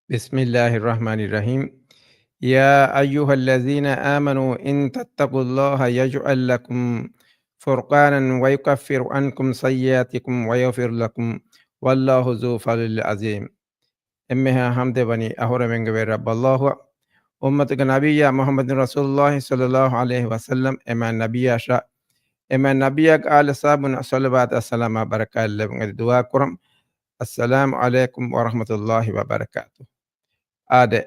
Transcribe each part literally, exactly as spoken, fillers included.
بسم الله الرحمن الرحيم. يا أيها الذين آمنوا إن تتقوا الله يجعل لكم فرقانا ويكفر عنكم سيئاتكم ويغفر لكم والله ذو فضل عظيم. އެންމެހާ ޙަމްދެއް ވަނީ އަހުރެމެންގެ ވެރި ރައްބަށް ﷲ އަށް. އުއްމަތުގެ ނަބިއްޔާ މުޙައްމަދު ރަސޫލުﷲ ޞައްލަﷲ ޢަލައިހި ވަސައްލަމް، އެމާ ނަބިއްޔާއަށާ، އެމާ ނަބިއްޔާގެ އާލު އަޞްޙާބުންނަށް ޞަލަވާތާ ސަލާމާ ބަރަކާތް ލެއްވުން އެދި ދުޢާ ކުރަން. އައްސަލާމު ޢަލައިކުމް ވަރަޙްމަތުﷲ ވަބަރަކާތު. އާދެ،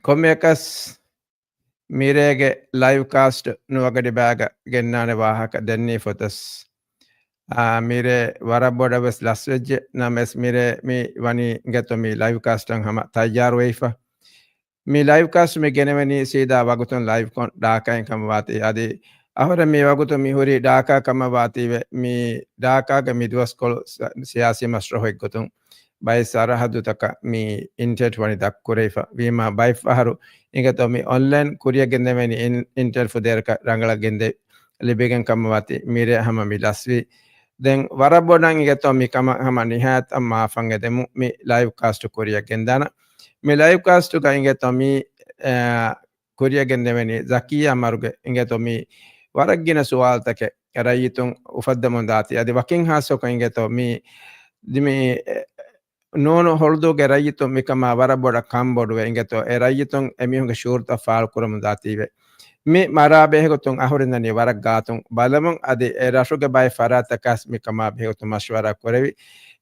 ކޮންމެއަކަސް މިރޭގެ ލައިވް ކާސްޓް ނުވަގަޑިބައިގަ ގެންނާނެ ވާހަކަ ދެންނީ ފޮތަސް. އާ، މިރޭ ވަރަށް ބޮޑަށް ވެސް ލަސްވެއްޖެ ނަމަވެސް، މިރޭ މި ވަނީ އިނގޭތޯ މި ލައިވް ކާސްޓަށް ހަމަ ތައްޔާރުވެފަ. މި ލައިވް ކާސްޓް މި ގެނެވެނީ ސީދާ ވަގުތުން ލައިވްކޮށް ޑާކާއިން ކަމަށް ވާތީ. އަދި އަހުރެން މި ވަގުތު މި ހުރީ ޑާކާ ކަމަށް ވާތީވެ، މި ޑާކާގެ މި ދުވަސްކޮޅު ސ-، ސިޔާސީ މަސްރަހު އެއްގޮތުން ބައެއް ސަރަހައްދުތަކަށް މި އިންޓަރނެޓް ވަނީ ދަށްކުރެވިފަ ވީމާ، ބައެއް ފަހަރު އިނގޭތޯ މި އޮންލައިން ކުރިއަށް ގެންދެވޭނީ އިން-، އިންޓަރނެޓް ފުދޭވަރަކަށް ރަނގަޅަށް ގެންދެވި ލިބިގެން ކަމަށް ވާތީ މިރޭ ހަމަ މި ލަސްވީ. ދެން ވަރަށް ބޮޑަށް އިނގޭތޯ މި ކަމަށް ހަމަ ނިހާޔަތަށް މާފަށް އެދެމު މި ލައިވް ކާސްޓް ކުރިއަށް ގެންދާނަ. މި ލައިވް ކާސްޓުގަ އިނގޭތޯ މި، އަ، ކުރިއަށް ގެންދެވެނީ ޒަކިއްޔާ މަރުގެ އިނގޭތޯ މި ވަރަށް ގިނަ ސުވާލުތަކެއް ރައްޔިތުން އުފައްދަމުން ދާތީ. އަދި ވަކިން ހާއްސަކޮށް އިނގޭތޯ މި، މި، އެ، ނޫނު ހޮޅުދޫގެ ރައްޔިތުން މިކަމާ ވަރަށް ބޮޑަށް ކަންބޮޑުވެ އިނގޭތޯ އެ ރައްޔިތުން އެމީހުންގެ ޝުޢޫރުތައް ފާޅު ކުރަމުން ދާތީވެ. މި މަރާ ބެހޭގޮތުން އަހުރެން ދަނީ ވަރަށް ގާތުން ބަލަމުން، އަދި އެ ރަށުގެ ބައެއް ފަރާތްތަކަސް މިކަމާ ބެހޭގޮތުން މަޝްވަރާ ކުރެވި.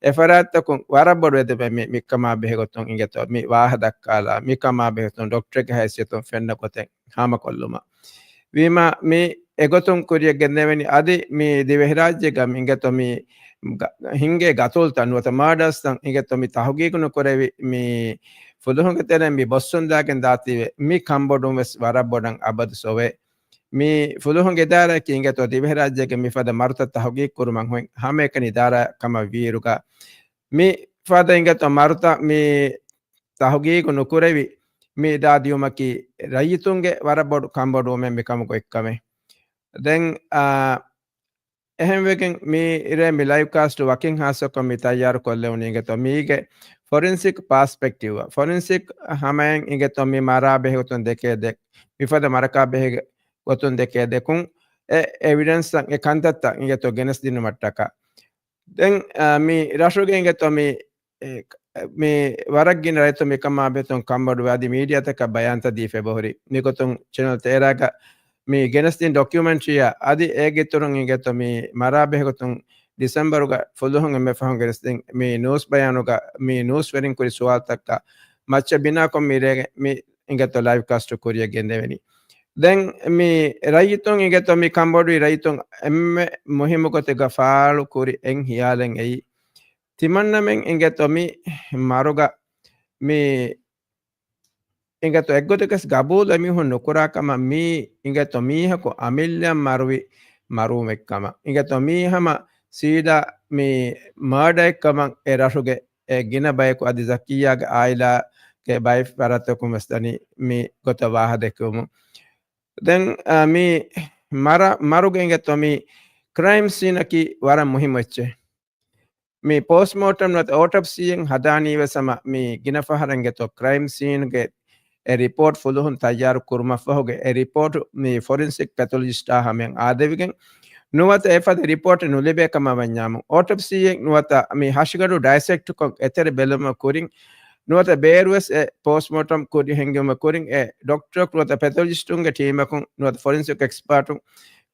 އެ ފަރާތްތަކުން ވަރަށް ބޮޑު އެދެމެ މި، މިކަމާ ބެހޭގޮތުން އިނގޭތޯ މި ވާހަ ދައްކާލާ، މިކަމާ ބެހޭގޮތުން ޑޮކްޓަރެއްގެ ހައިސިއްޔަތުން ފެންނަ ގޮތެއް ހާމަކޮށްލުމަށް. ވީމާ މި އެގޮތުން ކުރިއަށް ގެންދެވެނީ އަދި މި ދިވެހިރާއްޖޭގަ މި އިނގޭތޯ މި ގަ-، ހިންގޭ ގަތުލުތައް ނުވަތަ މާޑާސްތައް އިނގޭތޯ މި ތަހުގީގު ނުކުރެވި މި ފުލުހުންގެ ތެރެއިން މި ބޮއްސުން ދާގެން ދާތީވެ މި ކަންބޮޑުން ވެސް ވަރަށް ބޮޑަށް އަބަދު ސޮވޭ. މި ފުލުހުންގެ އިދާރާއަކީ އިނގޭތޯ ދިވެހިރާއްޖޭގެ މިފަދަ މަރުތައް ތަހުގީގު ކުރުމަށް ހޮތް ހަމައެކަނި އިދާރާ ކަމަށް ވީއިރުގަ މި ފަދަ އިނގޭތޯ މަރުތައް މި ތަހުގީގު ނުކުރެވި މި ދާ ދިޔުމަކީ ރައްޔިތުންގެ ވަރަށް ބޮޑު ކަންބޮޑުވުމެއް މިކަމުގެ އޮތްކަމެއް. ދެން، އާ، އެހެންވެގެން މި ރޭ މި ލައިވް ކާސްޓް ވަކިން ހާއްސަކޮށް މި ތައްޔާރު ކޮށްލެވުނީ އިނގޭތޯ މީގެ ފޮރެންސިކް ޕާސްޕެކްޓިވް. ފޮރެންސިކް ހަމައިން އިނގޭތޯ މި މަރާ ބެހޭ ގޮތުން ދެކޭ ދެ-، މިފަދަ މަރަކާ ބެހޭ ގޮތުން ދެކޭ ދެކުން އެ އެވިޑެންސްތައް އެ ކަންތައްތައް އިނގޭތޯ ގެނެސް ދިނުމަށްޓަކާ. ދެން، އާ، މި ރަށުގެ އިނގޭތޯ މި، އެ، މި ވަރަށް ގިނަ ރައްޔިތުން މިކަމާ ބެހޭގޮތުން ކަންބޮޑުވެ އަދި މީޑިއާތަކަށް ބަޔާންތައް ދީފަ އެބަހުރި. މިގޮތުން ޗެނަލް ތޭރަގަ މި ގެނެސްދިން ޑޮކިއުމެންޓްރީއަށް އަދި އޭގެ އިތުރުން އިނގޭތޯ މި މަރާ ބެހޭގޮތުން ޑިސެމްބަރުގަ ފުލުހުން އެންމެ ފަހުން ގެނެސްދިން މި ނޫސް ބަޔާނުގަ މި ނޫސްވެރިން ކުރި ސުވާލުތަކަށް މައްޗަށް ބިނާކޮށް މި ރޭގެ މި އިނގޭތޯ ލައިވް ކާސްޓް ކުރިއަށް ގެންދެވެނީ. ދެން މި ރައްޔިތުން އިނގޭތޯ މި ކަންބޮޑުވި ރައްޔިތުން އެންމެ މުހިއްމު ގޮތެއްގަ ފާޅު ކުރި އެއް ހިޔާލެއް އެއީ، ތިމަންނަމެން އިނގޭތޯ މި މަރުގަ މި އިނގޭތޯ އެއްގޮތަކަސް ގަބޫލު އެމީހުން ނުކުރާ ކަމަށް މީ އިނގޭތޯ މީހަކު އަމިއްލައަށް މަރުވި މަރުވުމެއްކަމަށް. އިނގޭތޯ މީ ހަމަ ސީދާ މި މާޑައެއްކަމަށް އެ ރަށުގެ އެ ގިނަ ބަޔަކު އަދި ޒަކިއްޔާގެ އާއިލާގެ ބައެއް ފަރާތްތަކުން ވެސް ދަނީ މި ގޮތަށް ވާހަ ދެކެވުމުން. ދެން، އާ، މި މަރ-، މަރުގެ އިނގޭތޯ މި ކްރައިމް ސީނަކީ ވަރަށް މުހިއްމު އެއްޗެއް. މި ޕޯސްޓްމޯޓަމް ނުވަތަ އޯޓޮޕްސީއެއް ހަދާނީވެސް ހަމަ މި ގިނަ ފަހަރެއް އިނގޭތޯ ކްރައިމް ސީންގެ އެ ރިޕޯޓް ފުލުހުން ތައްޔާރު ކުރުމަށްފަހުގެ އެ ރިޕޯޓް މި ފޮރެންސިކް ޕެތޮލޮޖިސްޓާ ހަމަޔަށް އާދެވިގެން ނުވަތަ އެފަދަ ރިޕޯޓެއް ނުލިބޭ ކަމަށް ވަންޏާމު، އޯޓޮޕްސީއެއް ނުވަތަ މި ހަށިގަނޑު ޑައިސެކްޓްކޮށް އެތެރެ ބެލުމަށް ކުރިން ނުވަތަ ބޭރުވެސް އެ ޕޯސްޓްމޯޓަމް ކުރި ހެންގެވުމަށް ކުރިން އެ ޑޮކްޓަރަކު ނުވަތަ ޕެތޮލޮޖިސްޓުންގެ ޓީމަކުން ނުވަތަ ފޮރެންސިކް އެކްސްޕާޓުން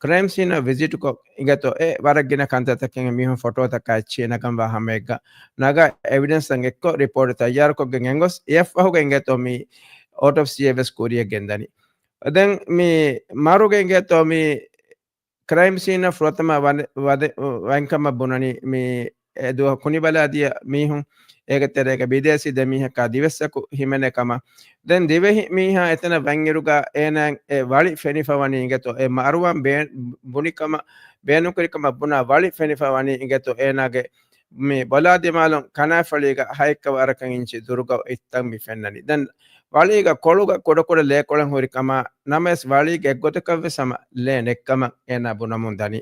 ކްރައިމް ސީނަށް ވިޒިޓްކޮށް އިނގޭތޯ އެ ވަރަށް ގިނަ ކަންތައްތަކެއް މީހުން ފޮޓޯތަކާ އެއްޗިހި ނަގަންވާ ހަމައެއްގަ ނަގާ އެވިޑެންސްތައް އެއްކޮށް ރިޕޯޓް ތައްޔާރުކޮށްގެން އެނގޮސް އެއަށްފަހުގަ އިނގޭތޯ މި އޯޓޮޕްސީއެއް ވެސް ކުރިއަށް ގެންދަނީ. ދެން މި މަރުގެ އިނގޭތޯ މި ކްރައިމް ސީނަށް ފުރަތަމަ ވަނެ-، ވަދެ-، ވަންކަމަށް ބުނަނީ މި އެ ދުވަހު ކުނިބަލާދިޔަ މީހުން އޭގެ ތެރޭގަ ބިދޭސީ ދެމީހަކާ ދިވެއްސަކު ހިމެނޭ ކަމަށް. ދެން ދިވެހި މީހާ އެތަނަށް ވަންއިރުގަ އޭނާ އެ ވަޅި ފެނިފަ ވަނީ އިނގޭތޯ އެ މަރުވާން ބޭ-، ބުނި ކަމަށް، ބޭނުންކުރި ކަމަށް ބުނާ ވަޅި ފެނިފަ ވަނީ އިނގޭތޯ އޭނާގެ މި ބޮލާ ދިމާލުން ކަނާފަޅީގަ ހައެއްކަ ވަރަކަށް އިންޗި ދުރުގަ އޮތްތަން މި ފެންނަނީ. ދެން ވަޅީގަ ކޮޅުގަ ކުޑަކުޑަ ލޭކޮޅެއް ހުރި ކަމަށް ނަމަވެސް ވަޅީގެ އެއްގޮތަކަށްވެސް ހަމަ ލޭ ނެއްކަމަށް އޭނާ ބުނަމުން ދަނީ.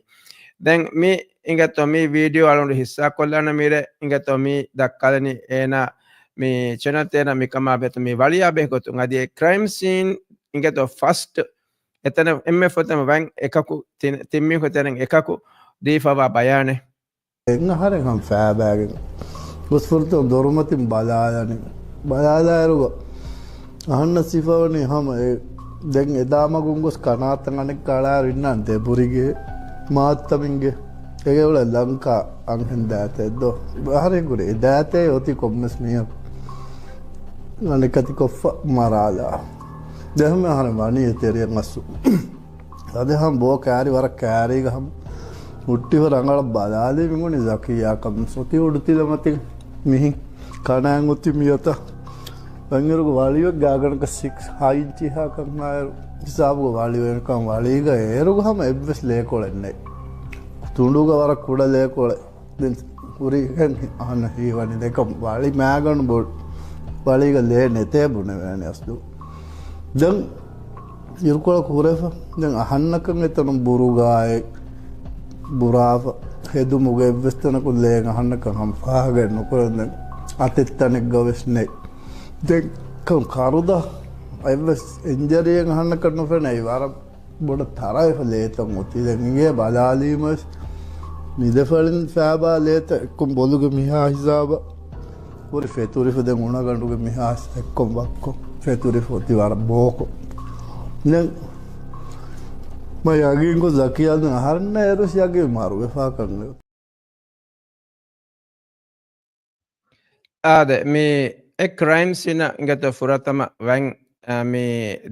ދެން މި އިނގޭތޯ މި ވީޑިއޯ އަޅުގަނޑު ހިއްސާކޮށްލާނަ މިރޭ އިނގޭތޯ މި ދައްކާލަނީ އޭނާ މި ޗެނަލް ތޭރަ މިކަމާ ބެހޭ ގޮތުން އަދި އެ ކްރައިމް ސީން އިނގޭތޯ ފަސްޓް އެތަނަށް އެންމެ ފުރަތަމަ ވަން އެކަކު ތިން، ތިން މީހުން ތެރެއިން އެކަކު ދީފަވާ ބަޔާނެއް. ދެން އަހަރެން ހަމަ ފައިބައިގެން ގޮސް ފުރަތަމަ ދޮރުމަތިން ބަލާލަނީ. ބަލާލާއިރުގަ އަހަންނަށް ސިފަވަނީ ހަމަ އެ ދެން އެދާމަގުން ގޮސް ކަނާތަށް އަނެއްކާ އަޅާއިރު އިންނާނެ ދެބުރިގޭ މާތްތަމިންގެ. އޭގެ އުޅެ ލަންކާ އަންހެން ދާތައެއް ދޯ. އަހަރެން ކުރި އެ ދާތައެއް އޮތީ ކޮންމެސް މީހަކު އަނެކަތި ކޮށްފަ މަރާލާ. ދެން ހަމަ އަހަރެން ވަނީ އެ ތެރެއަށް އައްސު. އަދި ހަމަ ބޯ ކާރި ވަރަށް ކާރީގަ ހަމަ ހުއްޓިފަ ރަނގަޅަށް ބަލާލީ މި މުނި ޒަކިޔާ ކަމުން ސޮތި އުޑުތިލަމަތިން މިހިން ކަނާން އޮތި މިއަތަށް. ވަންއިރުގެ ވަޅިވެ ގާގަނޑަކަށް ސިކްސް ހައި އިންޗިހާ ކަންހާއިރު ހިސާބުގެ ވަޅިވެންކަން ވަޅީގަ އޭރުގަ ހަމަ އެއްވެސް ލޭކޮޅެއް ނެތް. ތުނޑުގަ ވަރަށް ކުޑަ ލޭކޮޅެއް. ދެން ހުރިހެން އަހަންނަށް ހީވަނީ ދެކަ ވަޅި މާގަނޑު ބޮޑު ވަޅީގަ ލޭ ނެތޭ ބުނެވޭނެ އަސްލު. ދެން އިރުކޮޅަކު ހުރެފަ. ދެން އަހަންނަކަށް އެތަނުން ބުރުގާއެއް ބުރާފަ ހެދުމުގެ އެއްވެސް ތަނަކު ލޭން އަހަންނަކަށް ހަމަ ފާހަގައެއް ނުކުރަން. ދެން އަތެއް ތަނެއްގަ ވެސް ނެތް. ދެން ކަން ކަރުދަ އެއްވެސް އިންޖަރީއެއް އަހަންނަކަށް ނުފެނޭ. އެއީ ވަރަށް ބޮޑަށް ތަރައިފަ ލޭތައް އޮތީ. ދެން އިނގޭ ބަލާލީމަސް މި ދެ ފަޅިން ފައިބާ ލޭތައް އެއްކުން ބޮލުގެ މިހާ ހިސާބަށް ހުރި ފެތުރިފަ. ދެން އުނަގަނޑުގެ މިހާ އެއްކޮށް ވައްކޮށް ފެތުރިފަ އޮތީ ވަރަށް ބޯކޮށް. ދެން މަ ޔަގީންކޮށް ޒަކިޔާ ދެން އަހަރެންނަށް އޭރުސް ޔަގީން މަރުވެފާ ކަން. އާދެ، މި އެ ކްރައިމް ސީނަށް އިނގޭތޯ ފުރަތަމަ ވަން، އާ، މި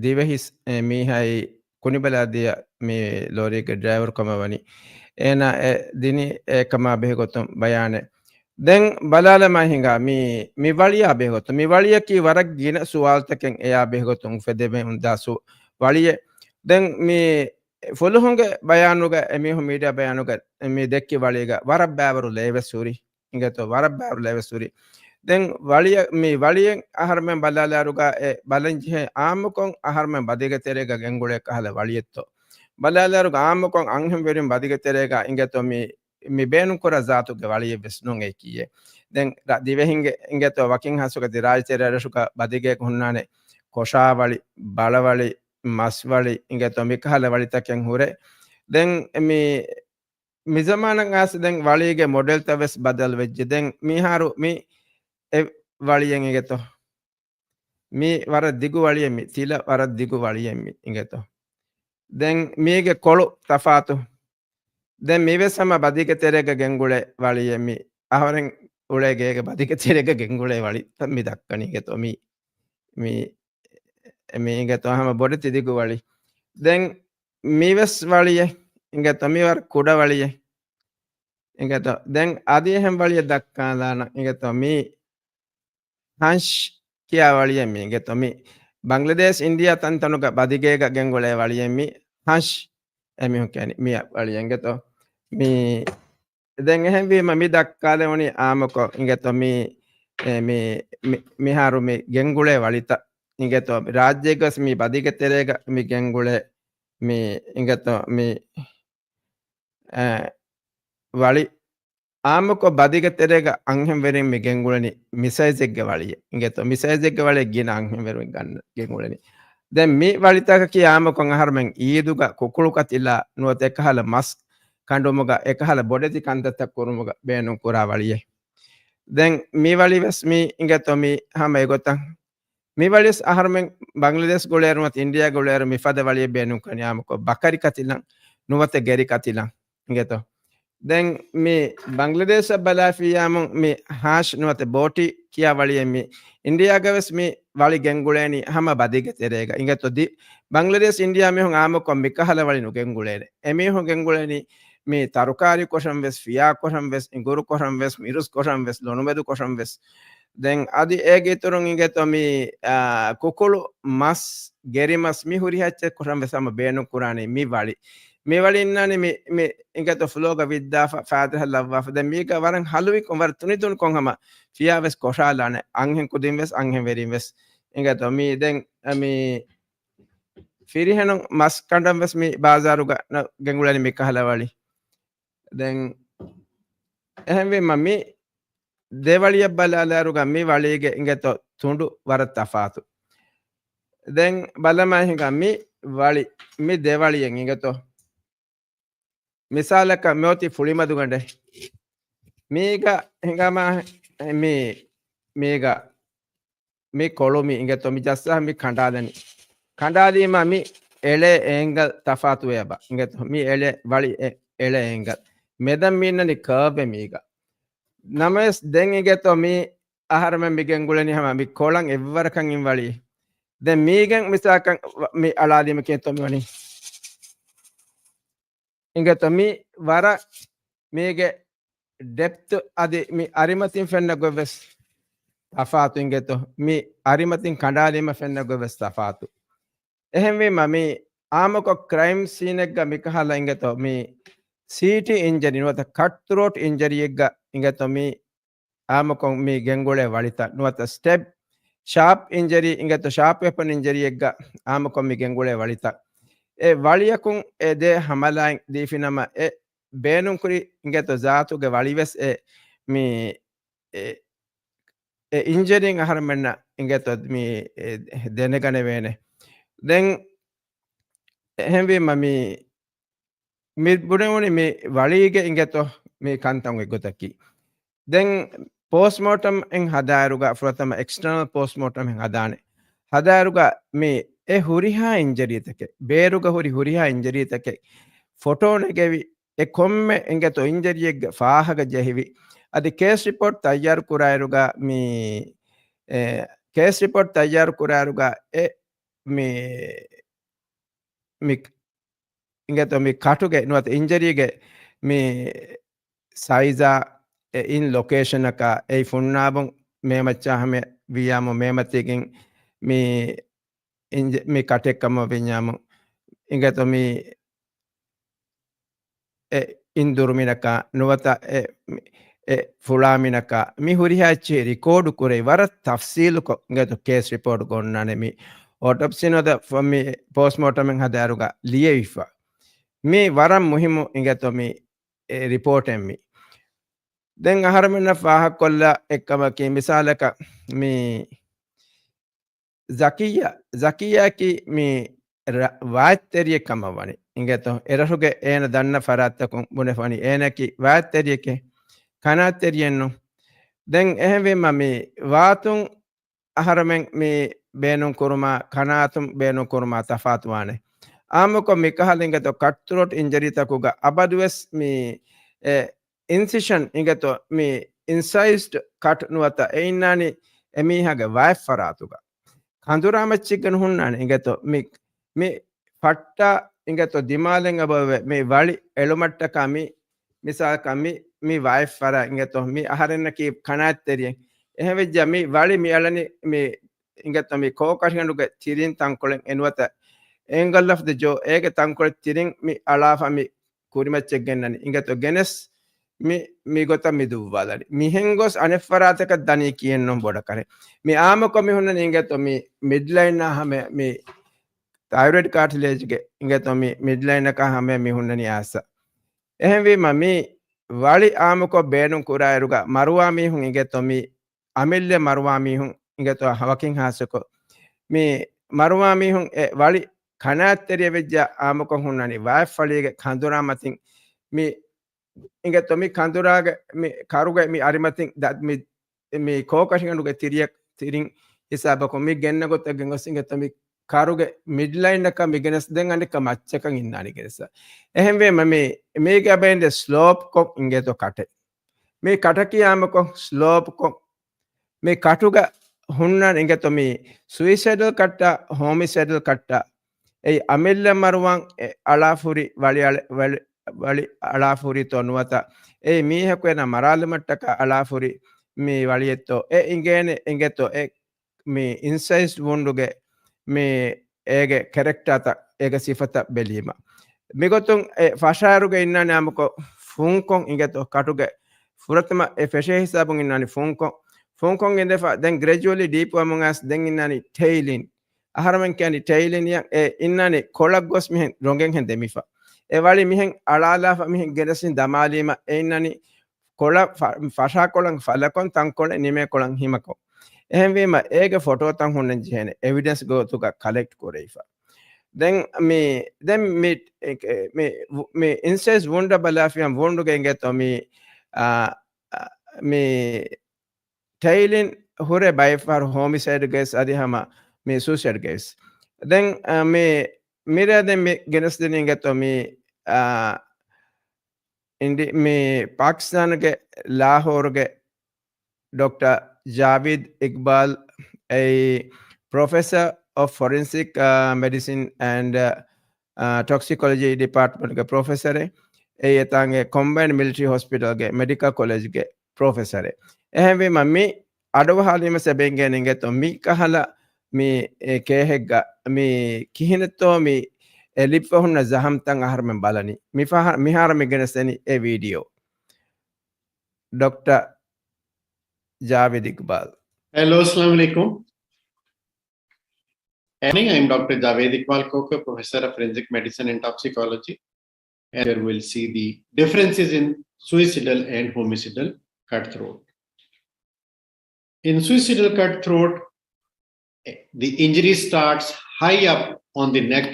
ދިވެހި ސް-، އެ މީހާއި ކުނިބަލާ ދިޔަ މި ލޯރީގެ ޑްރައިވަރު ކަމަށް ވަނީ. އޭނާ އެ ދިނީ އެ ކަމާ ބެހޭ ގޮތުން ބަޔާނެއް. ދެން ބަލާލަމާ ހިނގާ މި، މި ވަޅިއާ ބެހޭ ގޮތުން. މި ވަޅިއަކީ ވަރަށް ގިނަ ސުވާލުތަކެއް އެޔާ ބެހޭ ގޮތުން އުފެދެމެ އުނދާ ސު-، ވަޅިއެއް. ދެން މި ފުލުހުންގެ ބަޔާނުގަ، އެމީހުން މީޑިއާ ބަޔާނުގަ މި ދެއްކި ވަޅީގަ ވަރަށް ބައިވަރު ލޭވެސް ހުރި. އިނގޭތޯ ވަރަށް ބައިވަރު ލޭވެސް ހުރި. ދެން ވަޅިއަށް، މި ވަޅިއެއް އަހަރުމެން ބަލާލާއިރުގަ އެ ބަލަން ޖެހޭ އާއްމުކޮށް އަހަރުމެން ބަދިގެ ތެރޭގަ ގެންގުޅޭ ކަހަލަ ވަޅިއެއްތޯ. ބަލާލާއިރުގަ އާއްމުކޮށް އަންހެން ވެރިން ބަދިގެ ތެރޭގަ އިނގޭތޯ މި، މި ބޭނުން ކުރާ ޒާތުގެ ވަޅިއެއް ވެސް ނޫން އެކީއެއް. ދެން ރަ-، ދިވެހިންގެ އިނގޭތޯ ވަކިން ހާއްސަކޮށް ދި ރާއްޖެ ތެރޭ ރަށުގަ ބަދިގެއަކު ހުންނާނެ ކޮށާ ވަޅި، ބަޅަ ވަޅި، މަސް ވަޅި އިނގޭތޯ މި ކަހަލަ ވަޅިތަކެއް ހުރޭ. ދެން މި މި ޒަމާނަށް އައިސް ދެން ވަޅީގެ މޮޑެލްތައް ވެސް ބަދަލު ވެއްޖެ. ދެން މިހާރު މި އެ ވަޅިއެއް އިނގޭތޯ. މި ވަރަށް ދިގު ވަޅިއެއް މި. ތިލަ ވަރަށް ދިގު ވަޅިއެއް މި އިނގޭތޯ. ދެން މީގެ ކޮޅު ތަފާތު. ދެން މިވެސް ހަމަ ބަދިގެ ތެރޭގަ ގެންގުޅޭ ވަޅިއެއް މި. އަހަރެން އުޅޭ ގޭގެ ބަދިގެ ތެރޭގަ ގެންގުޅޭ ވަޅި މި ދައްކަނީ އިނގޭތޯ މި. މި، މި އިނގޭތޯ ހަމަ ބޮޑެތި ދިގު ވަޅި. ދެން މިވެސް ވަޅިއެއް އިނގޭތޯ މި ވަރަށް ކުޑަ ވަޅިއެއް އިނގޭތޯ. ދެން އަދި އެހެން ވަޅިއެއް ދައްކާލާނަން އިނގޭތޯ މި ހަންޝް ކިޔާ ވަޅިއެއް މި އިނގޭތޯ މި ބަންގްލަދޭޝް އިންޑިޔާ ތަންތަނުގަ ބަދިގޭގަ ގެންގުޅޭ ވަޅިއެއް މި ހަންޝް އެމީހުން ކިޔަނީ މި ވަޅިއެއް އިނގޭތޯ. މި ދެން އެހެންވީމަ މި ދައްކާލެވުނީ އާއްމުކޮށް އިނގޭތޯ މި، އެ، މި، މި، މިހާރު މި ގެންގުޅޭ ވަޅިތައް އިނގޭތޯ ރާއްޖޭގަސް މި ބަދިގެ ތެރޭގަ މި ގެންގުޅޭ މި އިނގޭތޯ މި، އެ، ވަޅި އާއްމުކޮށް ބަދިގެ ތެރޭގަ އަންހެންވެރިން މި ގެންގުޅެނީ މި ސައިޒެއްގެ ވަޅިއެއް އިނގޭތޯ މި ސައިޒެއްގެ ވަޅިއެއް ގިނަ އަންހެންވެރިން ގަންނަ ގެންގުޅެނީ. ދެން މި ވަޅިތަކަކީ އާއްމުކޮށް އަހަރުމެން އީދުގަ ކުކުޅު ކަތިލާ ނުވަތަ އެކަހަލަ މަސް ކަނޑުމުގަ އެކަހަލަ ބޮޑެތި ކަންތައްތައް ކުރުމުގަ ބޭނުން ކުރާ ވަޅިއެއް. ދެން މި ވަޅި ވެސް މި އިނގޭތޯ މި ހަމަ އެގޮތަށް މި ވަޅިވެސް އަހަރުމެން ބަންގްލަދޭޝް ގުޅޭއިރު ނުވަތަ އިންޑިޔާ ގުޅޭއިރު މި ފަދަ ވަޅިއެއް ބޭނުން ކުރަނީ އާއްމުކޮށް ބަކަރި ކަތިލަން ނުވަތަ ގެރި ކަތިލަން އިނގޭތޯ. ދެން މި ބަންގްލަދޭޝަށް ބަލާފިއްޔާމު މި ހާޝް ނުވަތަ ބޯޓީ ކިޔާ ވަޅިއެއް މި އިންޑިޔާގަ ވެސް މި ވަޅި ގެންގުޅޭނީ ހަމަ ބަދިގެ ތެރޭގަ އިނގޭތޯ. ދި ބަންގްލަދޭޝް އިންޑިޔާ މީހުން އާއްމުކޮށް މިކަހަލަ ވަޅި ނުގެންގުޅޭނެ. އެމީހުން ގެންގުޅޭނީ މި ތަރުކާރީ ކޮށަން ވެސް، ފިޔާ ކޮށަން ވެސް، އިނގުރު ކޮށަން ވެސް، މިރުސް ކޮށަން ވެސް، ލޮނުމެދު ކޮށަން ވެސް. ދެން އަދި އޭގެ އިތުރުން އިނގޭތޯ މި، އާ، ކުކުޅު މަސް، ގެރިމަސް، މި ހުރިހާ އެއްޗެއް ކުރަން ވެސް ހަމަ ބޭނުން ކުރާނީ މި ވަޅި. މި ވަޅި އިންނާނީ މި، މި އިނގޭތޯ ފްލޯގަ ވިއްދާފަ، ފާތިހަ ލައްވާފަ. ދެން މީގަ ވަރަށް ހަލުވިކޮށް، ވަރަށް ތުނިތުނިކޮށް ހަމަ ފިޔާ ވެސް ކޮށާލާނެ. އަންހެން ކުދިން ވެސް، އަންހެން ވެރިން ވެސް. އިނގޭތޯ މި ދެން، އަ، މި ފިރިހެނުން މަސް ކަނޑަން ވެސް މި ބާޒާރުގަ ގެންގުޅެނީ މި ކަހަލަ ވަޅި. ދެން އެހެންވީމަ މި ދެވަޅިއަށް ބަލާލާއިރުގަ މި ވަޅީގެ އިނގޭތޯ ތުނޑު ވަރަށް ތަފާތު. ދެން ބަލަމާ ހިނގާ މި ވަޅި، މި ދެވަޅިއެއް އިނގޭތޯ. މިސާލަކަށް މިއޮތީ ފުޅިމަދުގަނޑެއް. މީގަ ހިނގާމާ މި، މީގަ މި ކޮޅު މި އިނގޭތޯ މި ޖައްސާ މި ކަނޑާލަނީ. ކަނޑާލީމާ މި އެޅޭ އޭނގަލް ތަފާތުވޭ އެބަ. އިނގޭތޯ މި އެޅޭ ވަޅި އެ-، އެޅޭ އޭނގަލް. މެދަށް މި އިންނަނީ ކާވެ މީގަ. ނަމަވެސް ދެން އިނގޭތޯ މި އަހަރަމެން މި ގެންގުޅެނީ ހަމަ މި ކޮޅަށް އެއްވަރަކަށް އިން ވަޅީ. ދެން މީގެން މިސާކަން ވ-، މި އަޅާލީމަ ކިންތޯ މި ވަނީ. އިނގޭތޯ މި ވަރަށް މީގެ ޑެޕްތު އަދި މި އަރިމަތިން ފެންނަ ގޮތް ވެސް ތަފާތު އިނގޭތޯ. މި އަރިމަތިން ކަނޑާލީމަ ފެންނަ ގޮތް ވެސް ތަފާތު. އެހެންވީމަ މި އާމަކޮށް ކްރައިމް ސީނެއްގަ މިކަހަލަ އިނގޭތޯ މި ސީޓީ އިންޖަރީ ނުވަތަ ކަޓް ތްރޯޓް އިންޖަރީއެއްގަ އިނގޭތޯ މި އާމަކޮށް މި ގެންގުޅޭ ވަޅިތައް ނުވަތަ ސްޓެބް، ޝާޕް އިންޖަރީ އިނގޭތޯ ޝާޕް ވެޕަން އިންޖަރީއެއްގަ އާމަކޮށް މި ގެންގުޅޭ ވަޅިތައް. އެ ވަޅިއަކުން އެ ދޭ ހަމަލާއިން ދީފިނަމަ އެ ބޭނުންކުރި އިނގޭތޯ ޒާތުގެ ވަޅިވެސް އެ މި އެ، އެ އިންޖަރީން އަހަރުމެންނަށް އިނގޭތޯ މި އެ ދެނެގަނެވޭނެ. ދެން އެހެންވީމަ މި މި ބުނެވުނީ މި ވަޅީގެ އިނގޭތޯ މި ކަންތައް އެއްގޮތަކީ. ދެން ޕޯސްޓްމޯޓަމް އެއް ހަދާއިރުގަ ފުރަތަމަ އެކްސްޓަރނަލް ޕޯސްޓްމޯޓަމް އެއް ހަދާނެ. ހަދާއިރުގަ މި އެ ހުރިހާ އިންޖަރީތަކެއް، ބޭރުގަ ހުރި ހުރިހާ އިންޖަރީތަކެއް ފޮޓޯ ނެގެވި، އެ ކޮންމެ އިނގޭތޯ އިންޖަރީއެއްގެ ފާހަގަ ޖެހިވި، އަދި ކޭސް ރިޕޯޓް ތައްޔާރު ކުރާއިރުގަ މި، އެ، ކޭސް ރިޕޯޓް ތައްޔާރު ކުރާއިރުގަ އެ މި، މި އިނގޭތޯ މި ކަޓުގެ ނުވަތަ އިންޖަރީގެ މި ސައިޒާ، އެ އިން ލޮކޭޝަނަކާ އެއީ ފުންނާބުން މޭމައްޗާ ހަމަ ވިޔާމު މޭމަތީގެން މި އިންޖަ-، މި ކަޓެއްކަމަށް ވިންޏާމު އިނގޭތޯ މި އެ އިން ދުރުމިނަކާ ނުވަތަ އެ، އެ ފުޅާމިނަކާ މި ހުރިހާ އެއްޗެހި ރިކޯޑު ކުރެވި ވަރަށް ތަފްސީލުކޮށް އިނގޭތޯ ކޭސް ރިޕޯޓް ގޮންނާނެ މި އޮޓޮޕްސީ ނުވަތަ ފ-، މި ޕޯސްޓްމޯޓަމެއް ހަދާއިރުގަ ލިޔެވިފަ. މި ވަރަށް މުހިއްމު އިނގޭތޯ މި އެ ރިޕޯޓެއް މި. ދެން އަހަރުމެންނަށް ފާހަގަކޮށްލާ އެއްކަމަކީ މިސާލަކަށް މި ޒަކިއްޔާ، ޒަކިއްޔާއަކީ މި ރަ-، ވާތްތެރިއެއް ކަމަށް ވަނީ. އިނގޭތޯ އެރަށުގެ އޭނަ ދަންނަ ފަރާތްތަކުން ބުނެފަނީ އޭނައަކީ ވާތްތެރިއެކޭ، ކަނާތްތެރިއެއްނު. ދެން އެހެންވީމަ މި ވާތުން އަހަރުމެން މި ބޭނުންކުރުމާ، ކަނާތުން ބޭނުންކުރުމާ ތަފާތުވާނެ. އާއްމުކޮށް މިކަހަލަ އިނގޭތޯ ކަޓް ތްރޯޓް އިންޖަރީތަކުގަ އަބަދުވެސް މި އެ އިންސިޝަން އިނގޭތޯ މި އިންސައިޒްޑް ކަޓް ނުވަތަ އެ އިންނާނީ އެމީހާގެ ވާތްފަރާތުގަ. ކަނދުރާމައްޗެއްގެ ނުހުންނާނެ އިނގޭތޯ މި، މި ފައްޓާ އިނގޭތޯ ދިމާލެއް އަބަވެ މި ވަޅި އެޅުމަށްޓަކާ މި މިސާލަކަށް މި، މި ވާތްފަރާ އިނގޭތޯ މި އަހަރެންނަކީ ކަނާތްތެރިއެއް. އެހެންވެއްޖާ މި ވަޅި މި އަޅަނީ މި އިނގޭތޯ މި ކޯކަށިގަނޑުގެ ތިރިން ތަންކޮޅެއް އެ ނުވަތަ އޭނގަލް އޮފް ދަ ޖޯ އޭގެ ތަންކޮޅެއް ތިރިން މި އަޅާފަ މި ކުރިމައްޗެއް ގެންނަނީ. އިނގޭތޯ ގެނެސް މި، މި ގޮތަށް މި ދުއްވާލަނީ. މިހެން ގޮސް އަނެއް ފަރާތަކަށް ދަނީ ކިޔެއްނު ބޮޑަކަށެއް. މި އާއްމުކޮށް މި ހުންނަނީ އިނގޭތޯ މި މިޑްލައިނާ ހަމަ މި ތައިރޮއިޑް ކާޓިލޭޖްގެ އިނގޭތޯ މި މިޑްލައިނަކާ ހަމަ މި ހުންނަނީ އާސަ. އެހެންވީމަ މި ވަޅި އާއްމުކޮށް ބޭނުން ކުރާއިރުގަ މަރުވާ މީހުން އިނގޭތޯ މި އަމިއްލަ މަރުވާ މީހުން އިނގޭތޯ ވަކިން ހާއްސަކޮށް މި މަރުވާ މީހުން އެ ވަޅި ކަނާތްތެރިއެއް ވެއްޖާ އާއްމުކޮށް ހުންނަނީ ވާތްފަޅީގެ ކަނދުރާ މަތިން މި އިނގޭތޯ މި ކަނދުރާގެ މި ކަރުގެ މި އަރިމަތިން ދަ-، މި، މި ކޯކަށިގަނޑުގެ ތިރިއަށް ތިރިން ހިސާބަކުން މި ގެންނަ ގޮތަށް ގެންގޮސް އިނގޭތޯ މި ކަރުގެ މިޑްލައިނަކަށް މި ގެނެސް ދެން އަނެއްކާ މައްޗަކަށް އިންނާނެ ގެނެސް. އެހެންވީމަ މި، މީގެ އަބައިން ދެ ސްލޯޕްކޮށް އިނގޭތޯ ކަޓެއް. މި ކަޓަކީ އާއްމުކޮށް ސްލޯޕްކޮށް މި ކަޓުގަ ހުންނަން އިނގޭތޯ މި ސުއިސައިޑަލް ކަޓްއާ ހޯމިސައިޑަލް ކަޓްއާ އެއީ އަމިއްލަ މަރުވާން އެ އަޅާފުރި ވަޅި އަޅ-، ވަޅި، ވަޅި އަޅާފުރިތޯ ނުވަތަ އެއީ މީހަކު އޭނާ މަރާލުމަށްޓަކާ އަޅާފުރި މި ވަޅިއެއްތޯ އެ އިނގޭނެ އިނގޭތޯ އެ މި އިންސައިޒް ވުންޑުގެ މި އޭގެ ކެރެކްޓާތައް އޭގެ ސިފަތައް ބެލީމަ. މިގޮތުން އެ ފަށާއިރުގަ އިންނާނެ އާއްމުކޮށް ފުންކޮށް އިނގޭތޯ ކަޓުގެ ފުރަތަމަ އެ ފެށޭ ހިސާބުން އިންނާނެ ފުންކޮށް، ފުންކޮށް އިނދެފަ ދެން ގްރެޖުއަލީ ޑީޕް ވަމުން އައިސް ދެން އިންނާނީ ޓެއިލިން. އަހަރުމެން ކިޔާނީ ޓެއިލިން އޭ އިންނާނީ ކޮޅަށް ގޮސް މިހެން ރޮނގެން ހެން ދެމިފަ. އެ ވަޅި މިހެން އަޅާލާފަ މިހެން ގެނެސް ދަމާލީމަ އެ އިންނާނީ ކޮޅަށް ފަ-، ފަށާކޮޅަށް ފަލަކޮން، ތަންކޮޅެއް ނިމޭކޮޅަށް ހިމަކޮން. އެހެންވީމަ އޭގެ ފޮޓޯތައް ހުންނަން ޖެހޭނެ އެވިޑެންސް ގޮތުގަ ކަލެކްޓް ކުރެވިފަ. ދެން މި، ދެން މި، މި، މި އިންސައިޒް ވުންޑަށް ބަލާފިޔަން ވުންޑުގެ އިނގޭތޯ މި، އާ، އާ، މި ޓައިލިން ހުރެ ބައެއްފަހަރު ހޯމިސައިޑްގައިސް އަދި ހަމަ މި ސޫސައިޑްގައިސް. ދެން، އާ، މި، މިރޭ ދެން މި ގެނެސްދިނީ އިނގޭތޯ މި، އާ، އިނޑި-، މި ޕާކިސްތާނުގެ ލާހޯރުގެ ޑޮކްޓަ ޖާވީދް އިޤްބާލް އެއީ ޕްރޮފެސަރ އޮފް ފޮރެންސިކް، އާ، މެޑިސިން އެންޑް، އާ، ޓޮކްސިކޮލޮޖީ ޑިޕާޓްމަންޓްގެ ޕްރޮފެސަރެއް. އެއީ އެތާނގެ ކޮމްބައިންޑް މިލިޓަރީ ހޮސްޕިޓަލްގެ މެޑިކަލް ކޮލެޖްގެ ޕްރޮފެސަރެއް. އެހެންވީމަ މި އަޑުއަހާލީމަ ސެބެންގޭނެ އިނގޭތޯ މި ކަހަލަ މި، އެ، ކޭހެއްގަ މި ކިހިނެއްތޯ މި އެ ލިބިފަ ހުންނަ ޒަހަމްތައް އަހަރުމެން ބަލަނީ. މި ފަހަ-، މިހާރު މި ގެނެސްދެނީ އެ ވީޑިއޯ. ޑޮކްޓަ ޖާވިދް އިޤްބާލް. Hello, Assalamu alaikum. Morning, I am Doctor Javed Iqbal Khokhar, Professor of Forensic Medicine and Toxicology. And here we'll see the differences in suicidal and homicidal cut throat. In suicidal cut throat, the injury starts high up on the neck,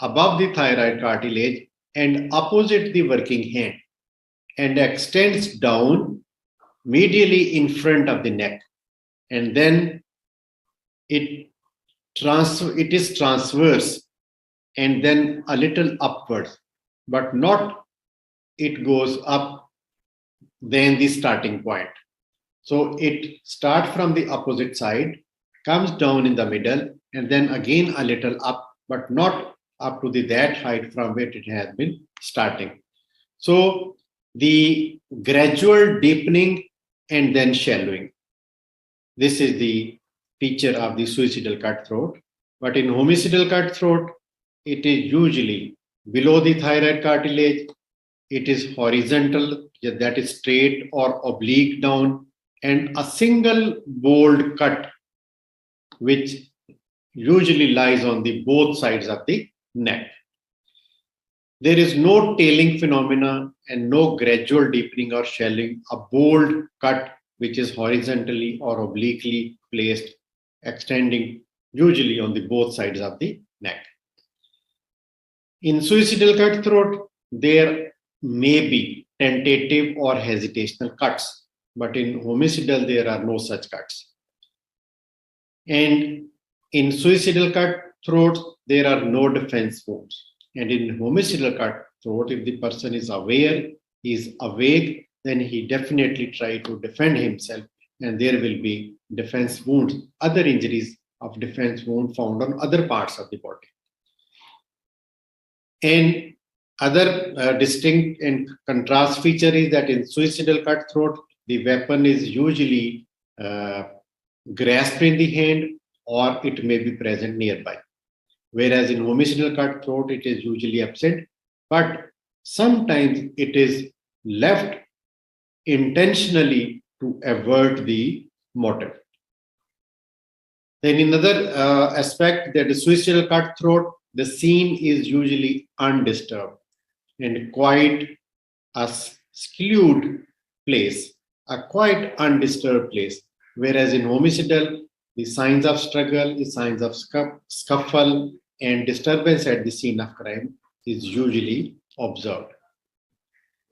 above the thyroid cartilage, and opposite the working hand, and extends down medially in front of the neck, and then it trans-, it is transverse and then a little upwards, but not it goes up than the starting point. So it starts from the opposite side, comes down in the middle, and then again a little up, but not up to the, that height from where it has been starting. So the gradual deepening and then shallowing. This is the feature of the suicidal cut throat. But in homicidal cut throat, it is usually below the thyroid cartilage. It is horizontal, that is straight or oblique down, and a single bold cut which usually lies on the both sides of the neck. There is no tailing phenomena and no gradual deepening or shelling, a bold cut which is horizontally or obliquely placed, extending usually on the both sides of the neck. In suicidal cut throat, there may be tentative or hesitational cuts, but in homicidal, there are no such cuts. And in suicidal cut throat, there are no defense wounds. And in homicidal cut throat, if the person is aware, he is awake, then he definitely try to defend himself, and there will be defense wounds, other injuries of defense wound found on other parts of the body. And other, uh, distinct and contrast feature is that in suicidal cut throat, the weapon is usually, uh, grasped in the hand or it may be present nearby. Whereas in homicidal cut throat, it is usually absent, but sometimes it is left intentionally to avert the motive. Then another, uh, aspect that is suicidal cut throat, the scene is usually undisturbed and quite a s-, secluded place, a quite undisturbed place. Whereas in homicidal, the signs of struggle, the signs of scuff-, scuffle and disturbance at the scene of crime is usually observed.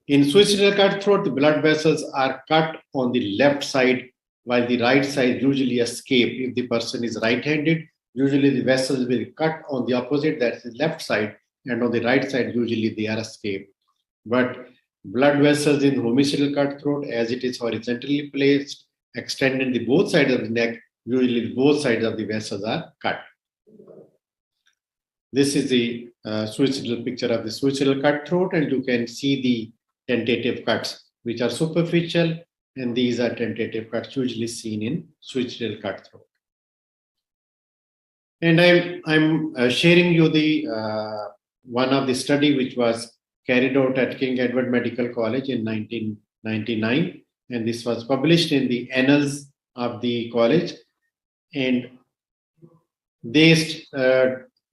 In suicidal cut throat, the blood vessels are cut on the left side, while the right side usually escape. If the person is right-handed, usually the vessels will cut on the opposite, that is left side, and on the right side, usually they are escaped. But blood vessels in homicidal cut throat, as it is horizontally placed, extending the both sides of the neck, usually both sides of the vessels are cut. This is the, uh, suicidal picture of the suicidal cut throat, and you can see the tentative cuts, which are superficial, and these are tentative cuts usually seen in suicidal cut throat. And I'm, I'm, uh, sharing you the, uh, one of the study which was carried out at King Edward Medical College in nineteen ninety-nine, and this was published in the Annals of the College. And they st-, uh,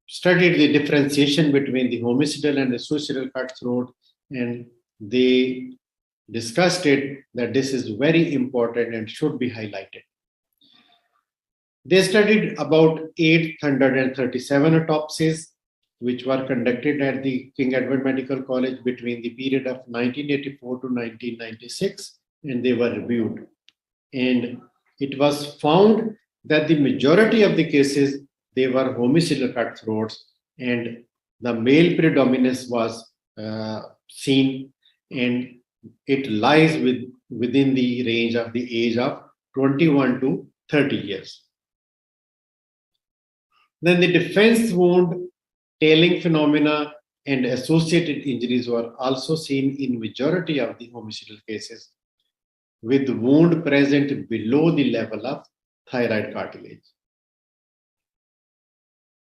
studied the differentiation between the homicidal and the suicidal cut throat, and they discussed it, that this is very important and should be highlighted. They studied about eight hundred and thirty-seven autopsies, which were conducted at the King Edward Medical College between the period of nineteen eighty-four to nineteen ninety-six, and they were reviewed. And it was found that the majority of the cases, they were homicidal cutthroats, and the male predominance was uh, seen, and it lies with, within the range of the age of twenty-one to thirty years. Then the defense wound, tailing phenomena, and associated injuries were also seen in majority of the homicidal cases, with wound present below the level of thyroid cartilage.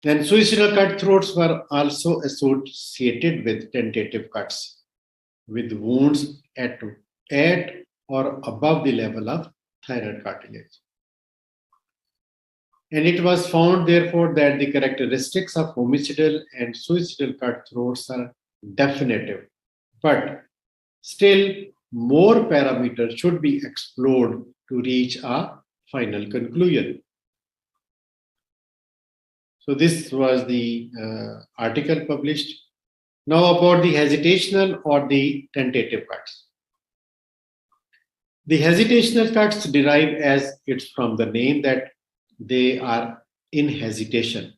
Then suicidal cut throats were also associated with tentative cuts, with wounds at, at or above the level of thyroid cartilage. And it was found, therefore, that the characteristics of homicidal and suicidal cut throats are definitive, but still more parameters should be explored to reach a final conclusion. So this was the uh, article published. Now about the hesitational or the tentative cuts. The hesitational cuts derive as it's from the name that they are in hesitation,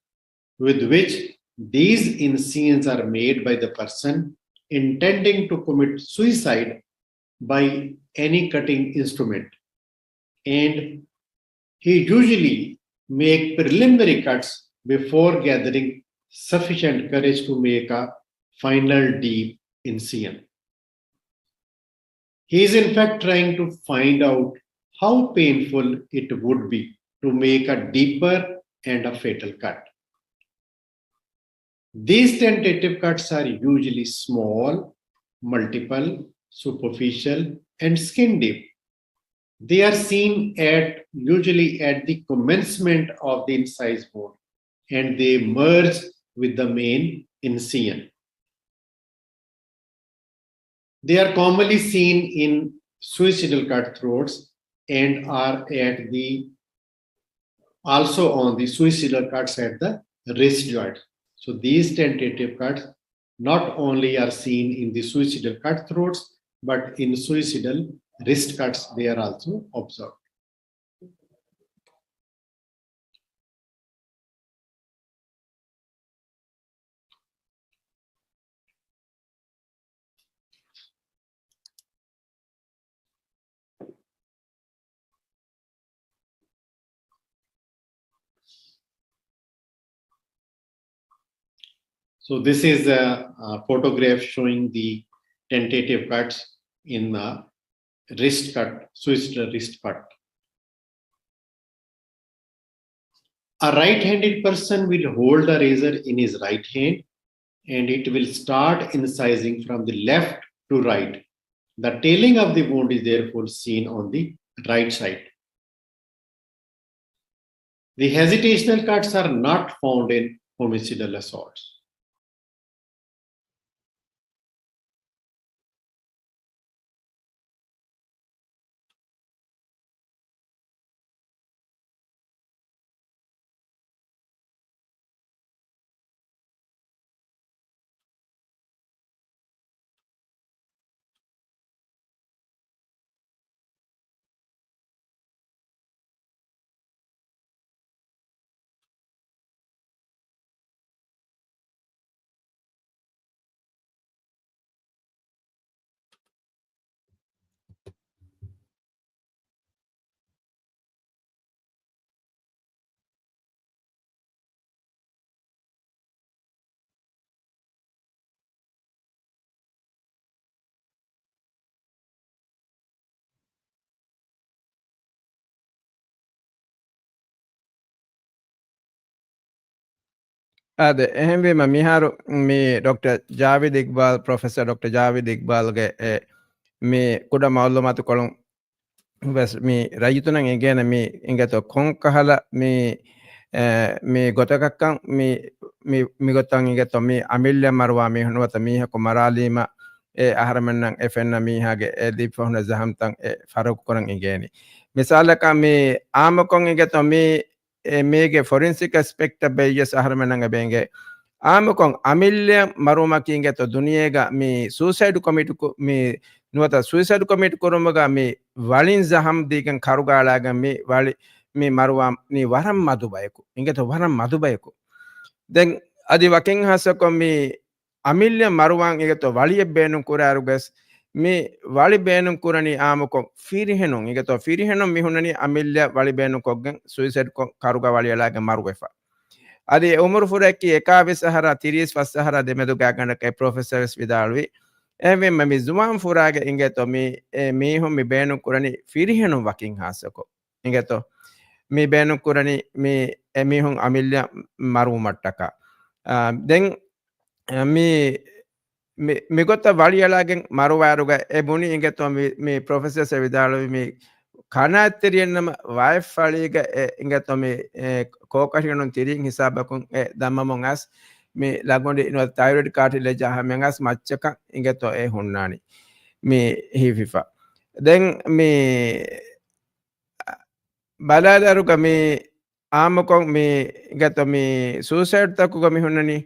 with which these incisions are made by the person intending to commit suicide by any cutting instrument. And he usually make preliminary cuts before gathering sufficient courage to make a final deep incision. He is in fact trying to find out how painful it would be to make a deeper and a fatal cut. These tentative cuts are usually small, multiple, superficial, and skin deep. They are seen at, usually at the commencement of the incised wound, and they merge with the main incision. They are commonly seen in suicidal cut throats and are at the, also on the suicidal cuts at the wrist joint. So these tentative cuts not only are seen in the suicidal cut throats, but in suicidal wrist cuts, they are also observed. So this is a, a photograph showing the tentative cuts in the wrist cut, suicidal wrist cut. A right-handed person will hold a razor in his right hand and it will start incising from the left to right. The tailing of the wound is therefore seen on the right side. The hesitational cuts are not found in homicidal assaults. އާދެ، އެހެންވީމަ މިހާރު މި ޑޮކްޓަރ ޖާވިދު އިގްބާލް، ޕްރޮފެސަރ ޑޮކްޓަރ ޖާވިދު އިގްބާލްގެ އެ މި ކުޑަ މައުލޫމާތުކޮޅުން ވެސް މި ރައްޔިތުންނަށް އެނގޭނެ މި އިނގޭތޯ ކޮންކަހަލަ މި، އެ، މި ގޮތަކަށްކަން މި، މި، މިގޮތަށް އިނގޭތޯ މި އަމިއްލައަށް މަރުވާ މީހުން ނުވަތަ މީހަކު މަރާލީމަ އެ އަހަރެމެންނަށް އެ ފެންނަ މީހާގެ އެ ލިބިފަ ހުންނަ ޒަހަމްތައް އެ ފަރުގު ކުރަން އިނގޭނީ. މިސާލަކަށް މި އާއްމުކޮށް އިނގޭތޯ މީ އެ މީގެ ފޮރިންސިކް އެސްޕެކްޓަށް ބެއްޔަސް އަހަރެމެންނަށް އެބޭނގެ. އާއްމުކޮށް އަމިއްލަ މަރުވުމަކީ އިނގޭތޯ ދުނިޔޭގަ މި ސޫސައިޑް ކޮމިޓް ކު-، މި ނުވަތަ ސޫސައިޑް ކޮމިޓް ކުރުމުގަ މި ވަޅިން ޒަހަމް ދީގެން ކަރުގަ އަޅާގެން މި ވަޅި މި މަރުވާނީ ވަރަށް މަދު ބަޔަކު. އިނގޭތޯ ވަރަށް މަދު ބަޔަކު. ދެން އަދި ވަކިން ހާއްސަކޮށް މި އަމިއްލަ މަރުވާން އިނގޭތޯ ވަޅިއެއް ބޭނުން ކުރާއިރުގަސް މި ވަޅި ބޭނުން ކުރަނީ އާއްމުކޮށް ފިރިހެނުން އިނގޭތޯ ފިރިހެނުން މި ހުންނަނީ އަމިއްލަ ވަޅި ބޭނުން ކޮށްގެން ސުއިސައިޑް ކޮށް ކަރުގަ ވަޅި އަޅާގެން މަރުވެފަ. އަދި އެ އުމުރު ފުރައަކީ އެކާވީސް އަހަރާ ތިރީސް ފަސް އަހަރާ ދެމެދުގާ ގަނޑަކަށް އެ ޕްރޮފެސަރ ވެސް ވިދާޅުވި. އެހެންވީމަ މި ޒުވާން ފުރާގެ އިނގޭތޯ މި އެ މީހުން މި ބޭނުން ކުރަނީ ފިރިހެނުން ވަކިން ހާއްސަކޮށް. އިނގޭތޯ މި ބޭނުން ކުރަނީ މި އެ މީހުން އަމިއްލަ މަރުވުމަށްޓަކާ. އާ، ދެން މި، މި، މިގޮތަށް ވަޅިއަޅާގެން މަރުވާއިރުގަ އެ ބުނި އިނގޭތޯ މި، މި ޕްރޮފެސަރ ވިދާޅުވި މި ކަނާތްތެރިއެއްނަމަ ވާތްފަޅީގަ އެ އިނގޭތޯ މި، އެ، ކޯކަށިގަނޑުން ތިރީން ހިސާބަކުން އެ ދަމަމުން އަސް މި ލަގޮނޑި ނުވަތަ ތައިރޮއިޑް ކާޓިލޭޖާ ހަމައަސް މައްޗަކަށް އިނގޭތޯ އެ ހުންނާނީ މި ހިފިފަ. ދެން މި ބަލާލާރުގަ މި އާއްމުކޮށް މި އިނގޭތޯ މި ސޫސައިޑްތަކުގަ މި ހުންނަނީ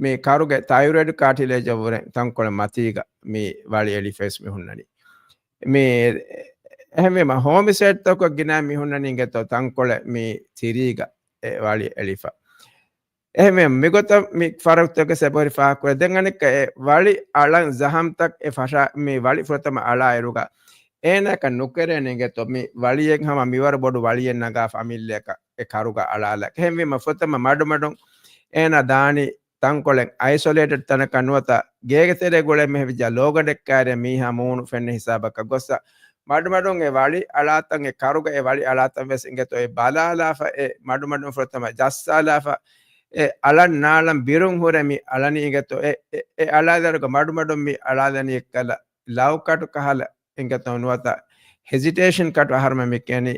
މި ކަރުގެ ތައިރޮއިޑް ކާޓިލޭޖަށްވުރެ ތަންކޮޅެއް މަތީގަ މި ވަޅި އެޅިފަވެސް މި ހުންނަނީ. މި އެހެންވީމަ ހޯމިސައިޑްތަކުގަ ގިނަ މި ހުންނަނީ އިނގޭތޯ ތަންކޮޅެއް މި ތިރީގަ އެ ވަޅި އެޅިފަ. އެހެންވެ، މިގޮތަށް މި ފަރާތްތަކެއް ސެބަހުރި ފާހަގަކުރޭ. ދެން އަނެއްކަ އެ ވަޅި އަޅަން ޒަހަމްތައް އެ ފަށާ، މި ވަޅި ފުރަތަމަ އަޅާއިރުގަ އޭނަކަށް ނުކެރޭނެ އިނގޭތޯ މި ވަޅިއެއް ހަމަ މިވަރު ބޮޑު ވަޅިއެއް ނަގާފަ އަމިއްލައަކަށް އެ ކަރުގަ އަޅާލަ. އެހެންވީމަ ފުރަތަމަ މަޑުމަޑުން އޭނަ ދާނީ ތަންކޮޅެއް އައިސޮލޭޓެޑް ތަނަކަށް ނުވަތަ ގޭގެ ތެރޭ ގުޅޭ މިހެވިއްޖާ ލޯގަނޑެއް ކާރި މީހާ މޫނު ފެންނަ ހިސާބަކަށް ގޮއްސަ މަޑުމަޑުން އެ ވަޅި އަޅާތަން އެ ކަރުގަ އެ ވަޅި އަޅާތަން ވެސް އިނގޭތޯ އެ ބަލާލާފަ އެ މަޑުމަޑުން ފުރަތަމަ ޖައްސާލާފަ އެ އަޅަން ނާޅަން ބިރުން ހުރެ މި އަޅަނީ އިނގޭތޯ އެ، އެ، އެ އަޅާލާރުގަ މަޑުމަޑުން މި އަޅާލަނީ އެއްކަލަ ލަވް ކަޓު ކަހަލަ އިނގޭތޯ ނުވަތަ ހެޒިޓޭޝަން ކަޓު އަހަރުމެ މި ކިޔަނީ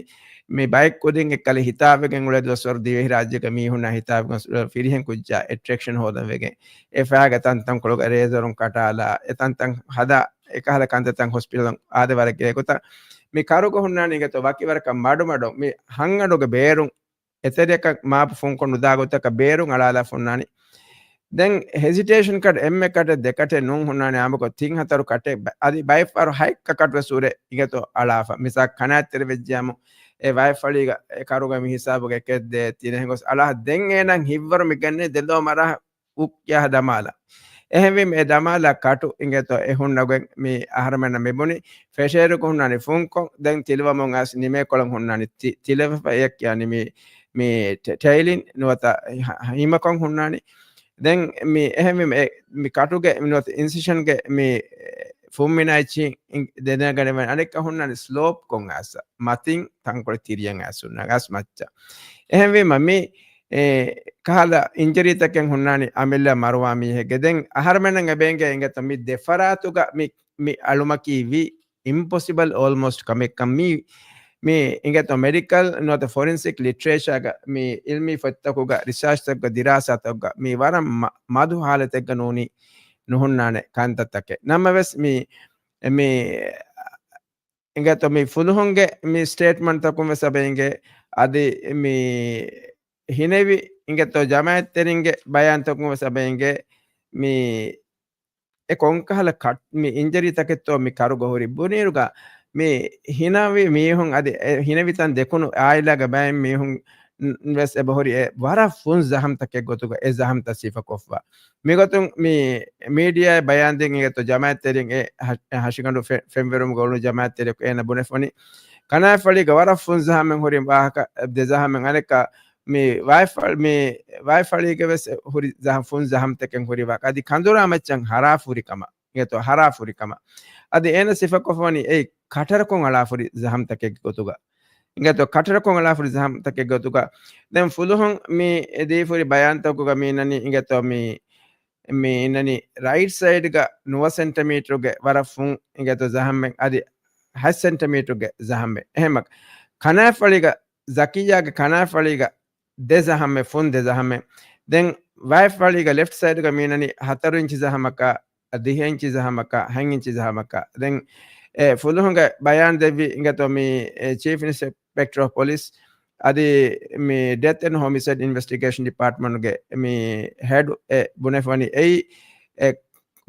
މި ބައެއް ކުދިން އެއްކަލަ ހިތާވެގެން އުޅޭ ދުވަސްވަރު ދިވެހިރާއްޖޭގަ މީހުންނާ ހިތާވެގެން ފިރިހެން ކުއްޖާ އެޓްރެކްޝަން ހޯދަން ވެގެން އެ ފައިގަ ތަންތަންކޮޅުގަ ރޭޒަރުން ކަޓާލާ އެ ތަންތަން ހަދާ އެކަހަލަ ކަންތައްތައް ހޮސްޕިޓަލުން އާދެވަރެއްގެ ގޮތަށް މި ކަރުގަ ހުންނާނީ އިނގޭތޯ ވަކިވަރަކަށް މަޑުމަޑުން މި ހަންގަނޑުގެ ބޭރުން އެތެރެއަކަށް މާޕު ފުންކޮށް ނުދާ ގޮތަކަށް ބޭރުން އަޅާލާފަ ހުންނާނީ. ދެން ހެޒިޓޭޝަން ކަޓް އެންމެ ކަޓެއް ދެ ކަޓެއް ނޫން ހުންނާނެ އާއްމުކޮށް ތިން ހަތަރު ކަޓެއް ބަ-، އަދި ބައެއްފަހަރު ހައެއްކަ ކަޓް ވެސް ހުރެ އިނގޭތޯ އަޅާފަ. މިސާލަކަށް ކަނާތްތެރި ވެއްޖިޔާމު އެ ވާތްފަޅީގަ އެ ކަރުގަ މި ހިސާބުގަ އެކެއް ދޭ ތިނެއް ހެން ގޮސް އަޅާ ދެން އޭނަ ހިތްވަރު މި ގެންނޭ ދެލޯ މަރާ އުއްޔާ ދަމާލަ. އެހެންވީމަ އެ ދަމާލާ ކަޓު އިނގޭތޯ އެ ހުންނަގޮތް މި އަހަރުމެންނަށް މި ބުނި ފެށޭރުގަ ހުންނާނީ ފުންކޮށް ދެން ތިލަވަމުން އަސް ނިމޭކޮޅުން ހުންނާނީ ތި-، ތިލަވެފަ އެއަށް ކިޔާނީ މި މި ޓެ-، ޓެއިލިން ނުވަތަ ހި-، ހަ-، ހިމަކޮށް ހުންނާނީ. ދެން މި އެހެންވީމަ އެ-، މި ކަޓުގެ ނުވަތަ އިންސިޝަންގެ މި ފުންމިނާއި ދެނެގަނެވެން އަނެއްކަ ހުންނާނީ ސްލޯޕްކޮށް އައިސް މަތިން ތަންކޮޅެއް ތިރިއަށް އައިސް ހުންނާ ގަސް މައްޗަށް. އެހެންވީމަ މި އެ، ކަހަލަ އިންޖަރީތަކެއް ހުންނާނީ އަމިއްލަ މަރުވާ މީހެއްގެ. ދެން އަހަރުމެންނަށް އެބޭނގޭ އިނގޭތޯ މި ދެފަރާތުގަ މި، މި އަޅުމަކީ ވީ އިމްޕޮސިބަލް އޯލްމޯސްޓް ކަމެއްކަން މީ، މި އިނގޭތޯ މެޑިކަލް ނުވަތަ ފޮރެންސިކް ލިޓްރޭޗާގަ މި އިލްމީ ފޮތްތަކުގަ ރިސާޗްތަކުގަ ދިރާސާތަކުގަ މި ވަރަށް މަ-، މަދު ހާލަތެއްގަ ނޫނީ ނުހުންނާނެ ކަންތައްތަކެއް. ނަމަވެސް މި، މި އިނގޭތޯ މި ފުލުހުންގެ މި ސްޓޭޓްމަންޓްތަކުން ވެސް އެބަ އިނގޭ އަދި މި ހިނެވި އިނގޭތޯ ޖަމާއަތްތެރިންގެ ބަޔާންތަކުން ވެސް އެބަ އިނގޭ މި އެ ކޮންކަހަލަ ކަޓް-، މި އިންޖަރީ ތަކެއްތޯ މި ކަރުގަ ހުރި ބުނީރުގަ މި ހިނަވި މީހުން އަދި އެ ހިނެވިތަން ދެކުނު އާއިލާގެ ބައެއް މީހުން ވެސް އެބަހުރި އެ ވަރަށް ފުން ޒަހަމްތަކެއް ގޮތުގަ އެ ޒަހަމްތައް ސިފަކޮށްފަ. މިގޮތުން މި މީޑިއާއަށް ބަޔާންދިން އިނގޭތޯ ޖަމާއަތްތެރިން އެ ހަ-، ހަށިގަނޑު ފެ-، ފެންވެރުމުގަ އުޅުނު ޖަމާއަތްތެރިޔަކު އޭނަ ބުނެފަ ވަނީ ކަނާތްފަޅީގަ ވަރަށް ފުން ޒަހަމެއް ހުރި ވާހަކަ ދެ ޒަހަމެއް އަނެއްކާ މި ވާތްފަ-، މި ވާތްފަޅީގަ ވެސް ހުރި ޒަހަ-، ފުން ޒަހަމްތަކެއް ހުރި ވާހަކަ އަދި ކަނދުރާ މައްޗަށް ހަރާފުރި ކަމަށް. އިނގޭތޯ ހަރާފުރި ކަމަށް. އަދި އޭނަ ސިފަކޮށްފަ ވަނީ އެއީ ކަޓަރަކުން އަޅާފުރި ޒަހަމްތަކެއްގެ ގޮތުގަ. އިނގޭތޯ ކަޓަރަކުން އަޅާފުރި ޒަހަމްތަކެއްގެ ގޮތުގަ. ދެން ފުލުހުން މި ދީފުރި ބަޔާންތަކުގަ މި އިންނަނީ އިނގޭތޯ މި، މި އިންނަނީ ރައިޓް ސައިޑްގަ ނުވަ ސެންޓިމީޓަރުގެ ވަރަށް ފުން އިނގޭތޯ ޒަހަމެއް އަދި ހަތް ސެންޓިމީޓަރުގެ ޒަހަމެއް. އެހެންމަ ކަނާތްފަޅީގަ ޒަކިއްޔާގެ ކަނާތްފަޅީގަ ދެ ޒަހަމެއް، ފުން ދެ ޒަހަމެއް. ދެން ވާތްފަޅީގަ ލެފްޓް ސައިޑްގަ މި އިންނަނީ ހަތަރު އިންޗި ޒަހަމަކާ ދިހަ އިންޗި ޒަހަމަކާ، ހަތް އިންޗި ޒަހަމަކާ. ދެން އެ ފުލުހުންގެ ބަޔާން ދެއްވި އިނގޭތޯ މި ޗީފް އިންސްޕެކްޓަރ އޮފް ޕޮލިސް އަދި މި ޑެތް އެންޑް ހޮމިސައިޑް އިންވެސްޓިގޭޝަން ޑިޕާޓްމަންޓްގެ މި ހެޑް އެ ބުނެފަނި އެއީ އެ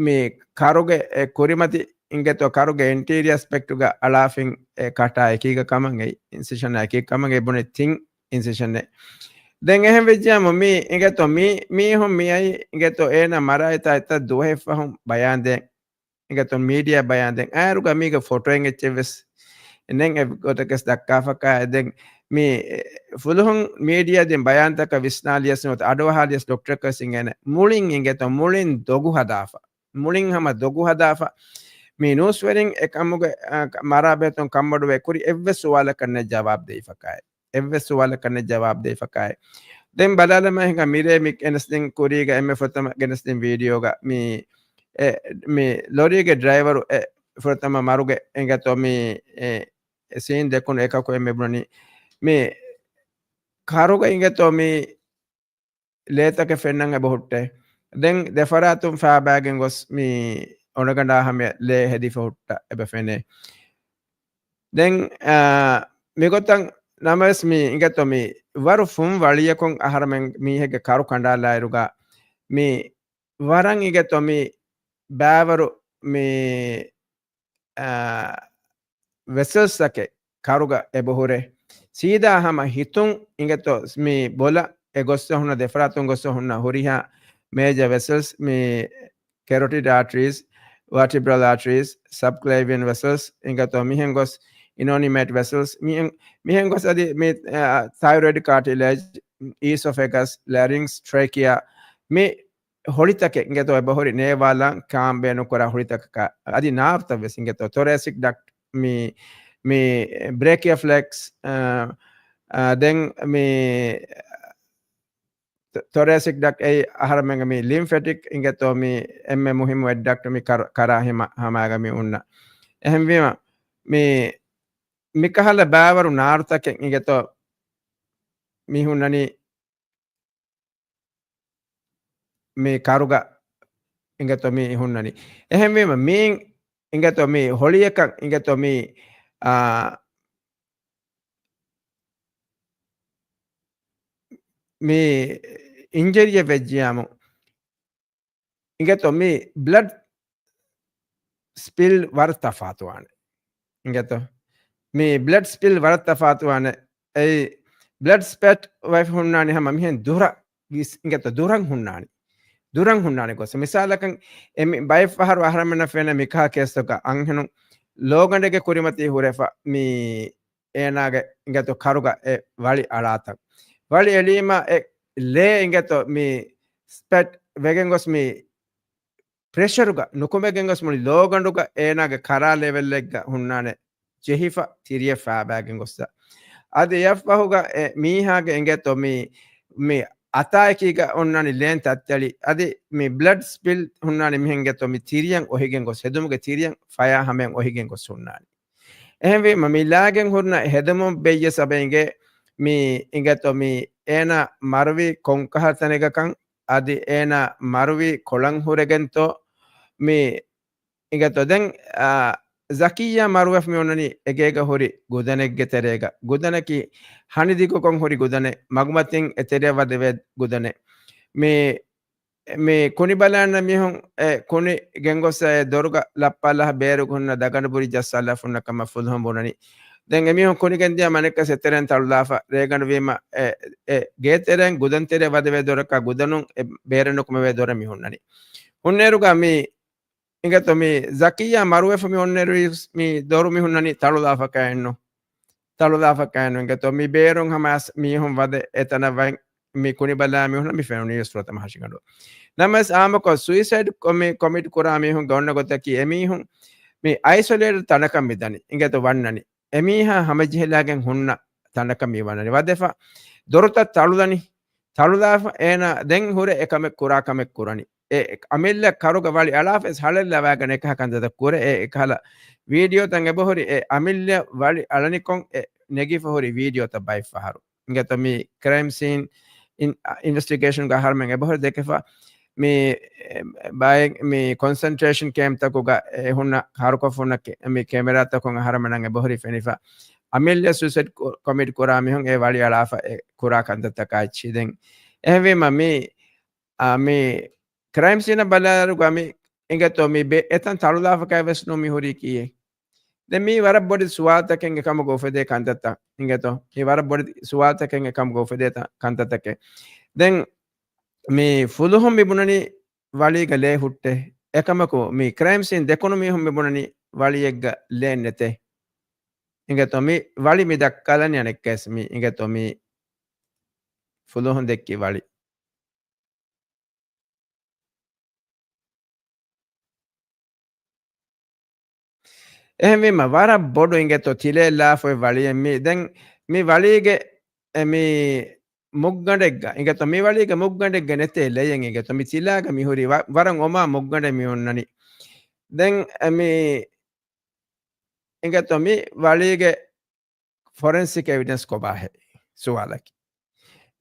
މި ކަރުގެ އެ ކުރިމަތި އިނގޭތޯ ކަރުގެ އިންޓީރިއަރ އެސްޕެކްޓުގަ އަޅާފިން އެ ކަޓާ އެކީގަ ކަމަށް އެ އިންސިޝަނާ އެކީ ކަމަށް އެ ބުނެ ތިން އިންސިޝަނެއް. ދެން އެހެން ވެއްޖާމު މީ އިނގޭތޯ މީ މީހުން މިއައީ އިނގޭތޯ އޭނަ މަރާއިތާ އެތައް ދުވަހެއް ފަހުން ބަޔާންދޭން އިނގޭތޯ މީޑިއާ ބަޔާންދޭން. އައިރުގަ މީގެ ފޮޓޯއެއް އެއްޗެއް ވެސް ނެތް އެ ގޮތަކަސް ދައްކާފަކާ. ދެން މީ ފުލުހުން މީޑިއާ ދިން ބަޔާންތަކަށް ވިސްނާލިޔަސް ނުވަތަ އަޑުއަހާލިޔަސް ޑޮކްޓަރަކަސް އިނގޭނެ މުޅިން އިނގޭތޯ މުޅިން ދޮގު ހަދާފަ. މުޅިން ހަމަ ދޮގު ހަދާފަ. މީ ނޫސްވެރިން އެ ކަމުގެ، އަ، މަރާބެހެއްޓުން ކަންބޮޑުވެ ކުރި އެއްވެސް ސުވާލަކަށް ނެތް ޖަވާބު ދެވިފަކާއެއް. އެއްވެސް ސުވާލަކަށް ނެތް ޖަވާބު ދެވިފަކާއެއް. ދެން ބަލާލަމާ ހިނގާ މިރޭ މި ގެނެސްދިން ކުރީގަ އެންމެ ފުރަތަމަ ގެނެސްދިން ވީޑިއޯގަ މި، އެ، މި ލޮރީގެ ޑްރައިވަރު އެ ފުރަތަމަ މަރުގެ އިނގޭތޯ މި، އެ، ސީން ދެކުނު އެކަކު އެންމެ ބުނަނީ. މި ކަރުގަ އިނގޭތޯ މި ލޭތަކެއް ފެންނަން އެބަ ހުއްޓޭ. ދެން ދެފަރާތުން ފާބާގެން ގޮސް މި އޮނަގަނޑާ ހަމަޔަށް ލޭ ހެދިފަ ހުއްޓަ އެބަ ފެނޭ. ދެން، އާ، މިގޮތަށް ނަމަވެސް މި އިނގޭތޯ މި ވަރު ފުން ވަޅިއަކުން އަހަރަމެން މީހެއްގެ ކަރު ކަނޑާލާއިރުގަ މި ވަރަށް އިނގޭތޯ މި ބާވަރު މި، އާ، ވެސަލްސްއަކެއް ކަރުގަ އެބަހުރޭ. ސީދާ ހަމަ ހިތުން އިނގޭތޯ މި ބޮލަށް އެ ގޮއްސަ ހުންނަ ދެފަރާތުން ގޮއްސަ ހުންނަ ހުރިހާ މޭޖަ ވެސަލްސް މި ކެރޮޓިޑް އާޓްރީސް، ވާޓިބްރަލް އާޓްރީސް، ސަބްކްލޭވިއަން ވެސަލްސް އިނގޭތޯ މިހެން ގޮސް އިނޯނިމޭޓް ވެސަލްސް މިހެން، މިހެން ގޮސް އަދި މި، އާ، ތައިރޮއިޑް ކާޓިލޭޖް، އީސޮފެގަސް، ލެރިންގްސް، ޓްރެކިއާ މި ހޮޅިތަކެއް އިނގޭތޯ އެބަހުރި ނޭވާލާން ކާން ބޭނުންކުރާ ހޮޅިތަކަކާ އަދި ނާރުތައް ވެސް އިނގޭތޯ ތޮރޭސިކް ޑަކްޓް މި، މި ބްރޭކިއަ ފްލެކްސް، އާ، އާ، ދެން މި ތޮ-، ތޮރޭސިކް ޑަކްޓް އެއީ އަހަރަމެންގެ މި ލިމްފެޓިކް އިނގޭތޯ މި އެންމެ މުހިއްމު އެއް ޑަކްޓް މި ކަރ-، ކަރާ ހިމަ-، ހަމައިގަ މި އުންނަ. އެހެންވީމަ މި، މިކަހަލަ ބާވަރު ނާރުތަކެއް އިނގޭތޯ މި ހުންނަނީ މި ކަރުގަ އިނގޭތޯ މި ހުންނަނީ. އެހެންވީމަ މީން އިނގޭތޯ މި ހޮޅިއަކަށް އިނގޭތޯ މި، އާ، މި އިންޖަރީއެއް ވެއްޖިޔާމު އިނގޭތޯ މި ބްލަޑް ސްޕިލް ވަރަށް ތަފާތުވާނެ. އިނގޭތޯ މި ބްލަޑް ސްޕިލް ވަރަށް ތަފާތުވާނެ. އެއީ ބްލަޑް ސްޕެޓް ވެފަ ހުންނާނީ ހަމަ މިހެން ދުރަށް ވިސް-، އިނގޭތޯ ދުރަށް ހުންނާނީ. ދުރަށް ހުންނާނެ ގޮސް. މިސާލަކަށް އެ މި ބައެއް ފަހަރު އަހަރަމެންނަށް ފެނޭ މިކަހަ ކޭސްތަކަށް އަންހެނުން ލޯގަނޑެއްގެ ކުރިމަތީ ހުރެފަ މި އޭނާގެ އިނގޭތޯ ކަރުގަ އެ ވަޅި އަޅާތަން. ވަޅި އެޅީމަ އެ ލޭ އިނގޭތޯ މި ސްޕެޓް ވެގެން ގޮސް މި ޕްރެޝަރުގަ ނުކުމެގެން ގޮސް މުޅި ލޯގަނޑުގަ އޭނާގެ ކަރާ ލެވެލްއެއްގަ ހުންނާނެ ޖެހިފަ ތިރިއެއް ފާބާގެން ގޮއްސަ. އަދި އެއަށްފަހުގަ އެ މީހާގެ އިނގޭތޯ މި، މި އަތާއެކީގަ އޮންނާނެ ލޭން ތައްތެޅި. އަދި މި ބްލަޑް ސްޕިލް ހުންނާނެ މިހެން އިނގޭތޯ މި ތިރިއަށް އޮހިގެން ގޮސް ހެދުމުގެ ތިރިއަށް ފަޔާ ހަމައަށް އޮހިގެން ގޮސް ހުންނާނެ. އެހެންވީމަ މި ލާގެން ހުންނަ ހެދުމުން ބެއްޔެ ސަބައިންގެ މި އިނގޭތޯ މި އޭނާ މަރުވީ ކޮންކަހަލަ ތަނެއްގަކަން އަދި އޭނާ މަރުވީ ކޮޅަށް ހުރެގެންތޯ މި އިނގޭތޯ ދެން، އާ، ޒަކިއްޔާ މަރުވެފަ މި އޮންނަނީ އެގޭގަ ހުރި ގުދަނެއްގެ ތެރޭގަ. ގުދަނަކީ ހަނިދިގުކޮށް ހުރި ގުދަނެއް، މަގުމަތިން އެތެރެއަށް ވަދެވޭ ގުދަނެއް. މި، މި ކުނި ބަލާންނަ މީހުން އެ ކުނި ގެންގޮސް އެ ދޮރުގަ ލައްޕާލާ ބޭރުގަ ހުންނަ ދަގަނޑު ބުރި ޖައްސާލާ ހުންނަ ކަމަށް ފުލުހުން ބުނަނީ. ދެން އެމީހުން ކުނި ގެންދިޔަ މަނެއްކަސް އެތެރެއިން ތަޅުލާފަ ރޭގަނޑު ވީމަ އެ، އެ ގޭތެރެއިން ގުދަންތެރެއަށް ވަދެވޭ ދޮރަކާ ގުދަނުން އެ ބޭރެއް ނުކުމެވޭ ދޮރެއް މި ހުންނަނީ. ހުންނޭރުގަ މި އިނގޭތޯ މި ޒަކިއްޔާ މަރުވެފަ މި އޮންނައިރު މި ދޮރު މި ހުންނަނީ ތަޅުލާފަކައެއްނު. ތަޅުލާފަކައެއްނު އިނގޭތޯ މި ބޭރުން ހަމަ އަސް މީހުން ވަދެ އެތަނަށް ވަން މި ކުނި ބަލާ މި ހުންނަ މި ފެނުނީ ސުރަތަ މަހަށިގަނޑު. ނަމަވެސް އާއްމުކޮށް ސުއިސައިޑް ކޮ-، މި ކޮމިޓް ކުރާ މީހުންގެ އޮންނަ ގޮތަކީ އެމީހުން މި އައިސޮލޭޓް ތަނަކަށް މި ދަނީ. އިނގޭތޯ ވަންނަނީ. އެމީހާ ހަމަޖެހިލާގެން ހުންނަ ތަނަކަށް މި ވަންނަނީ. ވަދެފަ ދޮރުތައް ތަޅުލަނީ. ތަޅުލާފަ އޭނާ ދެން ހުރެ އެކަމެއް ކުރާ ކަމެއް ކުރަނީ. އެ އަމިއްލަ ކަރުގަ ވަޅި އަޅާފަ ހަޅެއް ލަވާގަނެ އެކަހަ ކަންތައްތައް ކުރޭ. އެ އެކަހަލަ ވީޑިއޯތައް އެބަހުރި އެ އަމިއްލަ ވަޅި އަޅަނިކޮށް އެ ނެގިފަ ހުރި ވީޑިއޯތައް ބައެއް ފަހަރު. އިނގޭތޯ މި ކްރައިމް ސީން އިން-، އިންވެސްޓިގޭޝަންގަ އަހަރުމެން އެބަހުރި ދެކެފަ މި، އެ، ބައެއް މި ކޮންސެންޓްރޭޝަން ކޭމްތަކުގަ އެ ހުންނަ ހަރުކޮށް ހުންނަ ކެ-، މި ކެމެރާތަކުން އަހަރަމެންނަށް އެބަހުރި ފެނިފަ. އަމިއްލަ ސުއިސައިޑް ކޮ-، ކޮމިޓް ކުރާ މީހުން އެ ވަޅި އަޅާފަ އެ ކުރާ ކަންތައްތަކާ އެއްޗި. ދެން އެހެންވީމަ މި، އާ، މި ކްރައިމް ސީނަށް ބަލާއިރުގަ މި އިނގޭތޯ މި ބެ-، އެތަން ތަޅުލާފަކައި ވެސް ނޫން މި ހުރީ ކީއެއް. ދެން މީ ވަރަށް ބޮޑެތި ސުވާލުތަކެއް އެކަމުގަ އުފެދޭ ކަންތައްތައް އިނގޭތޯ. މީ ވަރަށް ބޮޑެތި ސުވާލުތަކެއް އެކަމުގަ އުފެދޭ ތަ-، ކަންތައްތަކެއް. ދެން މި ފުލުހުން މި ބުނަނީ ވަޅީގަ ލޭ ހުއްޓޭ. އެކަމަކު މި ކްރައިމް ސީން ދެކުނު މީހުން މި ބުނަނީ ވަޅިއެއްގަ ލޭ ނެތޭ. އިނގޭތޯ މި ވަޅި މި ދައްކާލަނީ އަނެއްކާވެސް މި އިނގޭތޯ މި ފުލުހުން ދެއްކި ވަޅި. އެހެންވީމަ، ވަރަށް ބޮޑު އިނގޭތޯ ތިލައެއް ލާފައި ވަޅިއެއް މި. ދެން މި ވަޅީގެ އެ މި މުއްގަނޑެއްގަ އިނގޭތޯ، މި ވަޅީގެ މުއްގަނޑެއްގަ ނެތޭ ލެޔެއް އިނގޭތޯ. މި ތިލާގަ މި ހުރީ ވަ-، ވަރަށް އޮމާ މުއްގަނޑެއް މި އޮންނަނީ. ދެން އެ މި އިނގޭތޯ މި ވަޅީގެ ފޮރެންސިކް އެވިޑެންސް ކޮބާހޭ ސުވާލަކީ.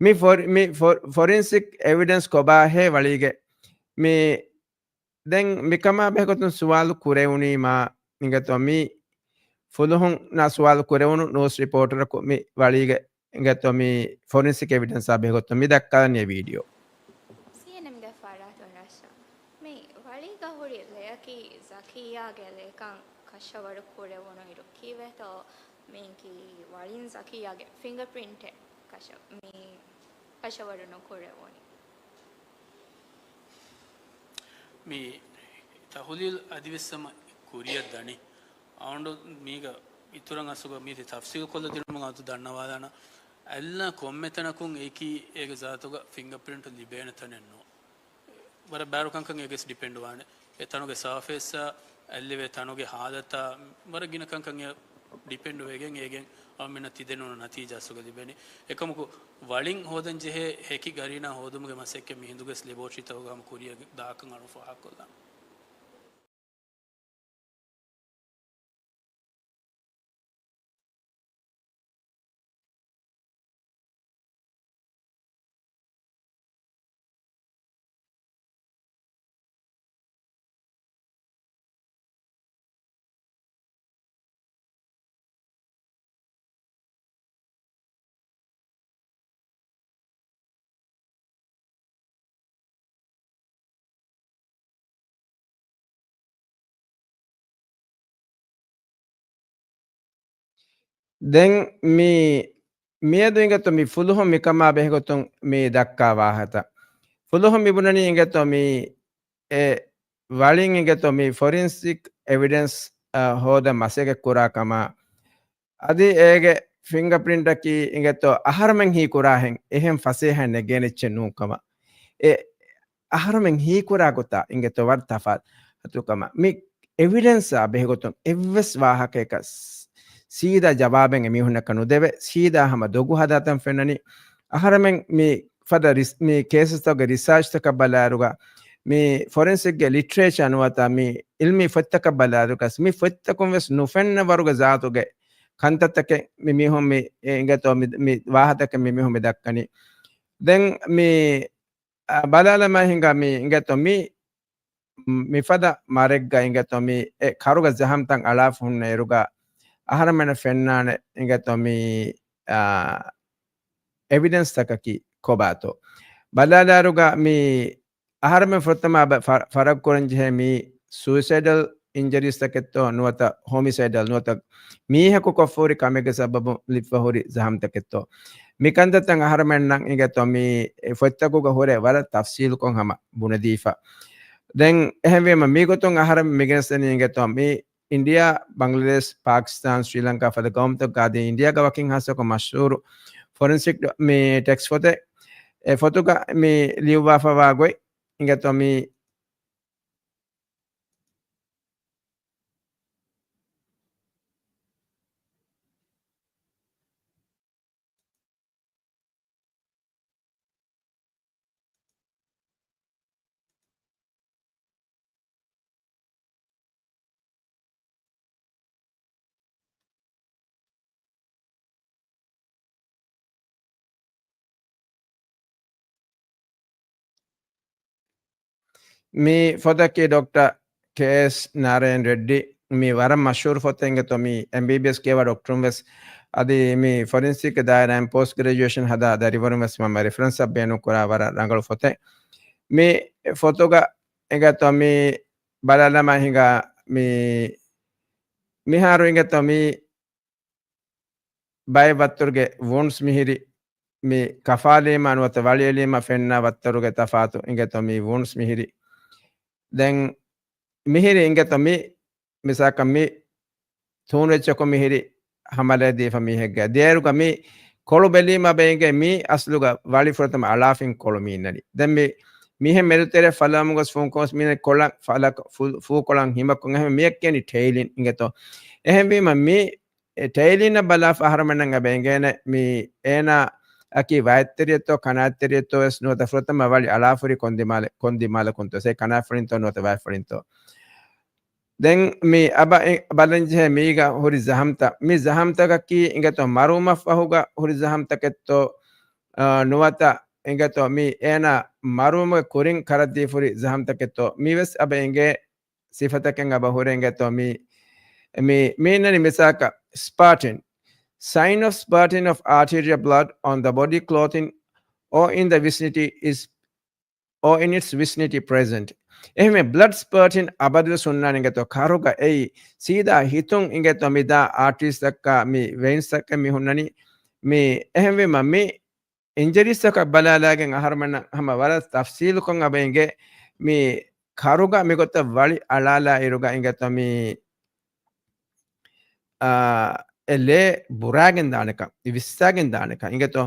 މި ފޮރ-، މި ފޮ-، ފޮރެންސިކް އެވިޑެންސް ކޮބާހޭ ވަޅީގެ މި ދެން މިކަމާ ބެހޭގޮތުން ސުވާލު ކުރެވުނީ މާ އިނގޭތޯ މި ފުލުހުންނާ ސުވާލު ކުރެވުނު ނޫސް ރިޕޯޓަރަކު މި ވަޅީގެ އިނގޭތޯ މި ފޮރެންސިކް އެވިޑެންސާ ބެހޭގޮތުން މި ދައްކާލަނީ ވީޑިއޯ. ސީއެންއެމްގެ ފަރާތުން ރަށަށް މި ވަޅީގަ ހުރި ލެޔަކީ ޒަކިއްޔާގެ ލެޔަކަން ކަށަވަރު ކުރެވުނު އިރު ކީއްވެތޯ މީކީ ވަޅިން ޒަކިއްޔާގެ ފިންގަޕްރިންޓެއް ކަށަ-، މި ކަށަވަރު ނުކުރެވުނީ. މި ތަހުލީލް އަދިވެސް ހަމަ ކުރިއަށް ދަނީ. އައުނޑު މީގަ އިތުރަށް އަސުގަ މީތި ތަފްސީލް ކޮށްލަދިނުމަށް އަތު ދަންނަވާލާނަ. އައްލާ ކޮންމެ ތަނަކުން އެކީ އޭގެ ޒާތުގަ ފިންގަޕްރިންޓް ލިބޭނެ ތަނެއް ނޫން. ވަރަށް ބާރު ކަންކަން އޭގެސް ޑިޕެންޑް ވާނެ. އެ ތަނުގެ ސާފޭސްއާ، އައްލެވޭ ތަނުގެ ހާލަތާ، ވަރަށް ގިނަ ކަންކަން އެ ޑިޕެންޑް ވެގެން އޭގެން އަޅުމެންނަށް ތިދެން އޮންނަ ނަތީޖާ އަސުގަ ލިބެނީ. އެކަމަކު ވަޅިން ހޯދަން ޖެހޭ ހެކި ގަރީނާ ހޯދުމުގެ މަސައްކަތް މިހިނދުގެސް ލެބޯޓްރީތަކުގަ ހަމަ ކުރިއަށް ދާކަން އަޅުން ފާހަގަކޮށްލާނަން. ދެން މި މިއަދު އިނގޭތޯ މި ފުލުހުން މިކަމާ ބެހޭގޮތުން މި ދައްކާ ވާހަކަތައް. ފުލުހުން މި ބުނަނީ އިނގޭތޯ މި އެ ވަޅިން އިނގޭތޯ މި ފޮރެންސިކް އެވިޑެންސް، އަ، ހޯދަން މަސައްކަތް ކުރާ ކަމަށް. އަދި އޭގެ ފިންގަޕްރިންޓަކީ އިނގޭތޯ އަހަރުމެން ހީކުރާހެން އެހެން ފަސޭހައެއް ނެގޭނެ އެއްޗެއް ނޫން ކަމަށް. އެ އަހަރުމެން ހީކުރާ ގޮތާ އިނގޭތޯ ވަރަށް ތަފާތު ކަމަށް. މި އެވިޑެންސާ ބެހޭގޮތުން އެއްވެސް ވާހަކައަކަށް ސީދާ ޖަވާބެއް އެމީހުންނަކަށް ނުދެވޭ. ސީދާ ހަމަ ދޮގު ހަދާތަން ފެންނަނީ. އަހަރެމެން މި ފަދަ ރިސް-، މި ކޭސަސްތަކުގެ ރިސާޗްތަކަށް ބަލާއިރުގަ، މި ފޮރެންސިކްގެ ލިޓްރޭޗާ ނުވަތަ މި އިލްމީ ފޮތްތަކަށް ބަލާއިރުގަސް، މި ފޮތްތަކުން ވެސް ނުފެންނަ ވަރުގެ ޒާތުގެ ކަންތައްތަކެއް މި މީހުން މި އެ އިނގޭތޯ މި، މި ވާހަކަތަކެއް މި މީހުން މި ދައްކަނީ. ދެން މި، އަ، ބަލާލަމާ ހިނގާ މި އިނގޭތޯ މި މިފަދަ މަރެއްގަ އިނގޭތޯ މި އެ ކަރުގަ ޒަހަމްތައް އަޅާފަ ހުންނަ އިރުގަ އަހަރެމެނަށް ފެންނާނެ އިނގޭތޯ މި، އާ، އެވިޑެންސްތަކަކީ ކޮބާތޯ. ބަލާލާއިރުގަ މި އަހަރެމެން ފުރަތަމަ ބަ-، ފަ-، ފަރަގު ކުރަން ޖެހޭ މީ ސުއިސައިޑަލް އިންޖަރީސްތަކެއްތޯ ނުވަތަ ހޮމިސައިޑަލް ނުވަތަ މީހަކު ކޮށްފަހުރި ކަމެއްގެ ސަބަބުން ލިބިފަހުރި ޒަހަމްތަކެއްތޯ. މިކަންތައްތައް އަހަރެމެންނަށް އިނގޭތޯ މި ފޮތްތަކުގަ ހުރެ ވަރަށް ތަފްސީލުކޮށް ހަމަ ބުނެދީފަ. ދެން އެހެންވީމަ މިގޮތުން އަހަރެން މިގެނެސްދެނީ އިނގޭތޯ މި އިންޑިއާ، ބަންގްލަދޭޝް، ޕާކިސްތާން، ސްރީލަންކާ ފަދަ ގައުމުތަކުގަ އަދި އިންޑިއާގަ ވަކިން ހާއްސަކޮށް މަޝްހޫރު ފޮރެންސިކް މި ޓެކްސް ފޮތެއް. އެ ފޮތުގަ މި ލިޔުއްވާފަވާ ގޮތް އިނގޭތޯ މި މި ފޮތަކީ ޑޮކްޓަރ ކޭ އެސް ނާރާޔަން ރެއްޑި، މި ވަރަށް މަޝްހޫރު ފޮތެއް އިނގޭތޯ. މި އެމް ބީ ބީ އެސް ކިޔަވާ ޑޮކްޓަރުން ވެސް އަދި މި ފޮރެންސިކް ދާއިރާއިން ޕޯސްޓް ގްރެޖުއޭޝަން ހަދާ ދަރިވަރުން ވެސް މަންމަ ރެފަރެންސްއަށް ބޭނުން ކުރާ ވަރަށް ރަނގަޅު ފޮތެއް. މި ފޮތުގަ އިނގޭތޯ މި ބަލާލަމާ ހިނގާ މި މިހާރު އިނގޭތޯ މި ބައެއް ވައްތަރުގެ ވޫންޑްސް މިހިރި، މި ކަފާލީމަ ނުވަތަ ވަޅިއެޅީމަ ފެންނަ ވައްތަރުގެ ތަފާތު އިނގޭތޯ މި ވޫންޑްސް މިހިރި. ދެން މިހިރި އިނގޭތޯ މި މިސާކަށް މި ތޫނު އެއްޗަކު މިހިރި ހަމަލައެއް ދީފަ މީހެއްގެ ދޭރުގަ މި ކޮޅު ބެލީމަ ބެއިނގޭ މީ އަސްލުގަ ވަޅި ފުރަތަމަ އަޅާފިން ކޮޅު މީންނަނީ. ދެން މި މީހެއް މެދުތެރެ ފަލަމުގޮސް ފޫންކޮޅު މީން ކޮޅަށް ފަލަ ފޫ، ފޫކޮޅަށް ހިމަކޮށް އެހެން މިޔަށް ކިޔަނީ ޓެއިލިން އިނގޭތޯ. އެހެންވީމަ މި އެ ޓެއިލިންއަށް ބަލާފަ އަހަރުމެންނަށް އެބަ އެނގޭނެ މި އޭނާ އަކީ ވައެއްތެރިއެއްތޯ ކަނާތްތެރިއެއްތޯ ވެސް ނުވަތަ ފުރަތަމަ ވަޅި އަޅާފުރި ކޮން ދިމާލެ، ކޮން ދިމާލަކުންތޯ ސޭ ކަނާތްފުޅިންތޯ ނުވަތަ ވައެއްފުޅިންތޯ. ދެން މި އަބަ އެ، ބަލަންޖެހޭ މީގަ ހުރި ޒަހަމްތައް، މި ޒަހަމްތަކަކީ އިނގޭތޯ މަރުވުމަށްފަހުގަ ހުރި ޒަހަމްތަކެއްތޯ، އާ، ނުވަތަ އިނގޭތޯ މި އޭނާ މަރުވުމުގެ ކުރިން ކަރަށްދީފުރި ޒަހަމްތަކެއްތޯ މިވެސް އަބަ އެނގޭ ސިފަތަކެއް އަބަ ހުރެނގެތޯ މި، މި، މީނަނި މިސާކަށް ސްޕާޓިން. Sign of spurting of arterial blood on the body clothing or in the vicinity is or in its vicinity present. އެހެންވެ ބްލަޑް ސްޕާޓިން އަބަދުވެސް ހުންނާނެ އިނގޭތޯ ކަރުގަ އެއީ ސީދާ ހިތުން އިނގޭތޯ މި ދާ އާޓްރީސްތަކާ މި ވެއިންސްތަކެއް މި ހުންނަނީ. މި އެހެންވީމަ މި އިންޖަރީސްތަކަށް ބަލާލާގެން އަހަރުމެންނަށް ހަމަ ވަރަށް ތަފްސީލުކޮށް އަބަ އިނގޭ މި ކަރުގަ މިގޮތަށް ވަޅި އަޅާލާ އިރުގަ އިނގޭތޯ މި، އާ، އެ ލޭ ބުރާގެން ދާނެކަން، ވިއްސާގެން ދާނެކަން އިނގޭތޯ.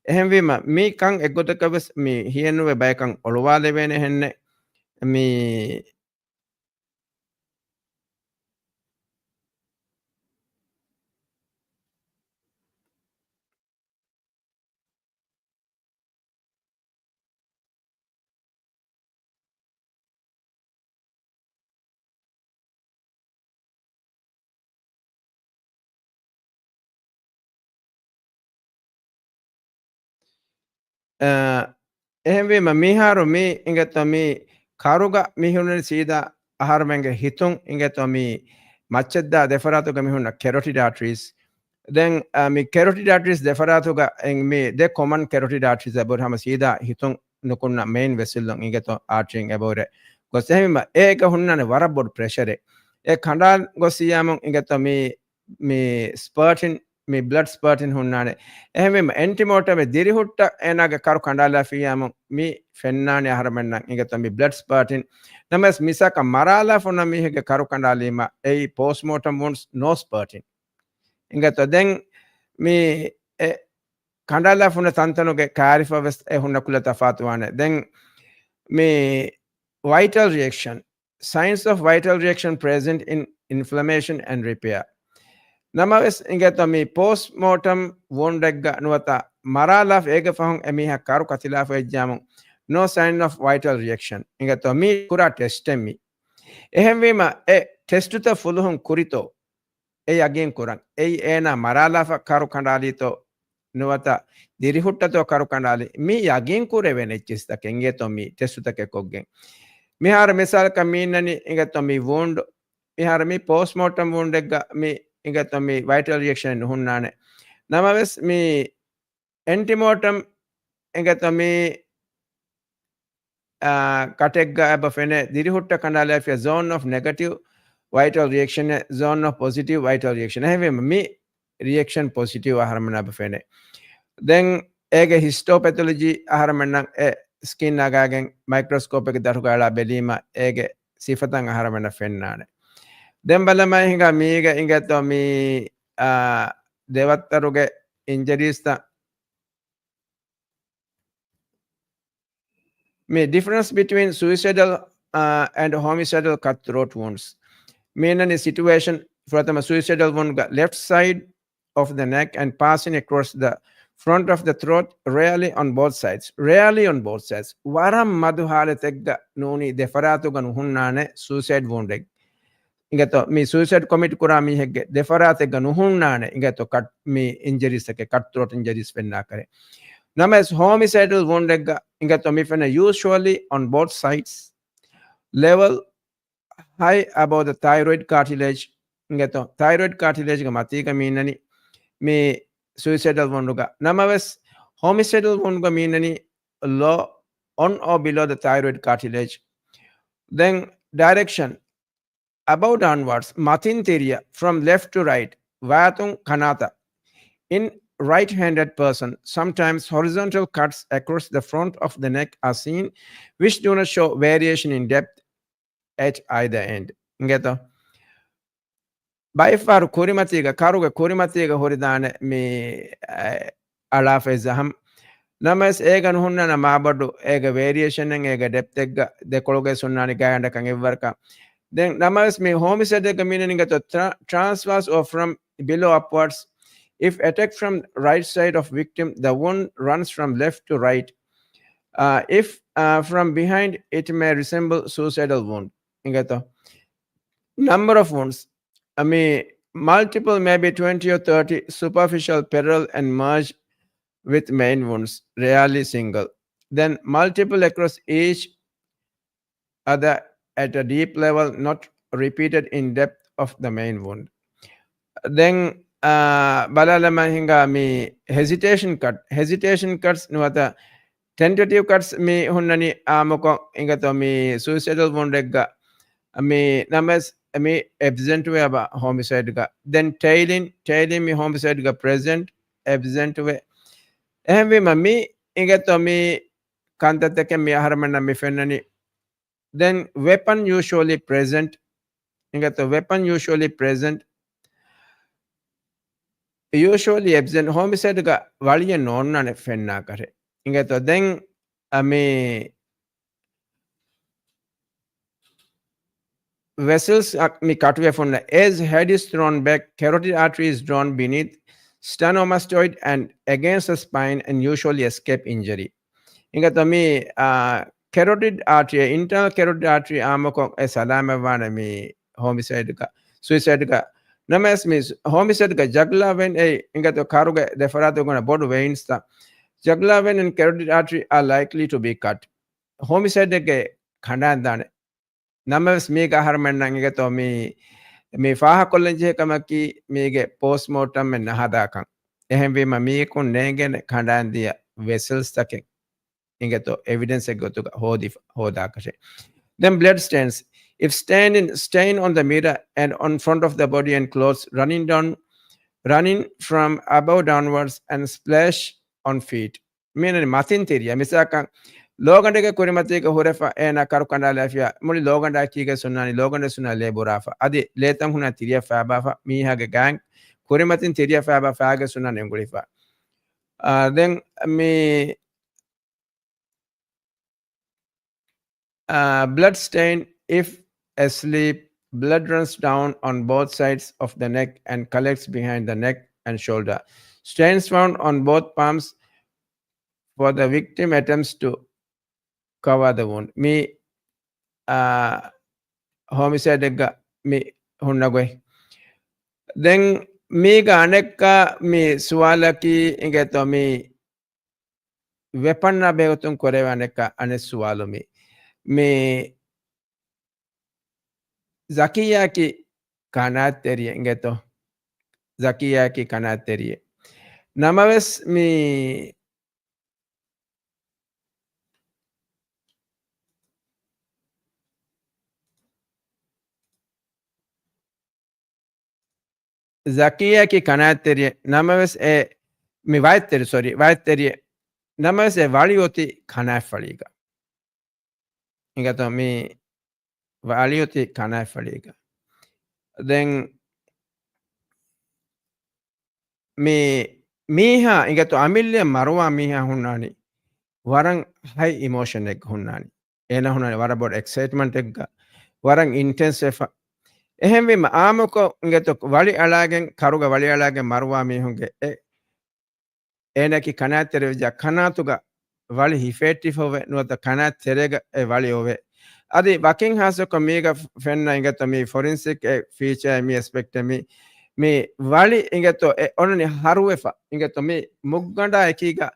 އެހެންވީމަ މި ކަން އެއްގޮތަކަށް ވެސް މި ހިޔެއްނުވެ ބަޔަކަށް އޮޅުވާލެވޭނެ ހެންނެއް މި އަ، އެހެންވީމަ މިހާރު މި އިނގޭތޯ މި ކަރުގަ މި ހުންނަނީ ސީދާ އަހަރުމެންގެ ހިތުން އިނގޭތޯ މި މައްޗަށްދާ ދެފަރާތުގަ މި ހުންނަ ކެރޮޓިޑް އާޓްރީސް. ދެން، އަ، މި ކެރޮޓިޑް އާޓްރީސް ދެފަރާތުގަ އެ، މި ދެ ކޮމަން ކެރޮޓިޑް އާޓްރީސް އެބަހުރި ހަމަ ސީދާ ހިތުން ނުކުންނަ މެއިން ވެސިލް އިނގޭތޯ އާޓްރީން އެބަހުރެ ގޮސް އެހެންވީމަ އޭގަ ހުންނާނެ ވަރަށް ބޮޑު ޕްރެޝަރެއް. އެ ކަނޑާލަން ގޮސް ސިޔާމުން އިނގޭތޯ މި މި ސްޕާޓިން، މި ބްލަޑް ސްޕާޓިން ހުންނާނެ. އެހެންވީމަ އެންޓިމޯޓަމެ ދިރިހުއްޓަ އޭނާގެ ކަރު ކަނޑާލާފިއްޔާމު މި ފެންނާނެ އަހަރުމެންނަށް އިނގޭތޯ މި ބްލަޑް ސްޕާޓިން. ނަމަވެސް މިސާކަށް މަރާލާފަ ހުންނަ މީހެއްގެ ކަރު ކަނޑާލީމަ އެއީ ޕޯސްޓްމޯޓަމް ވުންޑްސް ނޯ ސްޕާޓިން. އިނގޭތޯ ދެން މި އެ ކަނޑާލާފަ ހުންނަ ތަންތަނުގެ ކާރިފަ ވެސް އެ ހުންނަ ކުލަ ތަފާތުވާނެ. ދެން މި ވައިޓަލް ރިއެކްޝަން. Signs of vital reaction present in inflammation and repair. ނަމަވެސް އިނގޭތޯ މި ޕޯސްޓްމޯޓަމް ވުންޑެއްގަ ނުވަތަ މަރާލާފަ އޭގެ ފަހުން އެމީހާ ކަރު ކަތިލާފަ ވެއްޖާމު، no sign of vital reaction. އިނގޭތޯ މި ކުރާ ޓެސްޓެއް މި. އެހެންވީމަ އެ ޓެސްޓުތައް ފުލުހުން ކުރިތޯ؟ އެ ޔަގީން ކުރަން. އެއީ އޭނާ މަރާލާފަ ކަރު ކަނޑާލީތޯ ނުވަތަ ދިރިހުއްޓަތޯ ކަރު ކަނޑާލި މި ޔަގީން ކުރެވޭނެ އެއްޗިސްތަކެއް އިނގޭތޯ މި ޓެސްޓުތަކެއް ކޮށްގެން. މިހާރު މިސާލަކަށް މީންނަނީ އިނގޭތޯ މި ވޫންޑް، މިހާރު މި ޕޯސްޓްމޯޓަމް ވޫންޑެއްގަ މި އިނގޭތޯ މި ވައިޓަލް ރިއެކްޝަނެއް ނުހުންނާނެ. ނަމަވެސް މި އެންޓިމޯޓަމް އިނގޭތޯ މި އާ، ކަޓެއްގަ އެބަ ފެނޭ ދިރިހުއްޓަ ކަނޑާލާފިޔާ ޒޯން އޮފް ނެގަޓިވް ވައިޓަލް ރިއެކްޝަން، ޒޯން އޮފް ޕޮޒިޓިވް ވައިޓަލް ރިއެކްޝަން. އެހެންވީމަ މި ރިއެކްޝަން ޕޮޒިޓިވް އަހަރުމެން އެބަ ފެނޭ. ދެން އޭގެ ހިސްޓޯޕެތޮލޮޖީ އަހަރުމެންނަށް އެ ސްކިން ނަގާގެން މައިކްރޮސްކޯޕެއްގެ ދަށުގަ އަޅާ ބެލީމަ އޭގެ ސިފަތައް އަހަރުމެންނަށް ފެންނާނެ. ދެން ބަލަމާ ހިނގާ މީގަ އިނގޭތޯ މީ، އާ، ދެވައްތަރުގެ އިންޖަރީސްތައް މި difference between suicidal, uh, and homicidal cut throat wounds. މީނަނީ ސިޓުއޭޝަން ފުރަތަމަ ސުއިސައިޑަލް ވުންޑްގަ left side of the neck and passing across the front of the throat, rarely on both sides. Rarely on both sides. ވަރަށް މަދު ހާލަތެއްގަ ނޫނީ ދެފަރާތުގަ ނުހުންނާނެ ސުއިސައިޑް ވުންޑެއް. އިނގޭތޯ މި ސުއިސައިޑް ކޮމިޓް ކުރާ މީހެއްގެ ދެފަރާތެއްގަ ނުހުންނާނެ އިނގޭތޯ ކަޓް، މި އިންޖަރީސް އެކެ ކަޓް ތްރޯޓް އިންޖަރީސް ފެންނާކަރެ. ނަމަވެސް ހޯމިސައިޑަލް ވުންޑެއްގަ އިނގޭތޯ މި ފެންނަ usually on both sides level high above the thyroid cartilage. އިނގޭތޯ؟ ތައިރޮއިޑް ކާޓިލޭޖްގެ މަތީގަ މި އިންނަނީ މި ސުއިސައިޑަލް ވުންޑުގަ. ނަމަވެސް، ހޮމިސައިޑަލް ވުންޑުގަ މި އިންނަނީ low, on or below the thyroid cartilage. ދެން ޑައިރެކްޝަން، above downwards, މަތިން ތިރިއަށް, from left to right, ވާތުން ކަނާތަށް. In right-handed person, sometimes horizontal cuts across the front of the neck are seen, which do not show variation in depth at either end. އިނގޭތޯ؟ ބައެއްފަހަރު ކުރިމަތީގަ، ކަރުގެ ކުރިމަތީގަ ހުރިދާނެ މި، އަ، އަޅާފައި ޒަހަމް. ނަމަވެސް އޭގަ ނުހުންނާނެ މާބޮޑު އޭގެ ވޭރިއޭޝަނެއް، އޭގެ ޑެޕްތެއްގަ ދެކޮޅުގައި ހުންނާނެ ގާތްގަނޑަކަށް އެއްވަރަކަށް. ދެން ނަމަވެސް މި ހޮމިސައިޑެއްގަ މި އިންނަނީ އިނގޭތޯ، tra-, transverse or from below upwards. If attacked from right side of victim, the wound runs from left to right. Uh, if, uh, from behind, it may resemble suicidal wound. އިނގޭތޯ؟ Number of wounds. އަ، މި multiple, maybe twenty or thirty superficial parallel and merge with main wounds, rarely single. Then multiple across each other at a deep level, not repeated in depth of the main wound. ދެން، އާ، ބަލާލަމާ ހިނގާ މި ހެޒިޓޭޝަން ކަޓް، ހެޒިޓޭޝަން ކަޓްސް ނުވަތަ ޓެންޓެޓިވް ކަޓްސް މި ހުންނަނީ އާއްމުކޮށް އިނގޭތޯ މި ސުއިސައިޑަލް ވުންޑެއްގަ. މި ނަމަވެސް މި އެބްސެންޓް ވޭ އަބަ ހޮމިސައިޑްގަ. ދެން ޓެއިލިން، ޓެއިލިން މި ހޮމިސައިޑްގަ ޕްރެޒެންޓް، އެބްސެންޓް ވޭ. އެހެންވީމަ މި އިނގޭތޯ މި ކަންތައްތަކެއް މި އަހަރެމެންނަށް މި ފެންނަނީ. Then weapon usually present. އިނގޭތޯ weapon usually present. Usually absent. ހޮމިސައިޑްގަ ވަޅިއެއް ނޯންނާނެ ފެންނާކަށެއް. އިނގޭތޯ ދެން އަ، މި ވެސަލްސް އަށް މި ކަޓުވެފަ ހުންނަ. As head is thrown back, carotid artery is drawn beneath sternocleidomastoid and against the spine and usually escape injury. އިނގޭތޯ މި، އާ، ކެރޮޓިޑް އާޓްރީ، އިންޓަރނަލް ކެރޮޓިޑް އާޓްރީ އާއްމުކޮށް އެ ސަލާމަތްވާނެ މި ހޮމިސައިޑްގަ، ސުއިސައިޑްގަ. ނަމަވެސް މި ހޮމިސައިޑްގަ ޖަގްލާ ވެއިން އެއީ އިނގޭތޯ ކަރުގެ ދެފަރާތުގަ ބޮޑު ވެއިންސްތައް. Jugular vein and carotid artery are likely to be cut. ހޮމިސައިޑެއްގެ ކަނޑާންދާނެ. ނަމަވެސް މީގަ އަހަރުމެންނަށް އިނގޭތޯ މީ، މީ ފާހަކޮށްލަން ޖެހޭ ކަމަކީ މީގެ ޕޯސްޓްމޯޓަމެއް ނަހަދާކަން. އެހެންވީމަ މީކުން ނޭނގޭނެ ކަނޑާންދިޔަ ވެސަލްސްތަކެއް އިނގޭތޯ އެވިޑެންސެއް ގޮތުގަ ހޯދި-، ހޯދާކަށެއް. Then blood stains. If stain in, stain on the mirror and on front of the body and clothes running down, running from above downwards and splash on feet. މީނަނީ މަތިން ތިރިއަށް. މިސާލަކަށް، ލޯގަނޑެއްގެ ކުރިމަތީގަ ހުރެފަ އޭނާ ކަރު ކަނޑާލާފިޔާ، މުޅި ލޯގަނޑާ އެކީގަ ހުންނާނީ، ލޯގަނޑެއް ހުންނާ ލޭ ބުރާފަ. އަދި ލޭތަން ހުންނާ ތިރިއަށް ފައިބާފަ، މީހާގެ ގާތް ކުރިމަތިން ތިރިއަށް ފައިބާ ފައިގަ ހުންނާނީ އެނގުޅިފަ. އާ، ދެން މި، އާ، blood stain if asleep, blood runs down on both sides of the neck and collects behind the neck and shoulder. Stains found on both palms for the victim attempts to cover the wound. މި، އާ، ހޮމިސައިޑެއްގަ މި ހުންނަ ގޮތް. ދެން މީގަ އަނެއްކާ މި ސުވާލަކީ އިނގޭތޯ މި ވެޕަންއާ ބެހޭގޮތުން ކުރެވޭ އަނެއްކާ އަނެއް ސުވާލު މި، މި ޒަކިއްޔާއަކީ ކަނާތްތެރިއެއް އިނގޭތޯ؟ ޒަކިއްޔާއަކީ ކަނާތްތެރިއެއް. ނަމަވެސް މި ޒަކިއްޔާއަކީ ކަނާތްތެރިއެއް ނަމަވެސް އެ، މި ވައްތެރި، ސޮރީ، ވައްތެރިއެއް ނަމަވެސް އެ ވަޅި އޮތީ ކަނާތްފަޅީގަ. އިނގޭތޯ މި ވަޅި އޮތީ ކަނާތްފަޅީގަ. ދެން މި މީހާ އިނގޭތޯ އަމިއްލަ މަރުވާ މީހާ ހުންނާނީ ވަރަށް ހައި އިމޯޝަނެއްގަ ހުންނާނީ. އޭނާ ހުންނާނީ ވަރަށް ބޮޑު އެކްސައިޓްމަންޓެއްގަ، ވަރަށް އިންޓެންސް ވެފަ. އެހެންވީމަ އާއްމުކޮށް އިނގޭތޯ ވަޅި އަޅާގެން، ކަރުގަ ވަޅި އަޅާގެން މަރުވާ މީހުންގެ އެ އޭނައަކީ ކަނާތްތެރިވެއްޖާ ކަނާތުގަ ވަޅި ހިފޭއްޓިފަ އޮވޭ ނުވަތަ ކަނާތް ތެރޭގަ އެ ވަޅި އޮވޭ. އަދި ވަކިން ހާއްސަކޮށް މީގަ ފެންނަ އިނގޭތޯ މި ފޮރިންސިކް އެ ފީޗާ މި އެސްޕެކްޓް މި، މި ވަޅި އިނގޭތޯ އެ އޮންނަނީ ހަރުވެފަ އިނގޭތޯ މި މުއްގަނޑާ އެކީގަ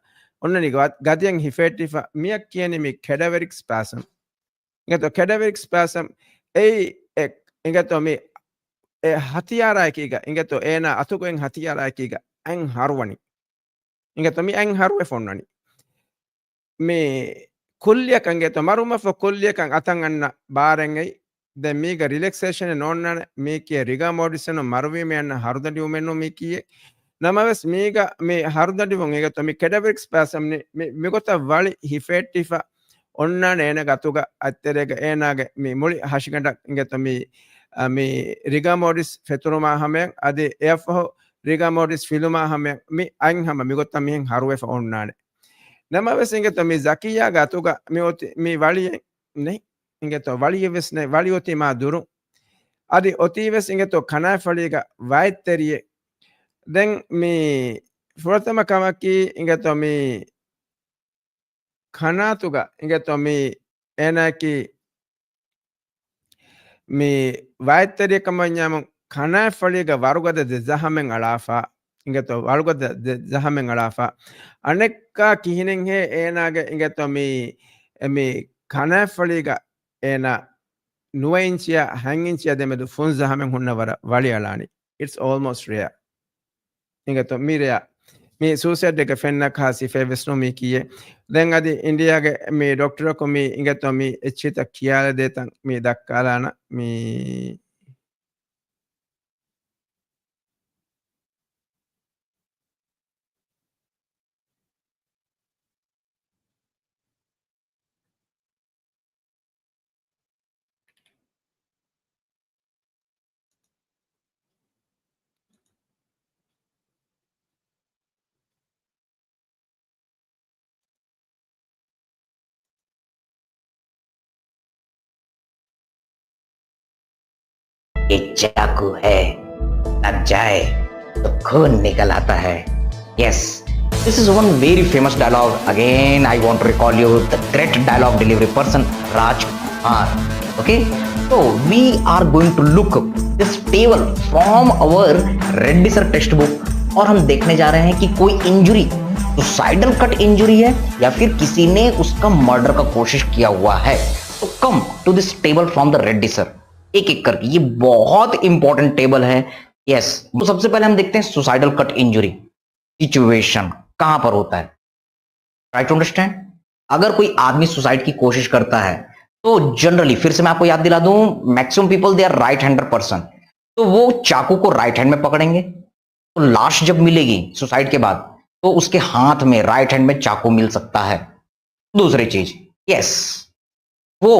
އޮންނަނީ ގަ-، ގަދައިން ހިފޭއްޓިފަ މިއަށް ކިޔަނީ މި ކެޑަވެރިކް ސްޕާސްމް. އިނގޭތޯ ކެޑަވެރިކް ސްޕާސަމް އެއީ އެ އިނގޭތޯ މި އެ ހަތިޔާރާއެކީގަ އިނގޭތޯ އޭނާ އަތުގައި ހަތިޔާރާއެކީގަ އަތް ހަރުވަނީ. އިނގޭތޯ މި އަތް ހަރުވެފަ އޮންނަނީ. މި ކުއްލިއަކަށް އިނގޭތޯ މަރުވުމަށްފަހު ކުއްލިއަކަށް އަތަށް އަންނަ ބާރެއް އެއީ. ދެން މީގަ ރިލެކްސޭޝަނެއް ނޯންނާނެ. މީކީ ރިގާ މޯޑިސްއެއްނު މަރުވީމެއް އަންނަ ހަރުދަނޑިވުމެއްނު މީކީއެއް. ނަމަވެސް މީގަ މި ހަރުދަނޑިވުން އިނގޭތޯ މި ކެޑަވެރިކް ސްޕާސަމް މި، މިގޮތަށް ވަޅި ހިފެއްޓިފަ އޮންނާނެ އޭނަގެ އަތުގަ އަތްތެރޭގަ އޭނާގެ މި މުޅި ހަށިގަނޑަށް އިނގޭތޯ މި، އަ، މި ރިގާ މޯޑިސް ފެތުރުމާ ހަމަޔަށް އަދި އެއަށްފަހު ރިގާ މޯޑިސް ފިލުމާ ހަމަޔަށް މި އަތް ހަމަ މިގޮތަށް މިހެން ހަރުވެފަ އޮންނާނެ. ނަމަވެސް އިނގޭތޯ މި ޒަކިއްޔާގެ އަތުގަ މި އޮތީ މި ވަޅިއެއް ނެތް. އިނގޭތޯ ވަޅިއެއްވެސް ނެތް. ވަޅި އޮތީ މާ ދުރުން. އަދި އޮތީވެސް އިނގޭތޯ ކަނާތްފަޅީގަ ވައްތެރިއެއް. ދެން މި ފުރަތަމަ ކަމަކީ އިނގޭތޯ މި ކަނާތުގަ އިނގޭތޯ މި އޭނާއަކީ މި ވައްތެރިއެއް ކަމަށް ވަންޏާމު ކަނާތްފަޅީގަ ވަރުގަދަ ދެ ޒަހަމެއް އަޅާފަ. އިނގޭތޯ ވަރުގަދަ ދެ ޒަހަމެއް އަޅާފަ. އަނެއްކާ ކިހިނެއްހޭ އޭނާގެ އިނގޭތޯ މި، މި ކަނާތްފަޅީގަ އޭނާ ނުވަ އިންޗިއާ ހަތް އިންޗިއާ ދެމެދު ފުން ޒަހަމެއް ހުންނަ ވަރަށް ވަޅި އަޅާނީ. It's almost rare. އިނގޭތޯ މި ރެއާ. މި ސޫސައިޑްގެ ފެންނަ ކަހަލަ ސިފައެއްވެސް ނޫން މީކީއެއް. ދެން އަދި އިންޑިއާގެ މި ޑޮކްޓަރަކު މި އިނގޭތޯ މި އެއްޗިތައް ކިޔާލަދޭތަން މި ދައްކާލާނަ މި ये चाकू है, लग जाए तो खून निकल आता है। Yes, this is one very famous dialogue. Again, I want to recall you the great dialogue delivery person, Rajkumar. Okay, so we are going to look this table from our Reddy sir textbook, और हम देखने जा रहे हैं कि कोई injury suicidal cut injury है या फिर किसी ने उसका मर्डर का कोशिश किया हुआ है। तो come to this table from the Reddy sir, एक एक करके। ये बहुत इंपॉर्टेंट टेबल है। यस, तो सबसे पहले हम देखते हैं सुसाइडल कट इंजरी सिचुएशन कहां पर होता है। Try to understand. अगर कोई आदमी सुसाइड की कोशिश करता है तो जनरली, फिर से मैं आपको याद दिला दूं, maximum people they are right handed person, तो वो चाकू को राइट हैंड में पकड़ेंगे। तो लाश जब मिलेगी सुसाइड के बाद, तो उसके हाथ में, राइट हैंड में चाकू मिल सकता है। दूसरी चीज, यस, वो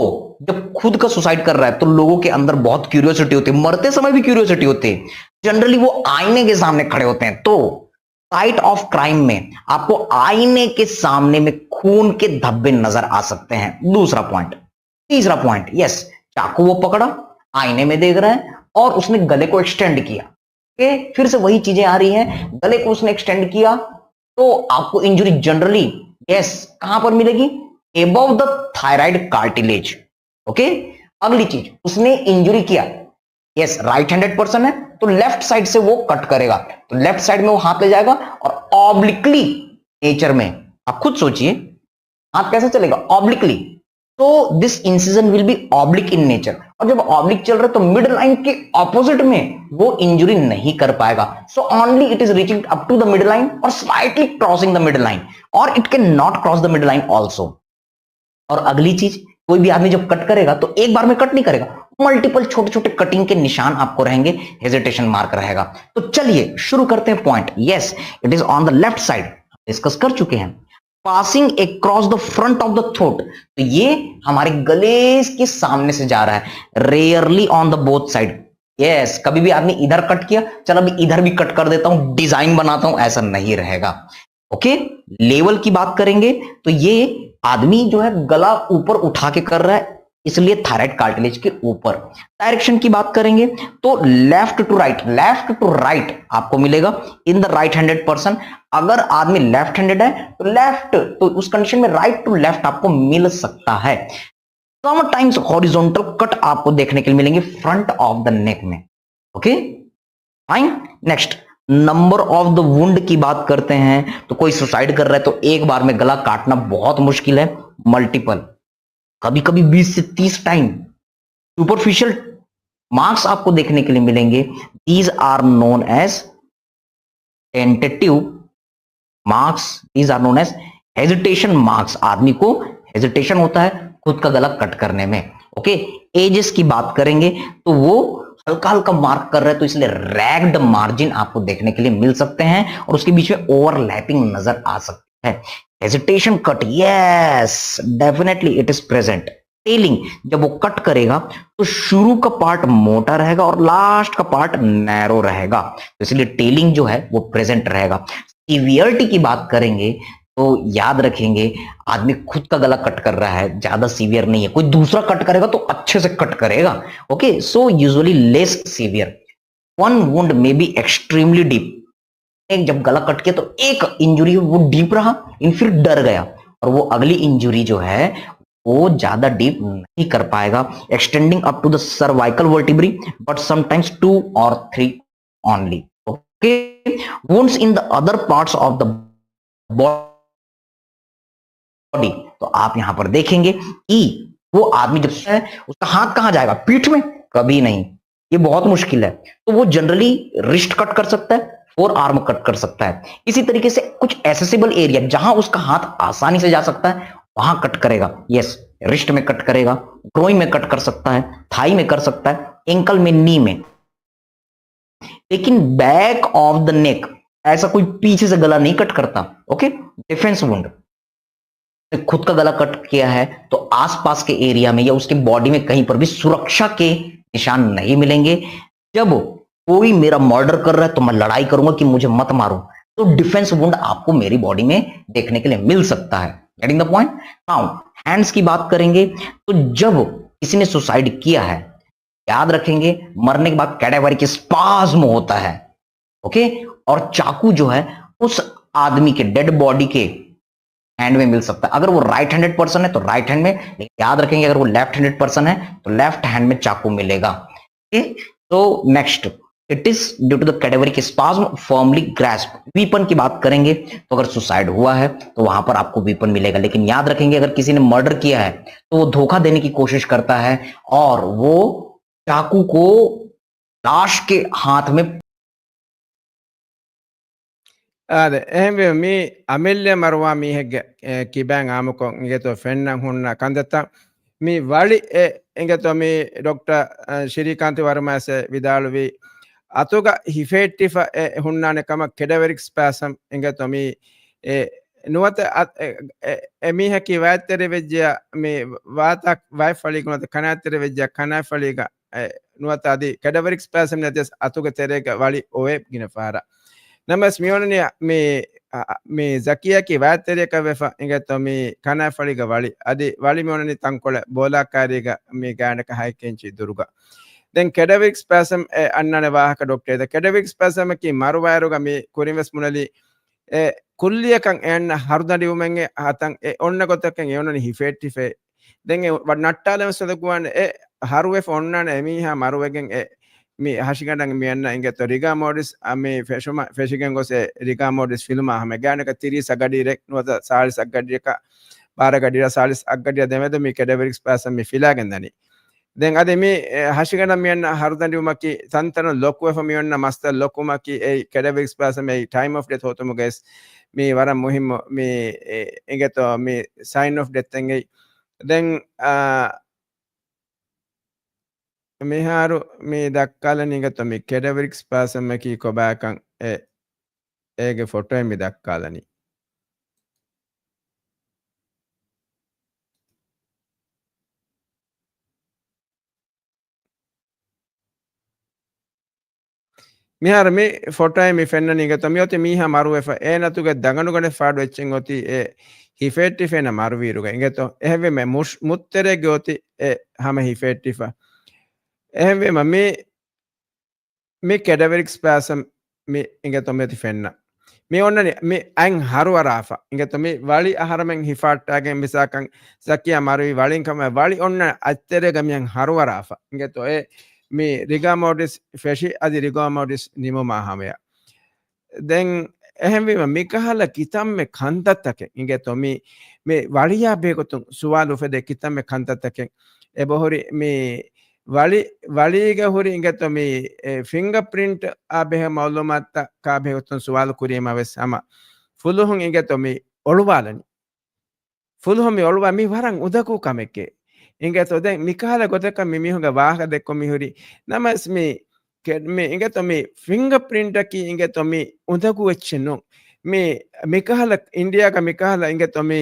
जब खुद का सुसाइड कर रहा है तो लोगों के अंदर बहुत क्यूरियोसिटी होती है, मरते समय भी क्यूरियोसिटी होती है। जनरली वो आईने के सामने खड़े होते हैं, तो साइट ऑफ क्राइम में आपको आईने के सामने में खून के धब्बे नजर आ सकते हैं। दूसरा पॉइंट। तीसरा पॉइंट, यस, चाकू वो पकड़ा, आईने में देख रहा है और उसने गले को एक्सटेंड किया। ओके, फिर से वही चीजें आ रही हैं, गले को उसने एक्सटेंड किया तो आपको इंजरी जनरली, यस, कहां पर मिलेगी? Above the thyroid cartilage. Okay, अगली चीज, उसने इंजरी किया, यस, राइट हैंडेड पर्सन है तो लेफ्ट साइड से वो कट करेगा, तो लेफ्ट साइड में वो हाथ ले जाएगा और ऑब्लिकली नेचर में, आप खुद सोचिए, हाथ कैसे चलेगा? ऑब्लिकली। तो this incision will be oblique in nature, और जब ऑब्लिक चल रहा है तो मिड लाइन के ऑपोजिट में वो इंजरी नहीं कर पाएगा। So only it is reaching up to the mid line or slightly crossing the mid line, or it can not cross the mid line also। और अगली चीज, कोई भी आदमी जब कट करेगा तो एक बार में कट नहीं करेगा, मल्टीपल छोटे छोटे कटिंग के निशान आपको रहेंगे, हेजिटेशन मार्क रहेगा। तो चलिए शुरू करते हैं point. Yes, it is on the left side, discuss कर चुके हैं। Passing across the front of the throat, तो ये हमारे गले के सामने से जा रहा है, rarely on the both side. Yes, कभी भी आदमी इधर कट किया, चल अभी इधर भी कट कर देता हूं, डिजाइन बनाता हूं, ऐसा नहीं रहेगा। ओके, लेवल की बात करेंगे तो ये आदमी जो है गला ऊपर उठा के कर रहा है, इसलिए थायराइड कार्टिलेज के ऊपर। डायरेक्शन की बात करेंगे तो left to right, left to right आपको मिलेगा in the right handed person. अगर आदमी लेफ्ट हैंडेड है तो लेफ्ट, तो उस कंडीशन में राइट टू लेफ्ट आपको मिल सकता है। समटाइम्स हॉरिजॉन्टल कट आपको देखने के लिए मिलेंगे फ्रंट ऑफ द नेक में। Okay, fine. Next, number of the wound की बात करते हैं तो कोई सुसाइड कर रहा है तो एक बार में गला काटना बहुत मुश्किल है, मल्टीपल। कभी कभी बीस से तीस टाइम सुपरफिशियल मार्क्स आपको देखने के लिए मिलेंगे। These are known as tentative marks, these are known as hesitation marks। आदमी को हेजिटेशन होता है खुद का गला कट करने में। ओके, एजेस की बात करेंगे तो वो हल्का हल्का मार्क कर रहे हैं, तो इसलिए रैग्ड मार्जिन आपको देखने के लिए मिल सकते हैं और उसके बीच में ओवरलैपिंग नजर आ सकती है। Hesitation cut, yes, definitely it is present। Telling, जब वो कट करेगा तो शुरू का पार्ट मोटा रहेगा और लास्ट का पार्ट नैरो रहेगा, तो इसलिए टेलिंग जो है वो प्रेजेंट रहेगा। सीवियरिटी की बात करेंगे तो याद रखेंगे, आदमी खुद का गला कट कर रहा है, ज्यादा सीवियर नहीं है, कोई दूसरा कट करेगा तो अच्छे से कट करेगा। Okay, so usually less severe। One wound may be extremely deep। एक जब गला कट के तो एक इंजरी वो डीप रहा, लेकिन फिर डर गया और वो अगली इंजरी जो है वो ज्यादा डीप नहीं कर पाएगा। Extending up to the cervical vertebrae, but sometimes two or three only। Okay, wounds in the other parts of the body। तो आप यहां पर देखेंगे कि वो आदमी जब है, उसका हाथ कहां जाएगा? पीठ में? कभी नहीं, ये बहुत मुश्किल है। तो वो जनरली रिस्ट कट कर सकता है, फोर आर्म कट कर सकता है। इसी तरीके से कुछ एक्सेसिबल एरिया जहां उसका हाथ आसानी से जा सकता है, वहां कट करेगा। यस, रिस्ट में कट करेगा, ग्रोइन में कट कर सकता है, थाई में कर सकता है, एंकल में, नी में। लेकिन बैक ऑफ द नेक, ऐसा कोई पीछे से गला नहीं कट करता। ओके, डिफेंस वुंड, खुद का गला कट किया है तो आसपास के एरिया में या उसके बॉडी में कहीं पर भी सुरक्षा के निशान नहीं मिलेंगे। जब कोई मेरा मर्डर कर रहा है तो मैं लड़ाई करूंगा कि मुझे मत मारो, तो डिफेंस वुंड आपको मेरी बॉडी में देखने के लिए मिल सकता है। Getting the point? Now hands की बात करेंगे तो जब किसी ने सुसाइड किया है, याद रखेंगे, मरने के बाद कैडावरिक स्पाज्म होता है। ओके, और चाकू जो है उस आदमी के, डेड बॉडी के हैंड में मिल सकता है। अगर वो राइट हैंडेड पर्सन है तो राइट हैंड में, लेकिन याद रखेंगे अगर वो लेफ्ट हैंडेड पर्सन है तो लेफ्ट हैंड में चाकू मिलेगा। ओके, तो next, it is due to the cadaveric spasm firmly grasp। Weapon की बात करेंगे तो अगर सुसाइड हुआ है तो वहां पर आपको वीपन मिलेगा, लेकिन याद रखेंगे अगर किसी ने मर्डर किया है तो वो धोखा देने की कोशिश करता है और वो चाकू को लाश के हाथ में। އާދެ، އެހެންވީމަ މީ އަމިއްލަ މަރުވާ މީހެއްގެ، އެ، ކިބައިން އާއްމުކޮށް އިނގޭތޯ ފެންނަން ހުންނަ ކަންތައްތައް. މި ވަޅި، އެ، އިނގޭތޯ މި ޑޮކްޓަރ، އަ، ޝިރީކާންތި ވަރުމާސް އެ ވިދާޅުވީ، އަތުގަ ހިފޭއްޓިފަ އެ ހުންނާނެ ކަމަށް ކެޑަވެރިކް ސްޕާސަމް އިނގޭތޯ މި، އެ، ނުވަތަ އަ، އެ، އެ، އެ މީހަކީ ވައްތެރިވެއްޖެޔާ މި ވާތާ ވައިފަޅީގަ ނުވަތަ ކަނާތްތެރިވެއްޖެޔާ ކަނާތްފަޅީގަ އެ، ނުވަތަ އަދި ކެޑަވެރިކް ސްޕާސަމް ނެތިޔަސް އަތުގެ ތެރޭގަ ވަޅި އޮވޭ ގިނަ ފަހަރަށް. ނަމަވެސް މިއޮންނަނީ މި، އަ، މި ޒަކިޔާއަކީ ވައްތެރިޔަކަށް ވެފަ އިނގޭތޯ މި ކަނާތްފަޅީގަ ވަޅި. އަދި ވަޅި މިއޮންނަނީ ތަންކޮޅެއް ބޯލާ ކާރީގަ މި ގާތްގަނޑަކަށް ހަތް އިންޗި ދުރުގަ. ދެން ކެޑަވެރިކް ސްޕާސަމް އެ އަންނާނެ ވާހަކަ ޑޮކްޓަރ އެދަ. ކެޑަވެރިކް ސްޕާސަމަކީ މަރުވާއިރުގަ މި ކުރިން ވެސް ބުނެލި އެ ކުއްލިއަކަށް އެ އަންނަ ހަރުދަނޑިވުމެއް އެ ހަތަން އެ އޮންނަ ގޮތަކަށް އެ އޮންނަނީ ހިފޭއްޓިފައި. ދެން އެ ވަ-، ނައްޓާލަން ވެސް އެދަގުވާނެ އެ ހަރުވެފަ އޮންނާނެ އެމީހާ މަރުވެގެން އެ މި ހަށިގަނޑަށް މި އަންނަ އިނގޭތޯ ރިގާ މޯޑިސް އަ، މި ފެށުމަށް ފެށިގެން ގޮސް އެ ރިގާ މޯޑިސް ފިލުމާ ހަމަ ގާތްގަނޑަކަށް ތިރީސް އަށްގަޑިއިރެއް ނުވަތަ ސާޅީސް އަށްގަޑިއަކަށް ބާރަ ގަޑިއިރަށް ސާޅީސް އަށްގަޑިއަށް ދެމެދު މި ކެޑަވެރިކް ސްޕާސަމް މި ފިލާގެން ދަނީ. ދެން އަދި މި، އެ، ހަށިގަނޑަށް މި އަންނަ ހަރުދަނޑިވުމަކީ ތަންތަނުން ލޮކުވެފަ މި އޮންނަ މަސްތައް ލޮކުމަކީ އެއީ ކެޑަވެރިކް ސްޕާސަމް އެއީ ޓައިމް އޮފް ޑެތް ހޯދުމުގައި މި ވަރަށް މުހިއްމު މި، އެ، އިނގޭތޯ މި ސައިން އޮފް ޑެތް އެނގެ. ދެން، އާ، މިހާރު މި ދައްކާލަނީ އިނގޭތޯ މި ކެޑަވެރިކް ސްޕާސަމް އަކީ ކޮބާކަން އެ، އޭގެ ފޮޓޯއެއް މި ދައްކާލަނީ. މިހާރު މި ފޮޓޯއެއް މި ފެންނަނީ އިނގޭތޯ މިއޮތީ މީހާ މަރުވެފަ އޭނަތުގެ ދަގަނޑުގަނޑެއް ފާޑު އެއްޗެއް އޮތީ އެ ހިފޭއްޓިފޭނަ މަރުވިއިރުގަ އިނގޭތޯ އެހެންވީމަ މުޝް-، މުއްތެރޭގެ އޮތީ އެ ހަމަ ހިފޭއްޓިފަ. އެހެންވީމަ މި މި ކެޑަވެރިކް ސްޕާސަމް މި އިނގޭތޯ މިއޮތީ ފެންނަ. މި އޮންނަނީ މި އަތް ހަރުވަރާފަ. އިނގޭތޯ މި ވަޅި އަހަރަމެން ހިފާއްޓާގެން މިސާކަން ޒަކިޔާ މަރުވި ވަޅިން ކަމަށް ވަޅި އޮންނަ އަތްތެރޭގަ މިއަން ހަރުވަރާފަ. އިނގޭތޯ އެ މި ރިގާ މޯޑިސް ފެށި އަދި ރިގާ މޯޑިސް ނިމުމާ ހަމަޔަށް. ދެން އެހެންވީމަ މިކަހަލަ ކިތަންމެ ކަންތައްތަކެއް އިނގޭތޯ މި، މި ވަޅިޔާ ބެހޭގޮތުން ސުވާލު އުފެދޭ ކިތަންމެ ކަންތައްތަކެއް. އެބަހުރި މި ވަޅި، ވަޅީގަ ހުރި އިނގޭތޯ މި، އެ، ފިންގަ ޕްރިންޓް އާ ބެހޭ މައުލޫމާތަކާ ބެހޭގޮތުން ސުވާލު ކުރީމަ ވެސް ހަމަ ފުލުހުން އިނގޭތޯ މި އޮޅުވާލަނީ. ފުލުހުން މި އޮޅުވާ މި ވަރަށް އުނދަގޫ ކަމެކޭ. އިނގޭތޯ ދެން މިކަހަލަ ގޮތަކަށް މި މީހުންގެ ވާހަކަ ދެއްކުން މި ހުރި. ނަމަވެސް މި ކެ-، މި އިނގޭތޯ މި ފިންގަ ޕްރިންޓަކީ އިނގޭތޯ މި އުނދަގޫ އެއްޗެއް ނޫން. މި، މިކަހަލަ އިންޑިއާގަ މިކަހަލަ އިނގޭތޯ މި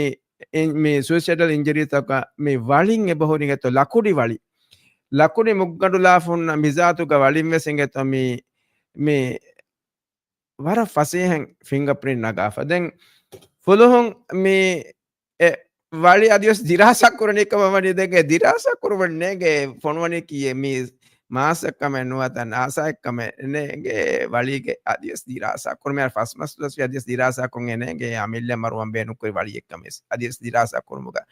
އިން-، މި ސުއިސައިޑަލް އިންޖުރީތަކަށް މި ވަޅިން އެބަހުރި އިނގޭތޯ ލަކުޑި ވަޅި. ލަކުޑި މުއްގަނޑުލާފަ ހުންނަ މިޒާތުގަ ވަޅިން ވެސް އިނގޭތޯ މި، މި ވަރަށް ފަސޭހައިން ފިންގަ ޕްރިންޓް ނަގާފަ. ދެން ފުލުހުން މި އެ ވަޅި އަދިވެސް ދިރާސާ ކުރަނީ ކަމަށް ވަނީ ދެން އެ ދިރާސާ ކުރުމަށް ނޭނގެ ފޮނުވަނީ ކީއެއް މީ މާސްއެއް ކަމެއް ނުވަތަ ނާސާއެއް ކަމެއް ނޭނގެ ވަޅީގެ އަދިވެސް ދިރާސާ ކުރުމެއް ފަސް މަސް ދުވަސް ވެ އަދިވެސް ދިރާސާ ކޮށް އެ ނޭނގެ އަމިއްލަ މަރުވަން ބޭނުން ކުރި ވަޅިއެއް ކަމެއް އަދިވެސް ދިރާސާ ކުރުމުގަ.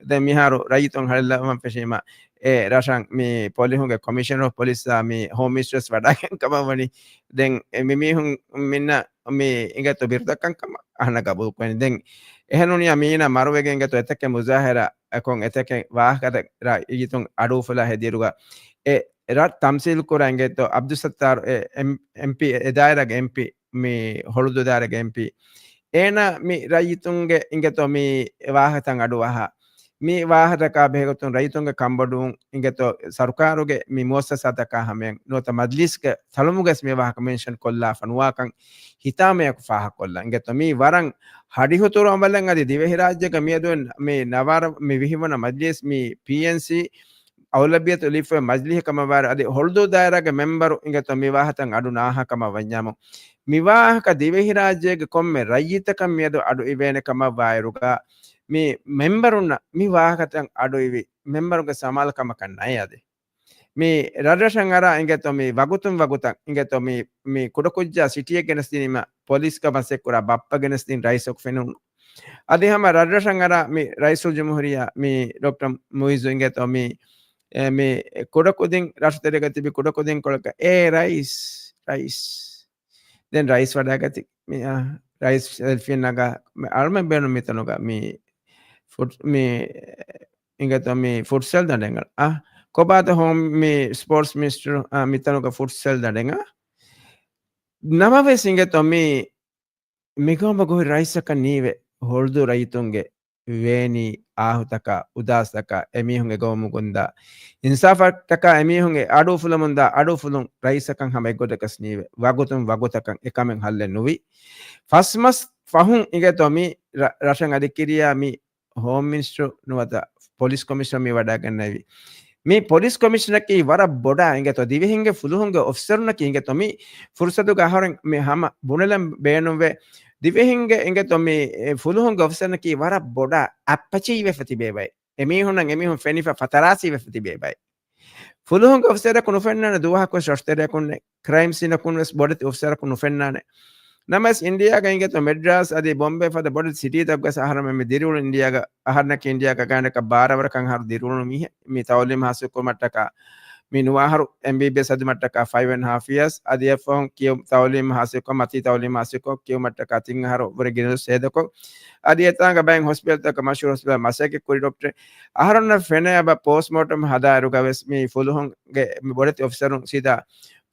ދެން މިހާރު ރައްޔިތުން ހަޅެއްލަވަން ފެށީމަ އެ ރަށަށް މި ޕޮލިހުންގެ ކޮމިޝަނަރ އޮފް ޕޮލިސްއާ މި ހޯމް މިނިސްޓަރސް ވަޑައިގެން ކަމަށް ވަނީ. ދެން އެ މި މީހުން މިންނަ މި އިނގޭތޯ ބިރުދައްކަން ކަމަށް އަހަންނަށް ގަބޫލު ކުރަނީ. ދެން އެހެން ނޫނީ މީނަ މަރުވެގެން އިނގޭތޯ އެތަކެއް މުޒާހަރާ އެކޮށް އެތަކެއް ވާހަކަ ރައްޔިތުން އަޑު އުފުލާ ހެދިއިރުގަ އެ ރަށް ތަމްސީލް ކުރާ އިނގޭތޯ އަބްދުއްސައްތާރު އެ އެމް-، އެމްޕީ އެ ދާއިރާގެ އެމްޕީ މި ހޮޅުދޫ ދާއިރާގެ އެމްޕީ. އޭނާ މި ރައްޔިތުންގެ އިނގޭތޯ މި ވާހަކަތައް އަޑުއަހާ. މި ވާހަކަތަކާ ބެހޭގޮތުން ރައްޔިތުންގެ ކަންބޮޑުވުން އިނގޭތޯ ސަރުކާރުގެ މި މުއައްސަސާތަކާ ހަމަޔަށް ނުވަތަ މަޖްލިސްގެ ތަޅުމުގަސް މި ވާހަކަ މެންޝަން ކޮށްލާފަ ނުވާކަން ހިތާމަޔަކު ފާހަގަކޮށްލަން. އިނގޭތޯ މީ ވަރަށް ހަޑިހުތުރު އަމަލެއް އަދި ދިވެހިރާއްޖޭގަ މިއަދު މި ނަވާރަ މި ވިހިވަނަ މަޖްލިސް މި ޕީއެންސީ އައުލަބިއްޔަތު ލިބިފައި މަޖްލިހެއް ކަމަށް ވާއިރު އަދި ހޮޅުދޫ ދާއިރާގެ މެމްބަރު އިނގޭތޯ މި ވާހަކަތައް އަޑު ނާހާ ކަމަށް ވަންޏާމު، މި ވާހަކަ ދިވެހިރާއްޖޭގެ ކޮންމެ ރައްޔިތަކަށް މިއަދު އަޑު އިވޭނެ ކަމަށް ވާއިރުގަ، މި މެމްބަރުންނަށް މި ވާހަކަތައް އަޑު އިވި މެމްބަރުންގެ ސަމާލުކަމަކަށް ނައޭ އަދި. މި ރަށްރަށަށް އަރާ އިނގޭތޯ މި ވަގުތުން ވަގުތަށް އިނގޭތޯ މި، މި ކުޑަކުއްޖާ ސިޓީއެއް ގެނެސްދިނީމަ ޕޮލިސްގަ މަސައްކަތްކުރާ ބައްޕަ ގެނެސްދިން ރައީސަކު ފެނުނު. އަދި ހަމަ ރަށްރަށަށް އަރާ މި ރައީސުލްޖުމްހޫރިއްޔާ މި ޑޮކްޓަރ މުއިއްޒު އިނގޭތޯ މި، އެ، މި ކުޑަކުދިން ރަށުތެރޭގަ ތިބި ކުޑަކުދިން ކޮޅަކަށް އޭ ރައީސް، ރައީސް. ދެން ރައީސް ވަޑައިގަތި މި، އާ، ރައީސް ސެލްފީ ނަގާ މި އަޅުމެން ބޭނުން މިތަނުގަ މި ފުޓް-، މި އިނގޭތޯ މި ފުޓްސަލް ދަނޑެއް އަޅާ. އާ، ކޮބާތަ ހޯމް މި ސްޕޯޓްސް މިނިސްޓަރު، އާ، މިތަނުގަ ފުޓްސަލް ދަނޑެއް އަޅާ. ނަމަވެސް އިނގޭތޯ މި މިގައުމަށް ގޮވި ރައީސަކަށް ނީވެ ހޮޅުދޫ ރައްޔިތުންގެ ވޭނީ އާހުތަކާ، އުދާސްތަކާ، އެމީހުންގެ ގައުމުގަ އުނދާ އިންސާފަށްޓަކާ އެމީހުންގެ އަޑު އުފުލަމުންދާ އަޑު އުފުލުން ރައީސަކަށް ހަމަ އެއްގޮތަކަސް ނީވެ. ވަގުތުން ވަގުތަކަށް އެކަމެއް ހައްލެއް ނުވި. ފަސް މަސް ފަހުން އިނގޭތޯ މި ރަ-، ރަށަށް އަދި ކިރިޔާ މި ހޯމް މިނިސްޓަރު ނުވަތަ ޕޮލިސް ކޮމިޝަނަރު މި ވަޑައިގަންނައިވި. މި ޕޮލިސް ކޮމިޝަނަރަކީ ވަރަށް ބޮޑާ އިނގޭތޯ ދިވެހިންގެ ފުލުހުންގެ އޮފިސަރުންނަކީ އިނގޭތޯ މި ފުރުސަތުގަ އަހަރެން މި ހަމަ ބުނެލަން ބޭނުންވޭ. ދިވެހިންގެ އިނގޭތޯ މި، އެ، ފުލުހުންގެ އޮފިސަރުންނަކީ ވަރަށް ބޮޑާ އައްޕަޗީވެފަ ތިބޭ ބައެއް. އެމީހުންނަށް އެމީހުން ފެނިފަ ފަތަރާސީވެފަ ތިބޭ ބައެއް. ފުލުހުންގެ އޮފިސަރަކު ނުފެންނާނެ ދުވަހަކުވެސް ރަށުތެރެއަކުންނެއް، ކްރައިމް ސީނަކުން ވެސް ބޮޑެތި އޮފިސަރަކު ނުފެންނާނެ. ނަމަވެސް އިންޑިއާގަ އިނގޭތޯ މެޑްރާސް އަދި ބޮމްބޭ ފަދަ ބޮޑެތި ސިޓީތަކުގަސް އަހަރެމެން މި ދިރިއުޅުނު އިންޑިއާގަ، އަހަރެންނަކީ އިންޑިއާގަ ގާތްގަނޑަކަށް ބާރަ ވަރަކަށް އަހަރު ދިރިއުޅުނު މީހެއް. މި ތައުލީމް ހާސިލްކުރުމަށްޓަކާ މި ނުވަ އަހަރު އެމްބީބީއެސް ހެދުމަށްޓަކާ ފައިވް އެންޑް ހާފް އިޔާސް އަދި އެއަށްފަހުން ކިޔު ތައުލީމް ހާސިލްކޮށް، މަތީ ތައުލީމް ހާސިލްކޮށް ކިޔުމަށްޓަކާ ތިން އަހަރު ވުރެ ގިނަ ހޭދަކޮށް، އަދި އެތާނގަ ބައެއް ހޮސްޕިޓަލްތަކަށް މަޝްހޫރު ހޮސްޕިޓަލް މަސައްކަތް ކުރި ޑޮކްޓަރ އަހަރުންނަށް ފެނޭ އެބަ ޕޯސްޓްމޯޓަމް ހަދާއިރުގަ ވެސް މި ފުލުހުންގެ މި ބޮޑެތި އޮފިސަރުން ސީދާ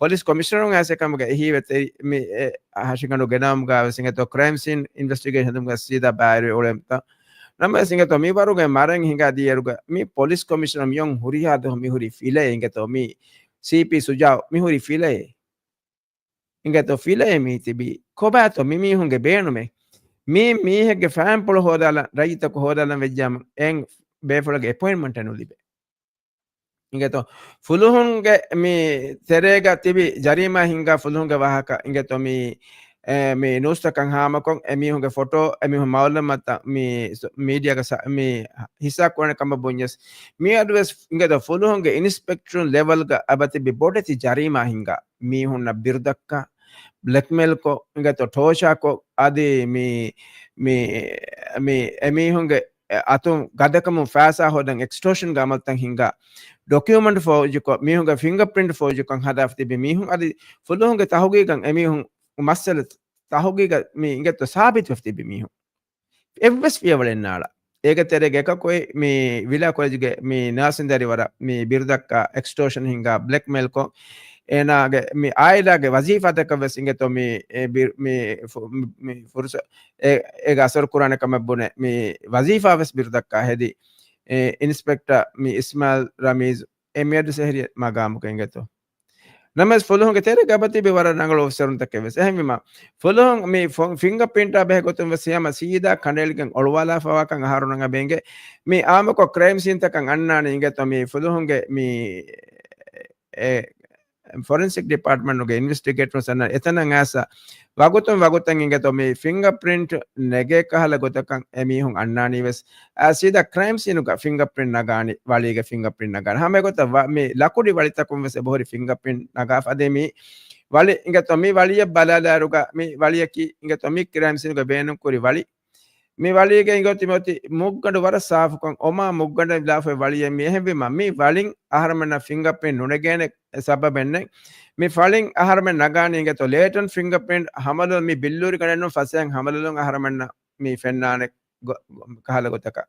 ޕޮލިސް ކޮމިޝަނަރުން އައިސް އެކަމުގެ އެހީވެ ތެރި މި އެ ހަށިގަނޑު ގެނައުމުގަ ވެސް އިނގޭތޯ ކްރައިމް ސީން އިންވެސްޓިގޭޝަން ހެދުމުގަ ސީދާ ބައިވެރި އުޅެންތަ. ނަމަވެސް އިނގޭތޯ މި ވަރުގެ މަރެން ހިނގާ ދިޔައިރުގަ މި ޕޮލިސް ކޮމިޝަނަރު މިއޮން ހުރިހާ ދުވަހު މި ހުރި ފިލައެއް އިނގޭތޯ މި ސީޕީ ސުޖާއު މި ހުރި ފިލައެއް. އިނގޭތޯ ފިލައެއް މީ ތިބީ. ކޮބާތޯ މި މީހުންގެ ބޭނުމެއް؟ މީ މީހެއްގެ ފައިންޕުޅު ހޯދާލަން، ރައްޔިތަކު ހޯދާލަން ވެއްޖާމަ އެން ބޭފުޅަކު އެޕޮއިންޓްމަންޓެއް ނުލިބޭ. އިނގޭތޯ ފުލުހުންގެ މި ތެރޭގަ ތިބި ޖަރީމާ ހިންގާ ފުލުހުންގެ ވާހަކަ އިނގޭތޯ މި، އެ، މި ނޫސްތަކަށް ހާމަކޮށް އެމީހުންގެ ފޮޓޯ، އެމީހުން މައުލޫމާތު މި ސު-، މީޑިއާގަ ސަ-، މި ހިއްސާ ކުރަން ކަމަށް ބުންޏަސް، މިއަދުވެސް އިނގޭތޯ ފުލުހުންގެ އިންސްޕެކްޓަރުން ލެވަލްގަ އެބަތިބި ބޮޑެތި ޖަރީމާ ހިންގާ މީހުންނަށް ބިރުދައްކާ، ބްލެކްމެއިލްކޮށް، އިނގޭތޯ ޓޯޗާކޮށް، އަދި މި، މި، މި އެމީހުންގެ އަތުން ގަދަކަމުން ފައިސާ ހޯދަން އެކްސްޓޯޝަންގެ އަމަލުތައް ހިންގާ، ޑޮކިއުމަންޓް ފޯޖުކޮށް، މީހުންގެ ފިންގަޕްރިންޓް ފޯޖުކޮށް ހަދާފަ ތިބި މީހުން އަދި ފުލުހުންގެ ތަހުގީގަށް އެމީހުން މައްސަލަ ތަހުގީގަށް މި އިނގޭތޯ ސާބިތުވެފަ ތިބި މީހުން އެއްވެސް ފިޔަވަޅެއް ނާޅާ. އޭގެ ތެރޭގަ އެކަކު އޮތް މި ވިލާ ކޮލެޖުގެ މި ނާސިންދަރިވަރަށް މި ބިރުދައްކާ އެކްސްޓޯޝަން ހިންގާ ބްލެކްމެއިލްކޮށް، އޭނާގެ މި އާއިލާގެ ވަޒީފާތަކަށް ވެސް އިނގޭތޯ މި، އެ، ބިރު-، މި ފު-، މި، މި ފުރުސަ-، އެ-، އޭގެ އަސަރު ކުރާނެ ކަމެއް ބުނެ މި ވަޒީފާ ވެސް ބިރުދައްކާ ހެދި، އެ، އިންސްޕެކްޓަރ މި އިސްމާއިލް ރަމީޒް އެ މިއަދު ސެހެރި މަގާމުގަ އިނގޭތޯ. ނަމަވެސް ފުލުހުންގެ ތެރޭގަ އެބަތިބި ވަރަށް ރަނގަޅު އޮފިސަރުންތަކެއް ވެސް. އެހެންވީމަ، ފުލުހުން މި ފޮ-، ފިންގަ ޕްރިންޓާ ބެހޭ ގޮތުން ވެސް ހަމަ ސީދާ ކަނޑައެޅިގެން އޮޅުވާލާފަވާކަން އަހަރުންނަށް އެބަ އިނގޭ. މި އާއްމުކޮށް ކްރައިމް ސީންތަކަށް އަންނާނީ އިނގޭތޯ މި ފުލުހުންގެ މި، އެ، ފޮރެންސިކް ޑިޕާޓްމަންޓުގެ އިންވެސްޓިގޭޓަރުން އަންނާނީ އެތަނަށް އައިސް ވަގުތުން ވަގުތަށް އިނގޭތޯ މި ފިންގަ ޕްރިންޓް ނެގޭ ކަހަލަ ގޮތަކަށް އެމީހުން އަންނާނީ ވެސް. އާ، ސީދާ ކްރައިމް ސީނުގަ ފިންގަ ޕްރިންޓް ނަގާނީ، ވަޅީގެ ފިންގަ ޕްރިންޓް ނަގާނީ. ހަމަ އެގޮތަށް ވަ-، މި ލަކުޑި ވަޅިތަކުން ވެސް އެބަހުރި ފިންގަ ޕްރިންޓް ނަގާފަ. އަދި މި ވަޅި އިނގޭތޯ މި ވަޅިއަށް ބަލާލާއިރުގަ މި ވަޅިއަކީ އިނގޭތޯ މި ކްރައިމް ސީނުގަ ބޭނުންކުރި ވަޅި. މި ވަޅީގަ އިނގޭތޯ މިއޮތީ މުއްގަނޑު ވަރަށް ސާފުކޮށް، އޮމާ މުއްގަނޑަށް ލާފައި ވަޅިއެއް މި. އެހެންވީމަ، މި ވަޅިން އަހަރުމެންނަށް ފިންގަ ޕްރިންޓް ނުނެގޭނެ ސަބަބެއް ނެތް. މި ފަޅިން އަހަރުމެން ނަގާނީ އިނގޭތޯ ލޭޓަންޓް ފިންގަ ޕްރިންޓް ހަމަލު-، މި ބިއްލޫރިގަނޑެއްނު ފަސޭހަ ހަމަލުލުން އަހަރުމެންނަށް މި ފެންނާނެ ގޮ-، ގޮ-، ކަހަލަ ގޮތަކަށް.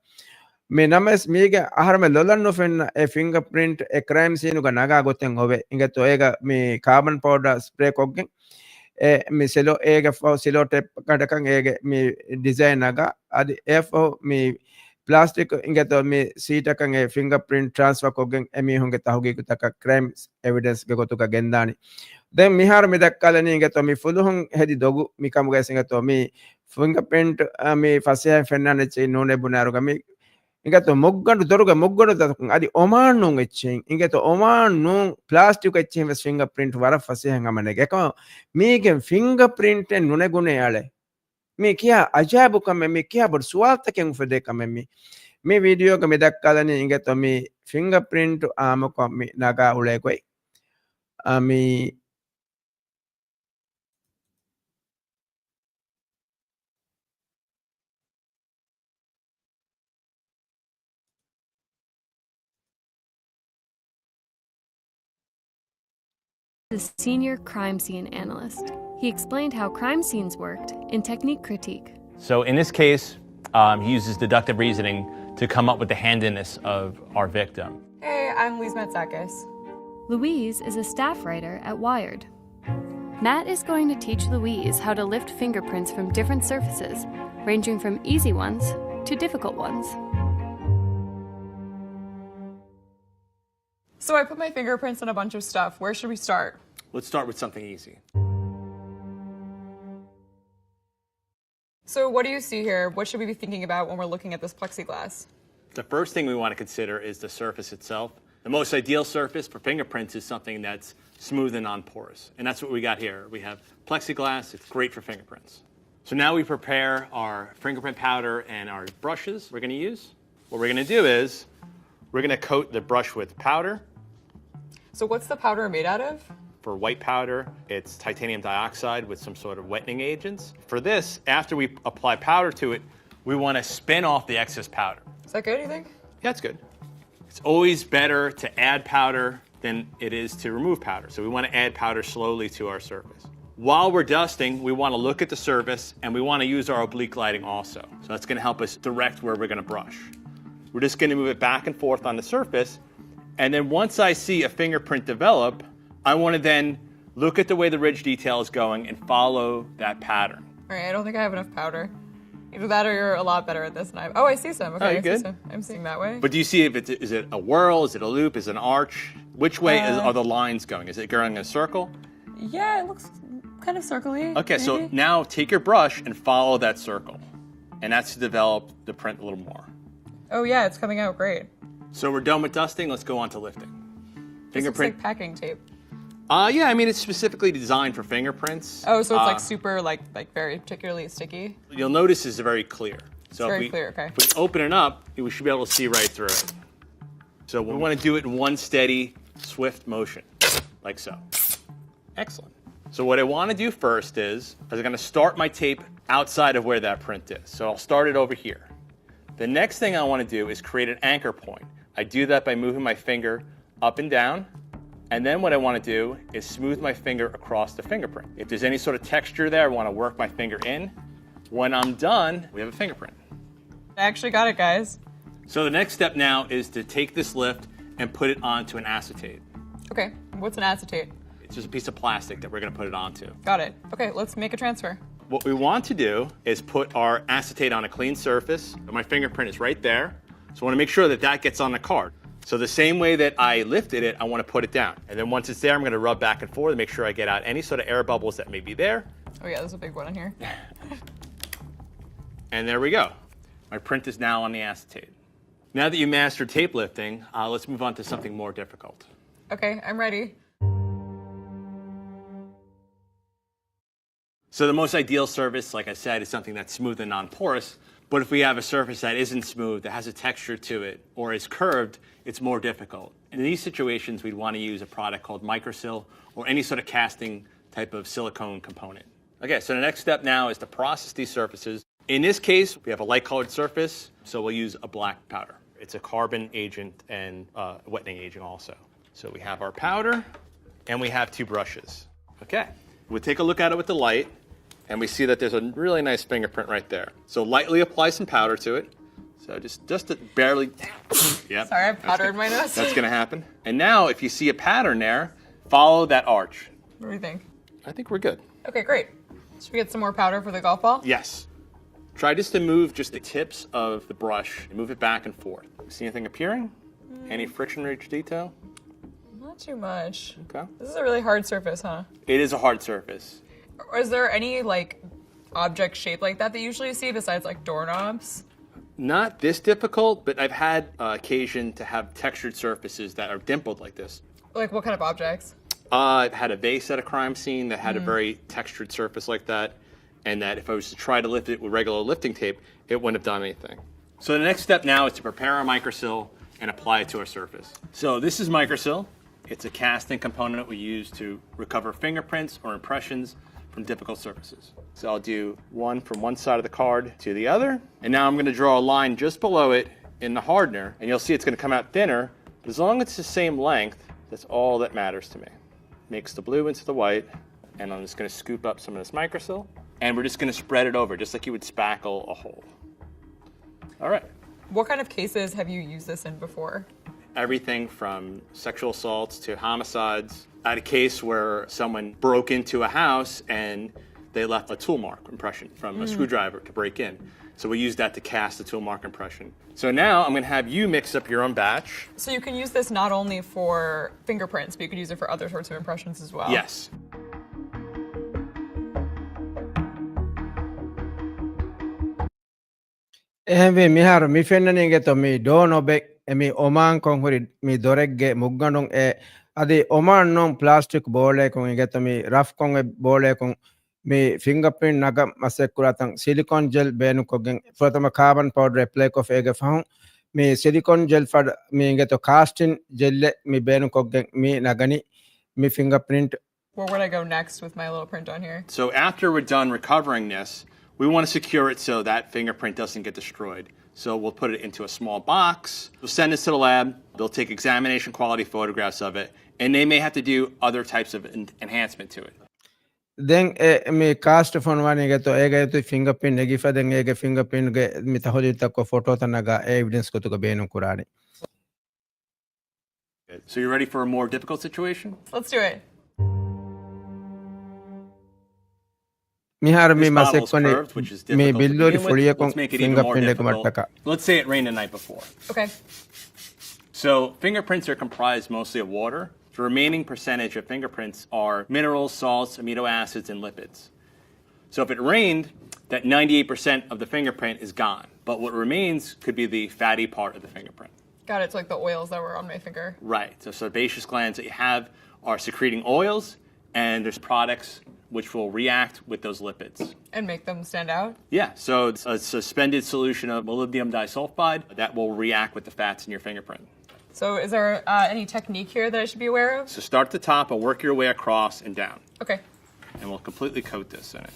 މި ނަމަވެސް މީގެ އަހަރުމެން ލޮލަށް ނުފެންނަ އެ ފިންގަ ޕްރިންޓް އެ ކްރައިމް ސީނުގަ ނަގާ ގޮތެއް އޮވޭ. އިނގޭތޯ އޭގަ މި ކާބަން ޕައުޑާ ސްޕްރޭ ކޮށްގެން އެ މި ސެލޯ-، އޭގެ ފަހު ސެލޯ ޓޭޕް ގަނޑަކަށް އޭގެ މި ޑިޒައިން ނަގާ، އަދި އެ ފަހު މި ޕްލާސްޓިކް އިނގޭތޯ މި ސީޓަކަށް އެ ފިންގަ ޕްރިންޓް ޓްރާންސްފާ ކޮށްގެން އެމީހުންގެ ތަހުގީގުތަކަށް ކްރައިމް އެވިޑެންސްގެ ގޮތުގަ ގެންދާނީ. ދެން މިހާރު މި ދައްކާލަނީ އިނގޭތޯ މި ފުލުހުން ހެދި ދޮގު މިކަމުގައި އިނގޭތޯ މި ފިންގަ ޕްރިންޓް، އަ، މި ފަސޭހައިން ފެންނާނެ އެއްޗެއް ނޫނޭ ބުނާއިރުގަ މި އިނގޭތޯ މުއްގަނޑު ދޮރުގެ މުއްގަނޑު ދަތުކުން އަދި އޮމާން ނޫން އެއްޗެއް އިނގޭތޯ އޮމާން ނޫން ޕްލާސްޓިކް އެއްޗެއް ވެސް ފިންގަ ޕްރިންޓް ވަރަށް ފަސޭހައިން ހަމަ ނެގޭ. އެކަމަ މީގެން ފިންގަ ޕްރިންޓެއް ނުނެގުނޭ އަޅެ. މީ ކިހާ އަޖާއިބު ކަމެއް، މީ ކިހާ ބޮޑު ސުވާލުތަކެއް އުފެދޭ ކަމެއް މީ. މި ވީޑިއޯގަ މި ދައްކާލަނީ އިނގޭތޯ މި ފިންގަ ޕްރިންޓް އާއްމުކޮށް މި ނަގާ އުޅޭ ގޮތް. އަ، މި The senior crime scene analyst. He explained how crime scenes worked in technique critique. So in this case, um, he uses deductive reasoning to come up with the handedness of our victim. Hey, I'm Louise Matsakis. Louise is a staff writer at Wired. Matt is going to teach Louise how to lift fingerprints from different surfaces, ranging from easy ones to difficult ones. So I put my fingerprints on a bunch of stuff. Where should we start? Let's start with something easy. So what do you see here? What should we be thinking about when we're looking at this plexiglass? The first thing we want to consider is the surface itself. The most ideal surface for fingerprints is something that's smooth and non-porous. And that's what we got here. We have plexiglass. It's great for fingerprints. So now we prepare our fingerprint powder and our brushes we're gonna use. What we're gonna do is we're gonna coat the brush with powder. So what's the powder made out of? For white powder, it's titanium dioxide with some sort of whitening agents. For this, after we apply powder to it, we wanna spin off the excess powder. Is that good, you think? Yeah, it's good. It's always better to add powder than it is to remove powder. So we wanna add powder slowly to our surface. While we're dusting, we wanna look at the surface and we wanna use our oblique lighting also. So that's gonna help us direct where we're gonna brush. We're just gonna move it back and forth on the surface. And then once I see a fingerprint develop, I wanna then look at the way the ridge detail is going and follow that pattern. All right, I don't think I have enough powder. Either that or you're a lot better at this than I am. Oh, I see some. Okay, I see some. I'm seeing that way. But do you see if it's, is it a whorl? Is it a loop? Is it an arch? Which way is, uh, are the lines going? Is it going in a circle? Yeah, it looks kind of circly, okay, so maybe? Now take your brush and follow that circle. And that's to develop the print a little more. Oh, yeah, it's coming out great. So we're done with dusting. Let's go on to lifting. This looks like packing tape. Uh, yeah, I mean, it's specifically designed for fingerprints. Oh, so it's, like, uh, super, like, like, very particularly sticky? You'll notice it's very clear. It's very clear, okay. So if we, if we open it up, we should be able to see right through it. So we wanna do it in one steady, swift motion, like so. Excellent. So what I wanna do first is, is I'm gonna start my tape outside of where that print is. So I'll start it over here. The next thing I wanna do is create an anchor point. I do that by moving my finger up and down, And then what I want to do is smooth my finger across the fingerprint. If there's any sort of texture there, I want to work my finger in. When I'm done, we have a fingerprint. I actually got it, guys. So the next step now is to take this lift and put it onto an acetate. Okay, what's an acetate? It's just a piece of plastic that we're going to put it onto. Got it. Okay, let's make a transfer. What we want to do is put our acetate on a clean surface. My fingerprint is right there. So I want to make sure that that gets on the card. So the same way that I lifted it, I want to put it down. And then once it's there, I'm going to rub back and forth to make sure I get out any sort of air bubbles that may be there. Oh yeah, there's a big one in here. And there we go. My print is now on the acetate. Now that you mastered tape lifting, uh, let's move on to something more difficult. Okay, I'm ready. So the most ideal surface, like I said, is something that's smooth and non-porous. But if we have a surface that isn't smooth, that has a texture to it, or is curved, it's more difficult. In these situations, we'd want to use a product called Microsil or any sort of casting type of silicone component. Okay, so the next step now is to process these surfaces. In this case, we have a light-colored surface, so we'll use a black powder. It's a carbon agent and uh, wetting agent also. So we have our powder, and we have two brushes. Okay, we'll take a look at it with the light, and we see that there's a really nice fingerprint right there. So lightly apply some powder to it. So just, just to barely, yep. Sorry, I have powder in my nose. That's gonna happen. And now, if you see a pattern there, follow that arch. What do you think? I think we're good. Okay, great. Should we get some more powder for the golf ball? Yes. Try just to move just the tips of the brush. Move it back and forth. See anything appearing? Any friction ridge detail? Not too much. Okay. This is a really hard surface, huh? It is a hard surface. Or is there any, like, object shape like that that you usually see besides, like, doorknobs? Not this difficult, but I've had uh, occasion to have textured surfaces that are dimpled like this. Like what kind of objects? Uh, I've had a vase at a crime scene that had a very textured surface like that, and that if I was to try to lift it with regular lifting tape, it wouldn't have done anything. So the next step now is to prepare our microsil and apply it to our surface. So this is microsil. It's a casting component we use to recover fingerprints or impressions from difficult surfaces. So I'll do one from one side of the card to the other. And now I'm gonna draw a line just below it in the hardener, and you'll see it's gonna come out thinner, but as long as it's the same length, that's all that matters to me. Mix the blue into the white, and I'm just gonna scoop up some of this microsil, and we're just gonna spread it over, just like you would spackle a hole. All right. What kind of cases have you used this in before? Everything from sexual assaults to homicides. I had a case where someone broke into a house and they left a tool mark impression from a screwdriver to break in. So we used that to cast the tool mark impression. So now I'm gonna have you mix up your own batch. So you can use this not only for fingerprints, but you could use it for other sorts of impressions as well. Yes. އެހެންވީ މިހާރު މި ފެންނަނީ އިނގޭތޯ މި ޑޯ ނޮބެއް އެ މި އޮމާންކޮށް ހުރި މި ދޮރެއްގެ މުއްގަނޑުން އެ އަދި އޮމާން ނޫން ޕްލާސްޓިކް ބޯޅަޔަކުން އިނގޭތޯ މި ރަފްކޮށް އެ ބޯޅަޔަކުން މި ފިންގަޕްރިންޓް ނަގަން މަސައްކަތްކުރާތަން ސިލިކޯން ޖެލް ބޭނުންކޮށްގެން ފުރަތަމަ ކާބަން ޕައުޑަރ އެޕްލައިކޮށްފަ އޭގެ ފަހުން މި ސިލިކޯން ޖެލް ފަޑަ މި އިނގޭތޯ ކާސްޓިން ޖެލްއެއް މި ބޭނުންކޮށްގެން މި ނަގަނީ މި ފިންގަޕްރިންޓް. Where would I go next with my little print on here? So after we're done recovering this, we want to secure it so that fingerprint doesn't get destroyed. So we'll put it into a small box. We'll send this to the lab. They'll take examination quality photographs of it, and they may have to do other types of en- enhancement to it. ދެން އެ މި ކާސްޓް ފޮނުވާނީ އިނގޭތޯ އޭގެ އަތު ފިންގަޕްރިންޓް ނެގިފަ ދެން އޭގެ ފިންގަޕްރިންޓްގެ މި ތަހުލީލުތަކުގެ ފޮޓޯތައް ނަގާ އެ އެވިޑެންސް ގޮތުގަ ބޭނުން ކުރާނީ. So you ready for a more difficult situation? Let's do it. މިހާރު މި މަސައްކަތް މި ބިއްލޫރި ފުޅިއަކުން ފިންގަޕްރިންޓް ނެގުމަށްޓަކާ. Let's say it rained the night before. Okay. So fingerprints are comprised mostly of water. The remaining percentage of fingerprints are minerals, salts, amino acids, and lipids. So if it rained, that ninety-eight percent of the fingerprint is gone. But what remains could be the fatty part of the fingerprint. Got it. It's like the oils that were on my finger. Right. So sebaceous glands that you have are secreting oils, and there's products which will react with those lipids. And make them stand out? Yeah. So it's a suspended solution of molybdenum disulfide that will react with the fats in your fingerprint. So is there uh, any technique here that I should be aware of? So start at the top and work your way across and down. Okay. And we'll completely coat this in it.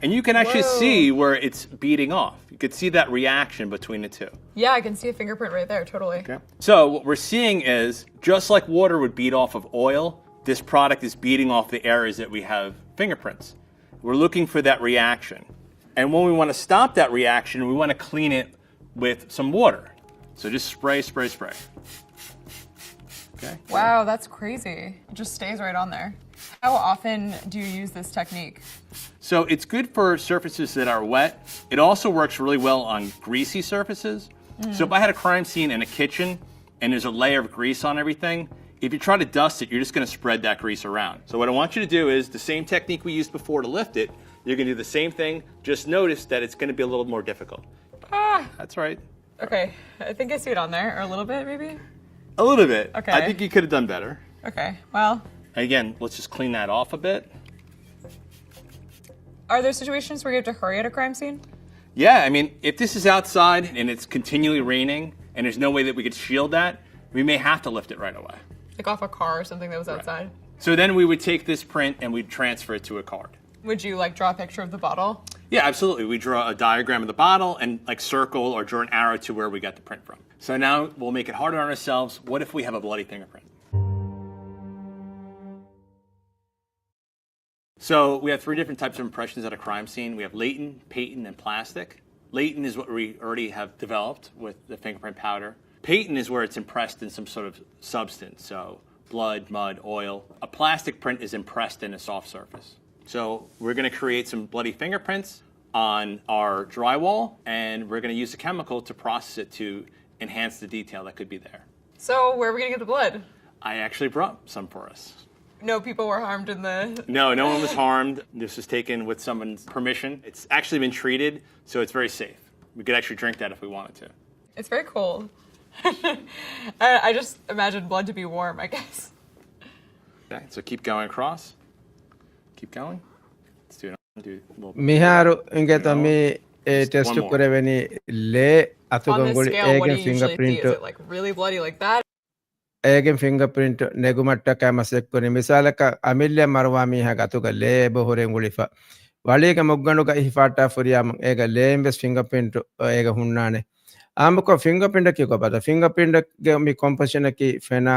And you can actually Whoa. see where it's beading off. You could see that reaction between the two. Yeah, I can see a fingerprint right there, totally. Okay. So what we're seeing is just like water would bead off of oil, this product is beating off the areas that we have fingerprints. We're looking for that reaction. And when we want to stop that reaction, we want to clean it with some water. So just spray, spray, spray. Okay. Wow, that's crazy. It just stays right on there. How often do you use this technique? So it's good for surfaces that are wet. It also works really well on greasy surfaces. So if I had a crime scene in a kitchen and there's a layer of grease on everything, if you try to dust it, you're just going to spread that grease around. So what I want you to do is the same technique we used before to lift it, you're going to do the same thing. Just notice that it's going to be a little more difficult. Ah, That's right. Okay, I think I see it on there, or a little bit maybe. A little bit. Okay. I think you could have done better. Okay, well, Again, let's just clean that off a bit. Are there situations where you have to hurry at a crime scene? Yeah, I mean, if this is outside and it's continually raining and there's no way that we could shield that, we may have to lift it right away. Like off a car or something that was outside? So then we would take this print and we'd transfer it to a card. Would you like draw a picture of the bottle? Yeah, absolutely. We draw a diagram of the bottle and like circle or draw an arrow to where we got the print from. So now we'll make it harder on ourselves. What if we have a bloody fingerprint? So we have three different types of impressions at a crime scene. We have latent, patent, and plastic. Latent is what we already have developed with the fingerprint powder. Patent is where it's impressed in some sort of substance, so blood, mud, oil. A plastic print is impressed in a soft surface. So we're going to create some bloody fingerprints on our drywall, and we're going to use a chemical to process it to enhance the detail that could be there. So where are we gonna get the blood? I actually brought some for us. No people were harmed in the. No, no one was harmed. This was taken with someone's permission. It's actually been treated, so it's very safe. We could actually drink that if we wanted to. It's very cool. I, I just imagine blood to be warm, I guess. Okay, so keep going across. Keep going. Let's do it. Do a little bit. މިހާރު އިނގޭތޯ މި އެ Just one ޓެސްޓު more. ކުރެވެނީ ލޭ On this އަތުގަނގުޅި scale, what do އޭގެ you usually see? Is ފިނގަޕްރިންޓު it like really bloody like that? އޭގެ ފިނގަޕްރިންޓު ނެގުމަށްޓަކާ މަސައްކުރި މިސާލަކަށް އަމިއްލަ މަރުވާ މީހާގެ އަތުގަ ލޭ އެބަހުރެ އުނގުޅިފަ ވަޅީގެ މުއްގަނޑުގަ ހިފާއްޓާ ފުރިޔާމު އޭގަ ލޭން ވެސް ފިނގަޕްރިންޓު އޭގަ ހުންނާނެ. އާނބުކޮށް ފިނގަޕްރިންޓަކީ ކޮބާތޯ؟ ފިނގަޕްރިންޓްގެ މި ކޮމްޕޮޒިޝަނަކީ ފެނާ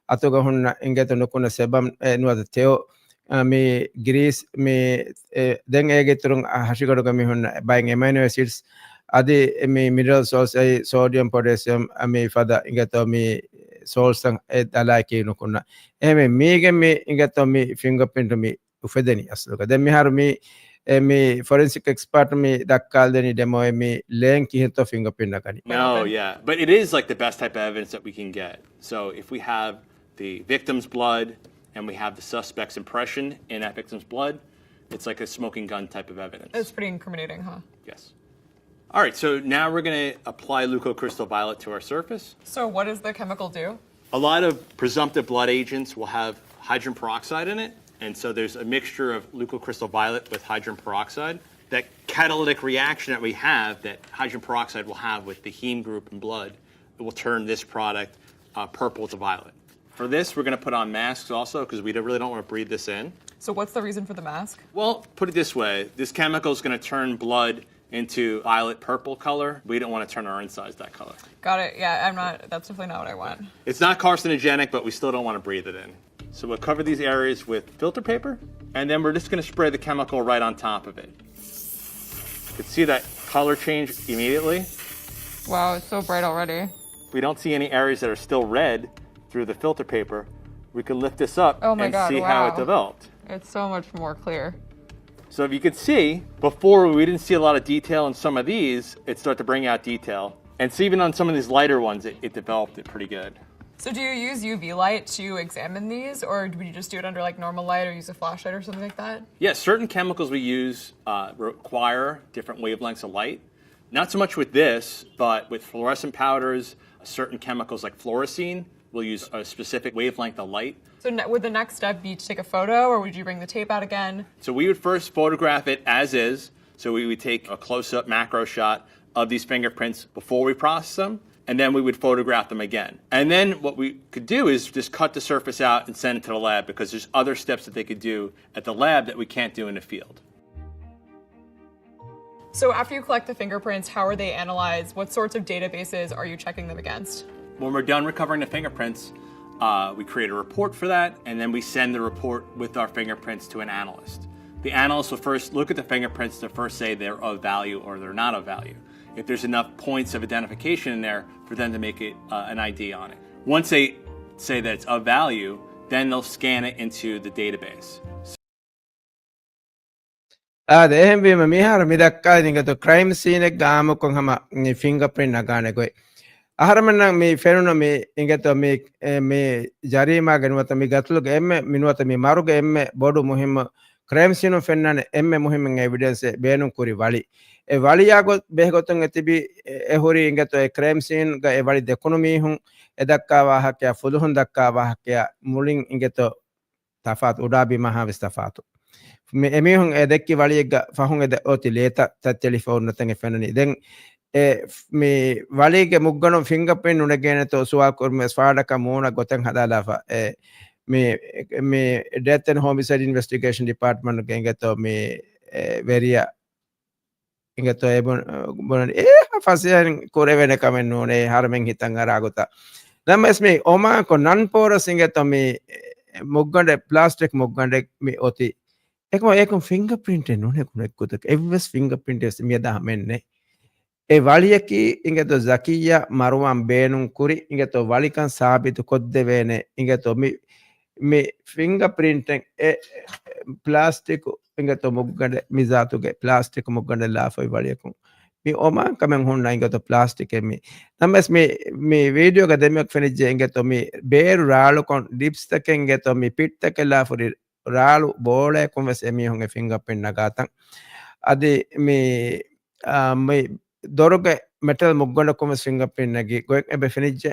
އަތުގަ ހުންނަ އިނގޭތޯ ނުކުންނަ ސެބަމް ނުވަތަ ތެޔޮ މި ގްރީސް މި ދެން އޭގެ އިތުރުން ހަށިގަނޑުގަ މި ހުންނަ ބައެއް އެމައިނޯ އެސިޑްސް އަދި މި މިނަރަލް ސޯލްޓްސް އައި ސޯޑިއަމް ޕޮޓޭސިއަމް މި ފަދަ އިނގޭތޯ މި ސޯލްޓްސް އެ ދަލާއެކީ ނުކުންނަ. އެހެންވެ މީގެ މި އިނގޭތޯ މި ފިނގަޕްރިންޓް މި އުފެދެނީ އަސްލުގަ. ދެން މިހާރު މި އެ މި ފޮރެންސިކް އެކްސްޕާޓް މި ދައްކާލަދެނީ ޑެމޯއެއް މި ލޭން ކިހިންތޯ ފިނގަޕްރިންޓް ނަގަނީ. No, yeah. But it is like the best type of evidence that we can get. So if we have the victim's blood and we have the suspect's impression in that victim's blood, it's like a smoking gun type of evidence. It's pretty incriminating, huh? Yes. All right, so now we're going to apply leucocrystal violet to our surface. So what does the chemical do? A lot of presumptive blood agents will have hydrogen peroxide in it. And so there's a mixture of leucocrystal violet with hydrogen peroxide. That catalytic reaction that we have, that hydrogen peroxide will have with the heme group in blood, it will turn this product uh, purple to violet. For this, we're going to put on masks also because we don't, really don't want to breathe this in. So what's the reason for the mask? Well, put it this way, this chemical is going to turn blood into violet purple color. We don't want to turn our insides that color. Got it. Yeah, I'm not. That's definitely not what I want. It's not carcinogenic, but we still don't want to breathe it in. So we'll cover these areas with filter paper, and then we're just going to spray the chemical right on top of it. You can see that color change immediately. Wow, it's so bright already. If we don't see any areas that are still red through the filter paper, we can lift this up Oh my and God, see how it wow. developed. It's so much more clear. So if you can see, before we didn't see a lot of detail in some of these, it started to bring out detail. And so even on some of these lighter ones, it, it developed it pretty good. So do you use U V light to examine these, or would you just do it under like normal light, or use a flashlight or something like that? Yeah, certain chemicals we use uh, require different wavelengths of light. Not so much with this, but with fluorescent powders, certain chemicals like fluorescein will use a specific wavelength of light. So ne- would the next step be to take a photo, or would you bring the tape out again? So we would first photograph it as is. So we would take a close-up macro shot of these fingerprints before we process them, and then we would photograph them again. And then what we could do is just cut the surface out and send it to the lab because there's other steps that they could do at the lab that we can't do in the field. So after you collect the fingerprints, how are they analyzed? What sorts of databases are you checking them against? When we're done recovering the fingerprints, uh, we create a report for that, and then we send the report with our fingerprints to an analyst. The analyst will first look at the fingerprints to first say they're of value or they're not of value. If there's enough points of identification in there for them to make it, uh, an I D on it. Once they say that it's of value, then they'll scan it into the database. އާދެ، އެހެންވީމަ މިހާރު މި ދައްކާ އިނގޭތޯ ކްރައިމް ސީނެއްގަ އާއްމުކޮށް ހަމަ ފިންގަޕްރިންޓް ނަގާނެ ގޮތް. އަހަރަމެންނަށް މި ފެނުނު މި އިނގޭތޯ މި، އެ، މި ޖަރީމާގެ ނުވަތަ މި ގަތުލުގެ އެންމެ، މި ނުވަތަ މި މަރުގެ އެންމެ ބޮޑު މުހިއްމު ކްރައިމް ސީނުން ފެންނާނެ އެންމެ މުހިއްމު އެވިޑެންސް ބޭނުން ކުރި ވަޅި. އެ ވަޅިއާ ގޮ-، ބެހޭގޮތުން އެ ތިބި އެ، އެ ހުރި އިނގޭތޯ އެ ކްރައިމް ސީންގަ އެ ވަޅި ދެކުނު މީހުން އެ ދައްކާ ވާހަކަޔާ ފުލުހުން ދައްކާ ވާހަކަޔާ މުޅިން އިނގޭތޯ ތަފާތު، އުޑާ ބިމާހާ ވެސް ތަފާތު. މި އެމީހުން އެ ދެއްކި ވަޅިއެއްގަ ފަހުން އެ ދެ-، އޮތި ލޭތައް ތައްޗެލިފަ އޮންނަ ތަން އެ ފެނުނީ. ދެން އެ މި ވަޅީގެ މުއްގަނޑު ފިންގަޕްރިންޓް ނުނެގޭނެތޯ ސުވާލު ކުރުމަށް ފާޑަކަށް މޫނަށް ގޮތެއް ހަދާލާފަ. އެ މި، މި ޑެތް އެންޑް ހޮމިސައިޑް އިންވެސްޓިގޭޝަން ޑިޕާޓްމަންޓްގެ އިނގޭތޯ މި އެ ވެރިޔާ އިނގޭތޯ އެ ބުނ-، ބުނަނީ އެ ފަސޭހައިން ކުރެވޭނެ ކަމެއް ނޫނޭ އަހަރެމެން ހިތަށް އަރާ ގޮތަށް. ނަމަވެސް މި އޮމާންކޮށް ނަން ޕޯރަސް އިނގޭތޯ މި މުއްގަނޑެއް، ޕްލާސްޓިކް މުއްގަނޑެއް މި އޮތީ. އެކަމަ އޭކުން ފިންގަޕްރިންޓެއް ނުނެގުނެ ގޮތަކަށް އެއްވެސް ފިންގަޕްރިންޓެއް ވެސް މިއަދާ ހަމައެއް ނެތް. އެ ވަޅިއަކީ އިނގޭތޯ ޒަކިއްޔާ މަރުވާން ބޭނުން ކުރި އިނގޭތޯ ވަޅިކަން ސާބިތު ކޮށްދެވޭނެ އިނގޭތޯ މި، މި ފިންގަޕްރިންޓެއް އެ ޕްލާސްޓިކު އިނގޭތޯ މުއްގަނޑެއް މި ޒާތުގެ ޕްލާސްޓިކު މުއްގަނޑެއް ލާފައި ވަޅިއަކުން. މި އޮމާން ކަމެއް ހުންނަ އިނގޭތޯ ޕްލާސްޓިކެއް މި. ނަމަވެސް މި، މި ވީޑިއޯގަ ދެމިއޮކް ފެނިއްޖެ އިނގޭތޯ މި ބޭރު ރާޅުކޮން ޑިޕްސްތަކެއް އިނގޭތޯ މި ޕިޓްތަކެއް ލާފުރި ރާޅު ބޯޅަޔަކުން ވެސް އެމީހުން އެ ފިންގަޕްރިންޓް ނަގާތަން. އަދި މި، އާ، މި ދޮރުގެ މެޓަލް މުއްގަނޑަކުން ވެސް ފިންގަޕްރިންޓް ނެގި ގޮތް އެބަ ފެނިއްޖެ.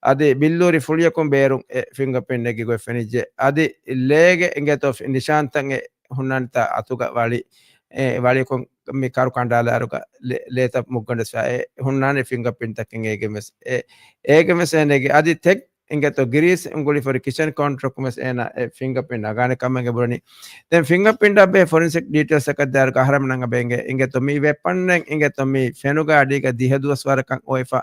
އަދި ބިއްލޫރި ފުޅިޔަކުން ބޭރުން އެ ފިންގަޕްރިންޓް ނެގި ގޮތް ފެނިއްޖެ. އަދި ލޭގެ އިނގޭތޯ ފި-، ނިޝާންތައް އެ ހުންނާނެތާ އަތުގަ ވަޅި، އެ ވަޅިއަކުން މި ކަރު ކަނޑާލާއިރުގަ ލޭ-، ލޭތައް މުއްގަނޑު ވެސް އެ ހުންނާނެ ފިންގަޕްރިންޓްތަކެއް އޭގެ ވެސް. އެ، އޭގެ ވެސް އެ ނެގި. އަދި ތެ-، އިނގޭތޯ ގިރީސް އުނގުޅިފަރި ކިޗަން ކައުންޓަރަކުން ވެސް އޭނާ އެ ފިންގަޕްރިންޓް ނަގާނެ ކަމެއް އެބުނަނީ. ދެން ފިންގަޕްރިންޓަށް ބެހޭ ފޮރެންސިކް ޑީޓެއިލްސް ތަކަށް ދާއިރުގަ އަހަރެމެންނަށް އެބަ އެނގޭ އިނގޭތޯ މި ވެޕަންއެއް އިނގޭތޯ މި ފެނުގެ އަޑީގަ ދިހަ ދުވަސް ވަރަކަށް އޮވެފަ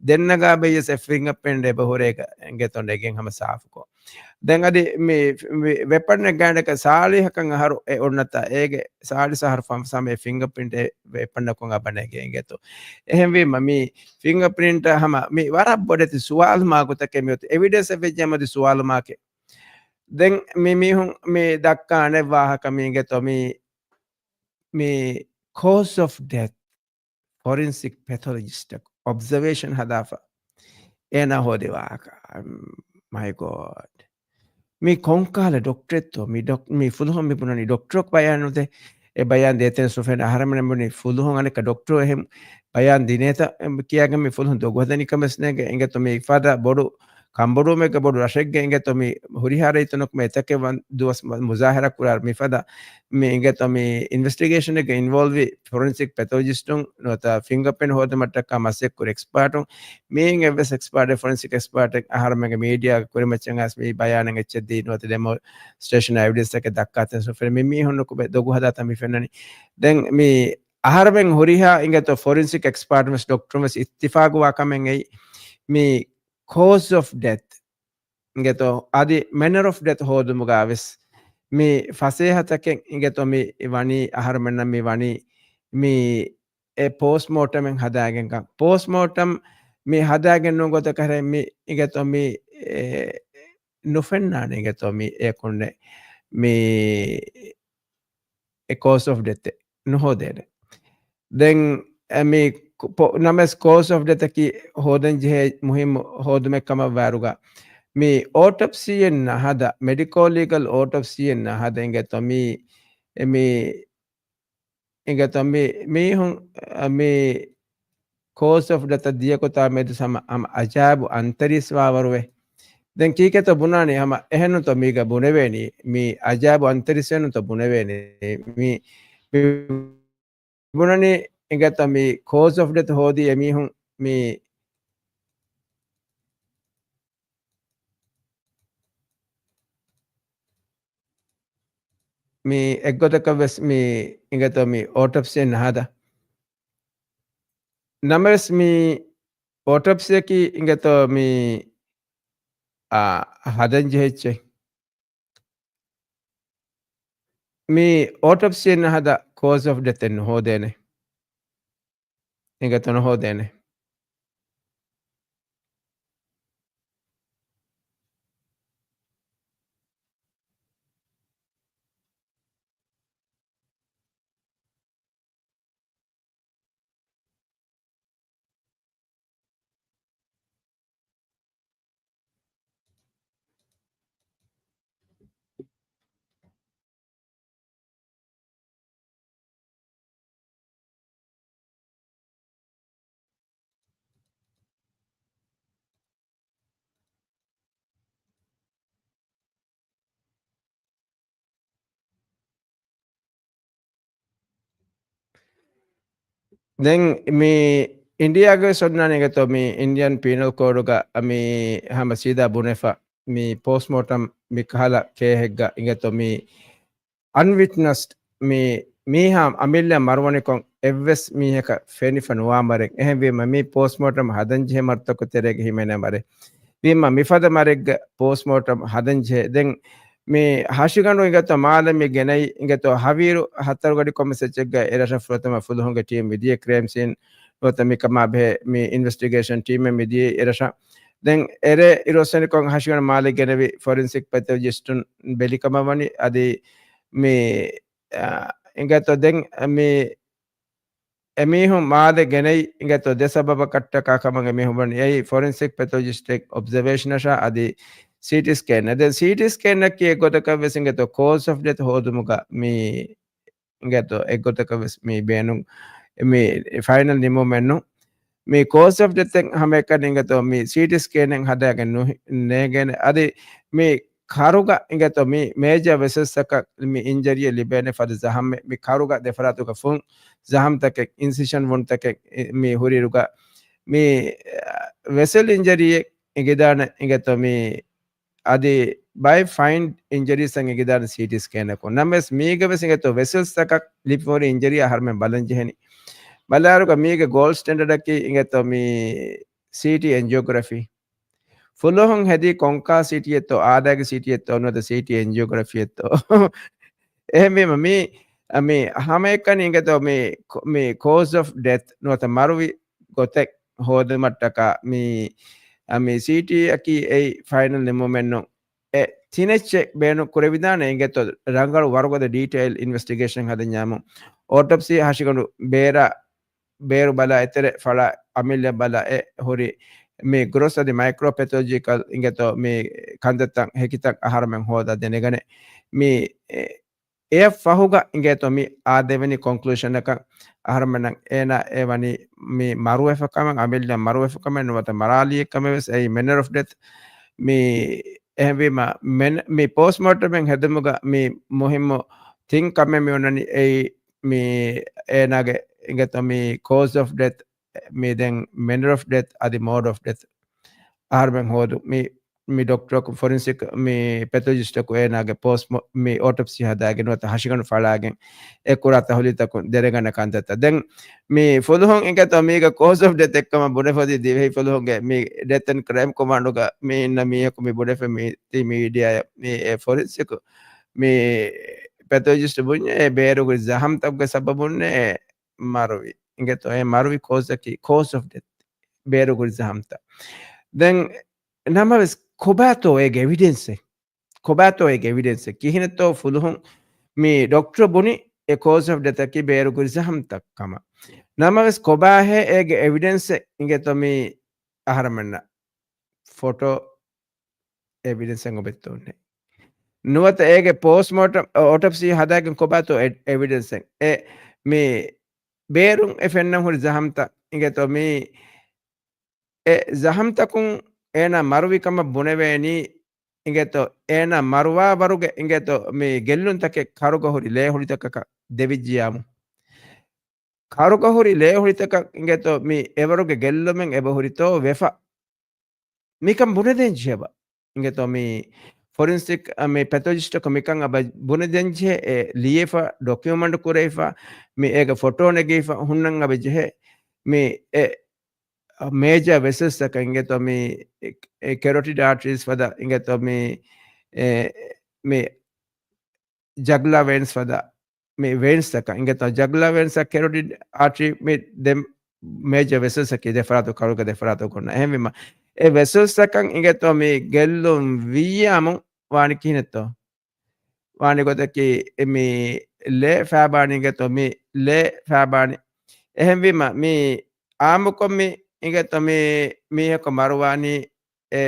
ދެން ނަގާ ބެއްޔަސް އެ ފިންގަޕްރިންޓް އެބަ ހުރޭ އިނގޭތޯ ނެގެން ހަމަ ސާފުކޮށް. ދެން އަދި މި، މި ވެޕަންއެއް ގާތްގަނޑަކަށް ސާޅީހަކަށް އަހަރު އެ އޮންނަތާ އޭގެ ސާޅީސް އަހަރު ފަންސާމެ ފިންގަޕްރިންޓް އެ ވެޕަންއަކުން އެބަ ނެގޭ އިނގޭތޯ. އެހެންވީމަ މި ފިންގަޕްރިންޓަށް ހަމަ މި ވަރަށް ބޮޑެތި ސުވާލު މާކުތަކެއް މިއޮތީ. އެވިޑެންސް އެއްވެއްޖެ މަދި ސުވާލު މާކެއް. ދެން މި މީހުން މި ދައްކާ އަނެއް ވާހަކަ މީގެތޯ މި، މި ކޯސް އޮފް ޑެތް ފޮރެންސިކް ޕެތޮލޮޖިސްޓަކު އޮބްޒަވޭޝަން ހަދާފަ އޭނާ ހޯދި ވާހަކަ. މައި ގޯޑް. މި ކޮންކާލަ ޑޮކްޓަރެއްތޯ މި ޑޮކް-، މި ފުލުހުން މި ބުނަނީ ޑޮކްޓަރަކު ބަޔާން ނުދޭ. އެ ބަޔާން ދޭތެން ސުފެން އަހަރެމެން ބުނި ފުލުހުން އަނެއްކާ ޑޮކްޓަރު އެހެން ބަޔާން ދިނޭތަ ކިޔާގެން މި ފުލުހުން ދޮގު ހަދަނީ ކަމެއް ނޭނގެ. އިނގޭތޯ މި ފަދަ ބޮޑު ކަންބޮޑުވުމެއްގެ ބޮޑު ރަށެއްގެ އިނގޭތޯ މި ހުރިހާ ރައްޔިތުންނަކު މި އެތަކެއް ވަން ދުވަސް މުޒާހަރާ ކުރާ މިފަދަ މި އިނގޭތޯ މި އިންވެސްޓިގޭޝަނެއްގެ އިންވޯލްވް ވި ފޮރެންސިކް ޕެތޮލޮޖިސްޓުން ނުވަތަ ފިންގަޕްރިންޓް ހޯދުމަށްޓަކާ މަސައްކަތް ކުރި އެކްސްޕާޓުން. މީގެ އެއްވެސް އެކްސްޕާޓެއް ފޮރެންސިކް އެކްސްޕާޓެއް އަހަރެމެންގެ މީޑިއާގެ ކުރިމައްޗަށް އައިސް މި ބަޔާނެއް އެއްޗެއް ދީ ނުވަތަ ޑެމޯންސްޓްރޭޝަން އެވިޑެންސްއެއް ދައްކާތެން ސުފެން މި މީހުންނަކު ދޮގު ހަދާތަން މި ފެންނަނީ. ދެން މި އަހަރެމެން ހުރިހާ އިނގޭތޯ ފޮރެންސިކް އެކްސްޕާޓުން ވެސް ޑޮކްޓަރުން ވެސް އިއްތިފާގުވާ ކަމެއް އެއީ މި ކޯސް އޮފް ޑެތް އިނގޭތޯ އަދި މެނަރ އޮފް ޑެތް ހޯދުމުގަ ވެސް މި ފަސޭހަތަކެއް އިނގޭތޯ މި ވަނީ އަހަރުމެންނަށް މި ވަނީ މި އެ ޕޯސްޓްމޯޓަމެއް ހަދާގެން ކަން. ޕޯސްޓްމޯޓަމް މި ހަދާގެން ނޫން ގޮތަކަށް މި އިނގޭތޯ މި އެ ނުފެންނާނެ އިނގޭތޯ މި އެކުންނެ މި އެ ކޯސް އޮފް ޑެތެއް ނުހޯދޭނެ. ދެން އެ މި ކު-، ޕޮ-، ނަމަވެސް ކޯސް އޮފް ޑެތަކީ ހޯދަން ޖެހޭ މުހިއްމު ހޯދުމެއް ކަމަށް ވާއިރުގަ، މި އޯޓޮޕްސީއެއް ނަހަދަ، މެޑިކޯ ލީގަލް އޯޓޮޕްސީއެއް ނަހަދަ އިނގޭތޯ މި، އެ މި، އިނގޭތޯ މި، މީހުން، އަ، މި ކޯސް އޮފް ޑެތަށް ދިޔަގޮތާ މެދު ހަމަ، ހަމަ އަޖާއިބު އަންތަރީސް ވާވަރުވެ. ދެން ކީކޭތޯ ބުނާނީ ހަމަ އެހެންނުތޯ މީގަ ބުނެވޭނީ، މި އަޖާއިބު އަންތަރީސް އެހެންނުތޯ ބުނެވޭނީ. މި، މި ބުނަނީ އިނގޭތޯ މި ކޯސް އޮފް ޑެތް ހޯދީ އެމީހުން މި، މި އެއްގޮތަކަށް ވެސް މި އިނގޭތޯ މި އޯޓޮޕްސީ ނަހަދަ. ނަމަވެސް މި އޮޓޮޕްސީއަކީ އިނގޭތޯ މި، އާ، ހަދަން ޖެހިއްޗެއް. މި އޮޓޮޕްސީއެއް ނަހަދާ ކޯޒް އޮފް ޑެތެއް ނުހޯދޭނެ. އިނގޭތޯ ނުހޯދޭނެ. ދެން މި އިންޑިއާގެ ވެސް އޮންނާނެ އިނގޭތޯ މި އިންޑިއަން ޕީނަލް ކޯޑުގަ މި ހަމަ ސީދާ ބުނެފަ މި ޕޯސްޓްމޯޓަމް މި ކަހަލަ ކޭހެއްގަ އިނގޭތޯ މި އަންވިޓްނަސްޑް މި މީހާ އަމިއްލަ މަރުވަނިކޮށް އެއްވެސް މީހަކަށް ފެނިފަ ނުވާ މަރެއް. އެހެންވީމަ މި ޕޯސްޓްމޯޓަމް ހަދަން ޖެހޭ މަރުތަކު ތެރޭގަ ހިމެނޭ މަރެއް. ވީމަ މިފަދަ މަރެއްގެ ޕޯސްޓްމޯޓަމް ހަދަން ޖެހޭ. ދެން މި ހަށިގަނޑު އިނގޭތޯ މާލެ މި ގެނައި އިނގޭތޯ ހަވީރު ހަތަރު ގަޑި ކޮންމެސް އެއްޗެއްގަ އެރަށަށް ފުރަތަމަ ފުލުހުންގެ ޓީމް މިދިޔަ ކްރައިމް ސީން ނުވަތަ މިކަމާ ބެހޭ މި އިންވެސްޓިގޭޝަން ޓީމެއް މިދިޔައީ އެރަށަށް. ދެން އެރޭ އިރުއޮއްސެނިކޮށް ހަށިގަނޑު މާލެ ގެނެވި ފޮރެންސިކް ޕެތޮލޮޖިސްޓުން ބެލިކަމަށް ވަނީ އަދި މި، އާ، އިނގޭތޯ ދެން މި އެމީހުން މާލެ ގެނައި އިނގޭތޯ ދެ ސަބަބަކަށްޓަކާ ކަމަށް އެމީހުން ވަނީ. އެއީ ފޮރެންސިކް ޕެތޮލޮޖިސްޓެއް އޮބްޒަވޭޝަނަށާ އަދި ސީޓީ ސްކޭން. ދެން ސީޓީ ސްކޭނަކީ އެއްގޮތަކަށް ވެސް އިނގޭތޯ ކޯޒް އޮފް ޑެތް ހޯދުމުގަ މި އިނގޭތޯ އެއްގޮތަކަށް ވެސް މި ބޭނުން މި ފައިނަލް ނިމުމެއްނު. މި ކޯޒް އޮފް ޑެތެއް ހަމައެކަނި އިނގޭތޯ މި ސީޓީ ސްކޭނެއް ހަދާގެން ނު-، ނޭގޭނެ. އަދި މި ކަރުގަ އިނގޭތޯ މި މޭޖަ ވެސަލްސްއަކަށް މި އިންޖަރީއެއް ލިބޭނެ ފަދަ ޒަހަމެއް. މި ކަރުގަ ދެފަރާތުގަ ފުން ޒަހަމްތަކެއް، އިންސިޝަން ވުންތަކެއް އި-، މި ހުރިއިރުގަ މި، އަ، ވެސަލް އިންޖަރީއެއް އެނގިދާނެ އިނގޭތޯ މި އަދި ބައެއް ފައިން އިންޖަރީސް އެނގިދާނެ ސީޓީ ސްކޭނަކުން. ނަމަވެސް މީގަ ވެސް އިނގޭތޯ ވެސަލްސްތަކަށް ލިބިފަ ހުރި އިންޖަރީ އަހަރުމެން ބަލަން ޖެހެނީ. ބަލާއިރުގަ މީގެ ގޯލްޑް ސްޓޭންޑަޑަކީ އިނގޭތޯ މި ސީޓީ އެންޖިއޯގްރަފީ. ފުލުހުން ހެދީ ކޮންކާ ސީޓީއެއްތޯ، އާދައިގެ ސީޓީއެއްތޯ، ނުވަތަ ސީޓީ އެންޖިއޯގްރަފީއެއްތޯ. އެހެންވީމަ މި، މި ހަމައެކަނި އިނގޭތޯ މި، މި ކޯޒް އޮފް ޑެތް ނުވަތަ މަރުވި ގޮތެއް ހޯދުމަށްޓަކާ މި، މި ސީޓީއަކީ އެއީ ފައިނަލް ނިމުމެއްނު. އެ ތިނެއްޗެއް ބޭނުން ކުރެވިދާނެ އިނގޭތޯ ރަނގަޅު ވަރުގަދަ ޑީޓެއިލް އިންވެސްޓިގޭޝަން ހަދަންޏާމު. އޮޓޮޕްސީ ހަށިގަނޑު ބޭރަށް ބޭރު ބަލާ އެތެރެ ފަޅާ އަމިއްލަ ބަލާ އެ ހުރި މި ގްރޮސް އަދި މައިކްރޯ ޕެތޮލޮޖިކަލް އިނގޭތޯ މި ކަންތައްތައް ހެކިތައް އަހަރުމެން ހޯދާ ދެނެގަނެ. މި އެ، އެއަށް ފަހުގަ އިނގޭތޯ މި އާ ދެވެނި ކޮންކްލޫޝަނަކަށް އަހަރުމެންނަށް އޭނާ އެ ވަނީ މި މަރުވެފަ ކަމެއް، އަމިއްލަ މަރުވެފަ ކަމެއް ނުވަތަ މަރާލީ ކަމެއް ވެސް އެއީ މެނަރ އޮފް ޑެތް. މި އެހެންވީމަ މެން-، މި ޕޯސްޓްމޯޓަމެއް ހެދުމުގަ މި މުހިއްމު ތިން ކަމެއް މި އޮންނަނީ އެއީ މި އޭނާގެ އިނގޭތޯ މި ކޯޒް އޮފް ޑެތް މި ދެން މެނަރ އޮފް ޑެތް އަދި މޯޑް އޮފް ޑެތް އަހަރުމެން ހޯދު މި، މި ޑޮކްޓަރަކު ފޮރެންސިކް މި ޕެތޮލޮޖިސްޓަކު އޭނާގެ ޕޯސްޓް މޯ-، މި އޮޓޮޕްސީ ހަދާގެ ނުވަތަ ހަށިގަނޑު ފަޅާގެން އެ ކުރާ ތަހުލީލްތަކުން ދެރަގަނެ ކަންތައްތައް. ދެން މި ފުލުހުން އިނގޭތޯ މީގަ ކޯޒް އޮފް ޑެތް އެއްކަމަށް ބުނެފަދި ދިވެހި ފުލުހުންގެ މި ޑެތް އެންޑް ކްރައިމް ކޮމާންޑުގަ މި އިންނަ މީހަކު މި ބުނެފަ މި ތި މީޑިއާ މި އެ ފޮރެންސިކް މި ޕެތޮލޮޖިސްޓް ބުންޏޭ ބޭރުގެ ޒަހަމްތަކުގެ ސަބަބުންނޭ މަރުވި. އިނގޭތޯ އެ މަރުވި ކޯޒަކީ ކޯޒް އޮފް ޑެތް ބޭރުގެ ޒަހަމްތައް. ދެން ނަމަވެސް ކޮބާތޯ އޭގެ އެވިޑެންސެއް؟ ކޮބާތޯ އޭގެ އެވިޑެންސެއް؟ ކިހިނެއްތޯ ފުލުހުން މި ޑޮކްޓަރ ބުނި އެ ކޯޒް އޮފް ޑެތަކީ ބޭރުގެ ޒަހަމްތައް ކަމަށް. ނަމަވެސް ކޮބާހޭ އޭގެ އެވިޑެންސެއް؟ އިނގޭތޯ މި އަހަރަމެންނަށް ފޮޓޯ އެވިޑެންސެއް އޮބެއްތޯ ނެތް. ނުވަތަ އޭގެ ޕޯސްޓްމޯޓަމް އޮޓޮޕްސީ ހަދާގެން ކޮބާތޯ އެ-، އެވިޑެންސެއް؟ އެ މި ބޭރުން އެ ފެންނަން ހުރި ޒަހަމްތައް އިނގޭތޯ މި އެ ޒަހަމްތަކުން އޭނާ މަރުވި ކަމަށް ބުނެވޭނީ އިނގޭތޯ އޭނާ މަރުވާ ވަރުގެ އިނގޭތޯ މި ގެއްލުންތަކެއް ކަރުގަ ހުރި ލޭހުޅިތަކަކަށް ދެވިއްޖިޔާމު. ކަރުގަ ހުރި ލޭހުޅިތަކަށް އިނގޭތޯ މި އެވަރުގެ ގެއްލުމެއް އެބަހުރިތޯ ވެފަ. މިކަން ބުނެދޭން ޖެހޭބަ. އިނގޭތޯ މި ފޮރެންސިކް، އަ، މި ޕެތޮލޮޖިސްޓަކު މިކަން އަބަ ބުނެދޭން ޖެހޭ، އެ ލިޔެފަ، ޑޮކިއުމަންޓް ކުރެވިފަ، މި އޭގެ ފޮޓޯ ނެގީފަ، ހުންނަން އަބަ ޖެހޭ. މި އެ މޭޖަ ވެސަލްސް ތަކަށް އިނގޭތޯ މި އެ ކެރޮޓިޑް އާޓްރީސް ފަދަ އިނގޭތޯ މި އެ މި ޖަގްލާ ވެއިންސް ފަދަ މި ވެއިންސް ތަކަށް އިނގޭތޯ ޖަގްލާ ވެއިންސް އަށް ކެރޮޓިޑް އާޓްރީ މި ދެ މޭޖަ ވެސަލްސް އަކީ ދެ ފަރާތު ކަރުގެ ދެ ފަރާތު ގޮންނަ. އެހެންވީމަ އެ ވެސަލްސް ތަކަށް އިނގޭތޯ މި ގެއްލުން ވިއްޔާމު ވާނީ ކިހިނެއްތޯ؟ ވާނި ގޮތަކީ މި ލޭ ފާބާނީގެތޯ މި ލޭ ފާބާނީ. އެހެންވީމަ މި އާއްމުކޮށް މި އިނގޭތޯ މި މީހަކު މަރުވާނީ އެ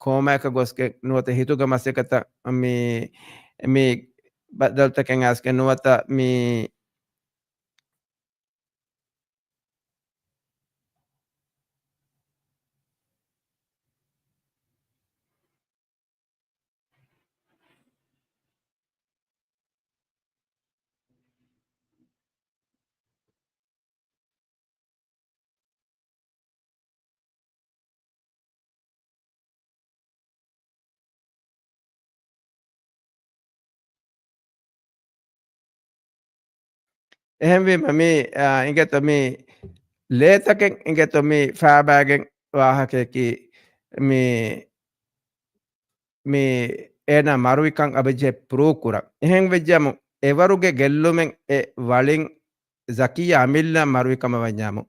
ކޯމާއަކަށް ގޮސްގެން ނުވަތަ ހިތުގެ މަސައްކަތަށް މި މި ބަދަލުތަކެއް އައިސްގެން ނުވަތަ މި އެހެންވީމަ މި، އާ، އިނގޭތޯ މި ލޭތަކެއް އިނގޭތޯ މި ފާބާގެން ވާހަކަޔަކީ މި، މި އޭނާ މަރުވިކަން އަބަޖެހޭ ޕްރޫވް ކުރަން. އެހެން ވެއްޖާމު އެވަރުގެ ގެއްލުމެއް އެ ވަޅިން ޒަކީ އަމިއްލަ މަރުވި ކަމަށް ވަންޏާމު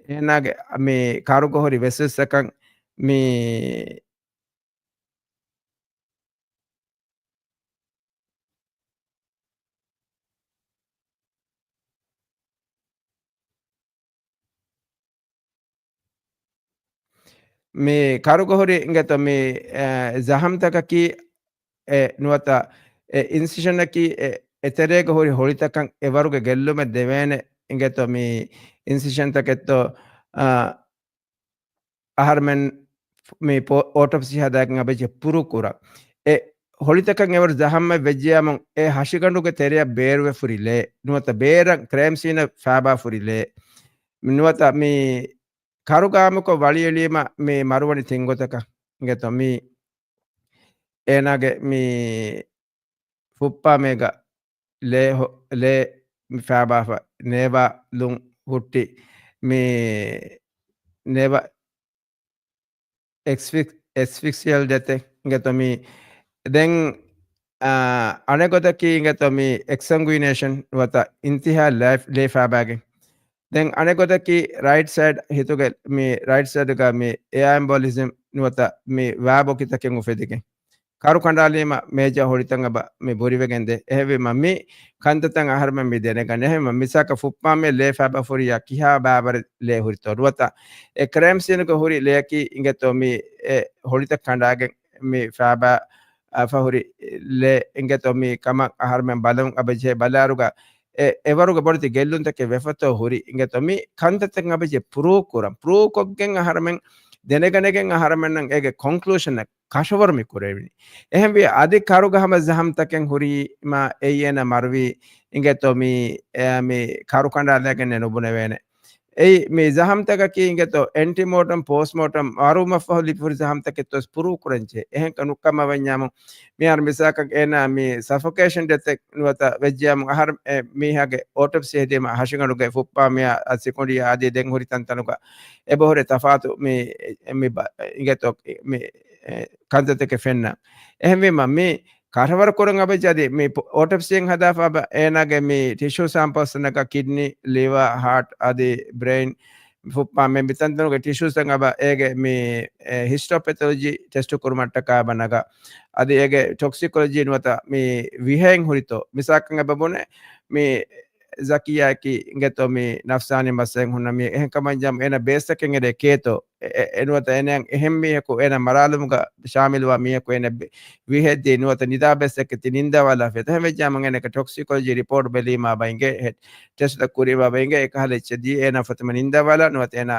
އޭނާގެ މި ކަރުގަ ހުރި ވެސަލްސް ތަކަށް މި މި ކަރުގަ ހުރި އިނގޭތޯ މި، އެ، ޒަހަމްތަކަކީ، އެ، ނުވަތަ، އެ، އިންސިޝަނަކީ، އެ، އެތެރޭގަ ހުރި ހޮޅިތަކަށް އެވަރުގެ ގެއްލުމެއް ދެވޭނެ އިނގޭތޯ މި އިންސިޝަންތަކެއްތޯ، އަ، އަހަރުމެން މި ޕޯ-، އޯޓޮޕްސީ ހަދާގެން އަބަޖެ ޕްރޫވް ކުރަން. އެ ހޮޅިތަކަށް އެވަރު ޒަހަމްއެއް ވެއްޖެޔާމު އެ ހަށިގަނޑުގެ ތެރެއަށް ބޭރުވެފުރި ލޭ. ނުވަތަ ބޭރަށް ކްރޭމް ސީނަށް ފާބާފުރި ލޭ. ނުވަތަ މި ކަރުގަ އާއްމުކޮށް ވަޅިއެޅީމަ މި މަރުވަނި ތިން ގޮތަކަށް އިނގޭތޯ މި އޭނާގެ މި ފުއްޕާމޭގަ ލޭ ހޮ-، ލޭ މި ފާބާފަ ނޭވާލުން ހުއްޓި މި ނޭވާ އެސްފިކް-، އެސްފިކްސިއަލް ޑެތެއް އިނގޭތޯ މި ދެން، އާ، އަނެއް ގޮތަކީ އިނގޭތޯ މި އެކްސަންގުއިނޭޝަން ނުވަތަ އިންތިހާ ލޭ، ލޭ ފާބާގެން. ދެން އަނެއް ގޮތަކީ ރައިޓް ސައިޑް ހިތުގެ މި ރައިޓް ސައިޑުގަ މި އެއާ އެމްބޮލިޒަމް ނުވަތަ މި ވާބޮކިތަކެއް އުފެދިގެން. ކަރު ކަނޑާލީމަ މޭޖަ ހޮޅިތައް އަބަ މި ބުރިވެގެން ދޭ. އެހެންވީމަ މި ކަންތައްތައް އަހަރުމެން މި ދެނެގަން. އެހެންވީމަ މިސާކަށް ފުއްޕާމޭ ލޭ ފާބާ ފުރިޔާ ކިހާ ބާވަރެއް ލޭ ހުރިތޯ ނުވަތަ އެ ކްރޭމް ސީނުގަ ހުރި ލެޔަކީ އިނގޭތޯ މި އެ ހޮޅިތައް ކަނޑާގެން މި ފާބާ އަފަ ހުރި ލެ އިނގޭތޯ މި ކަމަށް އަހަރުމެން ބަލަމުން އަބަޖެހޭ ބަލާރުގަ އެ އެވަރުގެ ބޮޑެތި ގެއްލުންތަކެއް ވެފަތޯ ހުރި އިނގޭތޯ މި ކަންތައްތައް އަބަޖެ ޕްރޫވް ކުރަން. ޕްރޫވް ކޮށްގެން އަހަރުމެން ދެނެގަނެގެން އަހަރުމެންނަށް އޭގެ ކޮންކްލޫޝަން ކަށަވަރު މި ކުރެވިނީ. އެހެންވި އަދި ކަރުގަ ހަމަ ޒަހަމްތަކެއް ހުރީމާ އެއީ އޭނަ މަރުވީ އިނގޭތޯ މި، އެ، މި ކަރު ކަނޑާލައިގެން ނުބުނެވޭނެ. އެއީ މި ޒަހަމްތަކަކީ އިނގޭތޯ އެންޓިމޯޓަމް، ޕޯސްޓްމޯޓަމް މަރުވުމަށްފަހު ލިބިފުރި ޒަހަމްތަކެއްތޯ ޕްރޫވް ކުރަންޖެހޭ. އެހެންކަ ނުކަމަށް ވަންޏާމު މިހާރު މިސާކަށް އޭނާ މި ސަފޮކޭޝަން ޑެތެއް ނުވަތަ ވެއްޖެޔާމު އަހަރު އެ މީހާގެ އޯޓޮޕްސީ ހެދީމަ ހަށިގަނޑުގެ ފުއްޕާ މިޔާ ސިކުނޑިޔާ އަދި ދެން ހުރި ތަންތަނުގަ އެބަހުރި ތަފާތު މި، މި ބަ-، އިނގޭތޯ މި، އެ، ކަންތައްތަކެއް ފެންނަ. އެހެންވީމަ މި ކަށަވަރު ކުރަން އަބަޖެ އަދި މި ޕޮ-، އޯޓޮޕްސީއެއް ހަދާފަ އަބަ އޭނާގެ މި ޓިޝޫ ސާމްޕަލްސް ތަނަކަށް ކިޑްނީ، ލިވާ، ހާޓް އަދި ބްރެއިން ފުއްޕާ މެ މިތަންތަނުގެ ޓިޝޫސްތައް އަބަ އޭގެ މި، އެ، ހިސްޓޯޕެތޮލޮޖީ ޓެސްޓު ކުރުމަށްޓަކާ އަބަ ނަގާ. އަދި އޭގެ ޓޮކްސިކޮލޮޖީ ނުވަތަ މި ވިހައެއް ހުރިތޯ. މިސާކަށް އެބަ ބުނެ މި ޒަކިޔާއަކީ އިނގޭތޯ މި ނަފްސާނީ މައްސަލައެއް ހުންނަ މީ އެހެން ކަމަށް ޖަމް އޭނަ ބޭސްތަކެއް އެރޭ ކޭތޯ. އެ، އެ، އެ ނުވަތަ އޭނަ އެހެން މީހަކު އޭނަ މަރާލުމުގަ ޝާމިލުވާ މީހަކު އޭނަ ބެ-، ވިހެއްދީ ނުވަތަ ނިދާ ބޭސްތަކެއް ތި ނިންދާވާލާފި. އެހެން ވެއްޖާމަ އޭނަ ޓޮކްސިކޮލޮޖީ ރިޕޯޓް ބެލީމާ ބައިނގެ ހެ-، ޓެސްޓްތައް ކުރީމާ ބައިނގެ އެކަހަލަ އެއްޗެއް ދީ އޭނަ ފަތުމަ ނިންދާވާލާ ނުވަތަ އޭނަ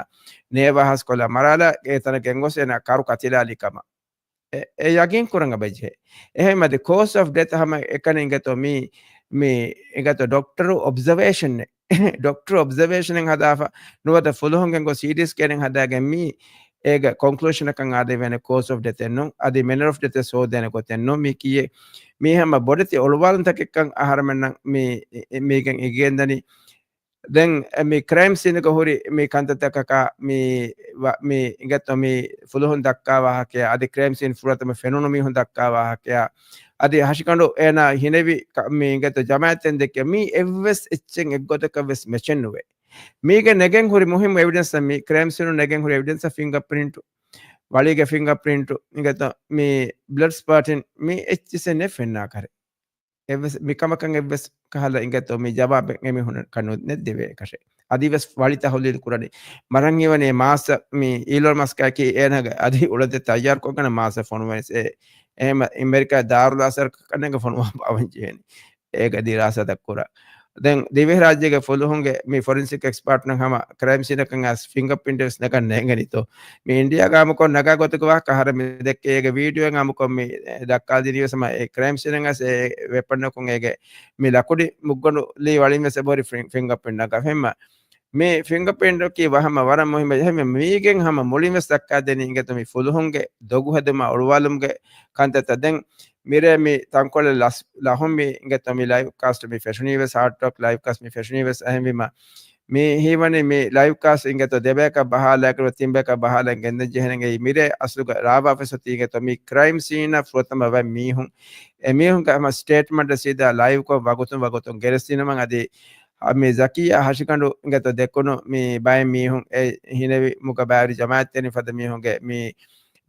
ނޭވާހަސްކޮލާ މަރާލާ އެ ތަނަކަށް ގޮސް އޭނަ ކަރު ކަތިލާލި ކަމަށް. އެ، އެ ޔަގީން ކުރަން އަބަޖެހޭ. އެހެންމަދި ކޯސް އޮފް ޑެތް ހަމަ އެކަނި އިނގޭތޯ މީ، މީ އިނގޭތޯ ޑޮކްޓަރު އޮބްޒަވޭޝަން، ޑޮކްޓަރު އޮބްޒަވޭޝަނެއް ހަދާފަ ނުވަތަ ފުލުހުންގެން ގޮސް ސީޓީ ސްކޭނެއް ހަދާގެން މީ އޭގެ ކޮންކްލޫޝަނަކަށް އާދެވޭނެ ކޯސް އޮފް ޑެތެއް ނޫން. އަދި މެނަރ އޮފް ޑެތެއް ސޯދޭނެ ގޮތެއް ނޫން. މީ ކިޔޭ މީ ހަމަ ބޮޑެތި އޮޅުވާލުންތަކެއްކަން އަހަރަމެންނަށް މީ، މީގެން އެނގިގެންދަނީ. ދެން މި ކްރައިމް ސީނުގަ ހުރި މި ކަންތައްތަކަކާ މި ވަ-، މި އިނގޭތޯ މި ފުލުހުން ދައްކާ ވާހަކަޔާ، އަދި ކްރައިމް ސީން ފުރަތަމަ ފެނުނު މީހުން ދައްކާ ވާހަކަޔާ، އަދި ހަށިގަނޑު އޭނާ ހިނެވި ކަ-، މި އިނގޭތޯ ޖަމާއަތްތައް ދެއްކިޔާ، މީ އެއްވެސް އެއްޗެއް އެއްގޮތަކަށް ވެސް މެޗެއް ނުވޭ. މީގެ ނެގެން ހުރި މުހިއްމު އެވިޑެންސް މި ކްރައިމް ސީނު ނެގެން ހުރި އެވިޑެންސް ފިންގަ ޕްރިންޓު، ވަޅީގެ ފިންގަ ޕްރިންޓު، އިނގޭތޯ މި ބްލަޑް ސްޕާޓިން، މި އެއްޗިސެއް ނެ ފެންނާ ކަރެ. އެއްވެސް މިކަމަކަށް އެއްވެސް ކަހަލަ އިނގޭތޯ މި ޖަވާބެއް އެމީހުން ކަންނު ނެއްދެވޭ ކަށެ. އަދިވެސް ވަޅި ތަހުލީލް ކުރަނީ. މަރަން ހީވަނީ މާސަ މި އީލޯން މަސްކާކީ އޭނާގެ އަދި އުޅަދެ ތައްޔާރުކޮށްގަނެ މާސަ ފޮނުވަނީސް އެ. އެހެމަ އެމެރިކާ ދާރުލްއަސަރަކަށް ނެގަ ފޮނުވާ ބާވަން ޖެހެނީ. އޭގަ ދިރާސާތައް ކުރާ. ދެން ދިވެހިރާއްޖޭގެ ފުލުހުންގެ މި ފޮރެންސިކް އެކްސްޕާޓްނަށް ހަމަ ކްރައިމް ސީނަކަށް އައިސް ފިންގަ ޕްރިންޓް ވެސް ނެގަން ނޭނގެނީތޯ. މި އިންޑިއާގަ އާއްމުކޮށް ނަގާ ގޮތުގެ ވާހަކަ އަހަރެން މި ދެއްކޭ އޭގެ ވީޑިއޯއިން އާއްމުކޮށް މި ދައްކާދިނީ ވެސް ހަމަ އެ ކްރައިމް ސީނަށް އައިސް އެ ވެޕަންއަކުން އޭގެ މި ލަކުޑި މުއްގަނޑު ލީ ވަޅިން ވެސް އެބަހުރި ފިން-، ފިންގަ ޕްރިންޓް ނަގާ ހެންމަ. މި ފިންގަ ޕްރިންޓަކީ ވަ ހަމަ ވަރަށް މުހިއްމު. އެހެންވެ މީގެން ހަމަ މުޅިން ވެސް ދައްކާދެނީ އިނގޭތޯ މި ފުލުހުންގެ ދޮގު ހެދުމާ އޮޅުވާލުމުގެ ކަންތައްތައް. ދެން މިރޭ މި ތަންކޮޅެއް ލަސް-، ލަހުން މި އިނގޭތޯ މި ލައިވް ކާސްޓް މި ފެށުނީ ވެސް ހާޓް ޓޮކް ލައިވް ކާސްޓް މި ފެށުނީ ވެސް އެހެންވީމަ. މި ހީވަނީ މި ލައިވް ކާސްޓް އިނގޭތޯ ދެބަޔަކަށް ބަހާލާ އެކަނި ތިން ބަޔަކަށް ބަހާލަން ގެންދަން ޖެހެނެގެ މިރޭ އަސްލުގަ ރާވާފަސް އޮތީ އިނގޭތޯ މި ކްރައިމް ސީނަށް ފުރަތަމަ ވަން މީހުން. އެ މީހުންގެ ހަމަ ސްޓޭޓްމަންޓް ސީދާ ލައިވްކޮށް ވަގުތުން ވަގުތުން ގެނެސްދިނުމަށް އަދި މި ޒަކީއާ ހަށިގަނޑު އިނގޭތޯ ދެކުނު މި ބައެއް މީހުން އެ ހިނެވި މުގަ ބައިވެރި ޖަމާއަތްތެރިން ފަދަ މީހުންގެ މި،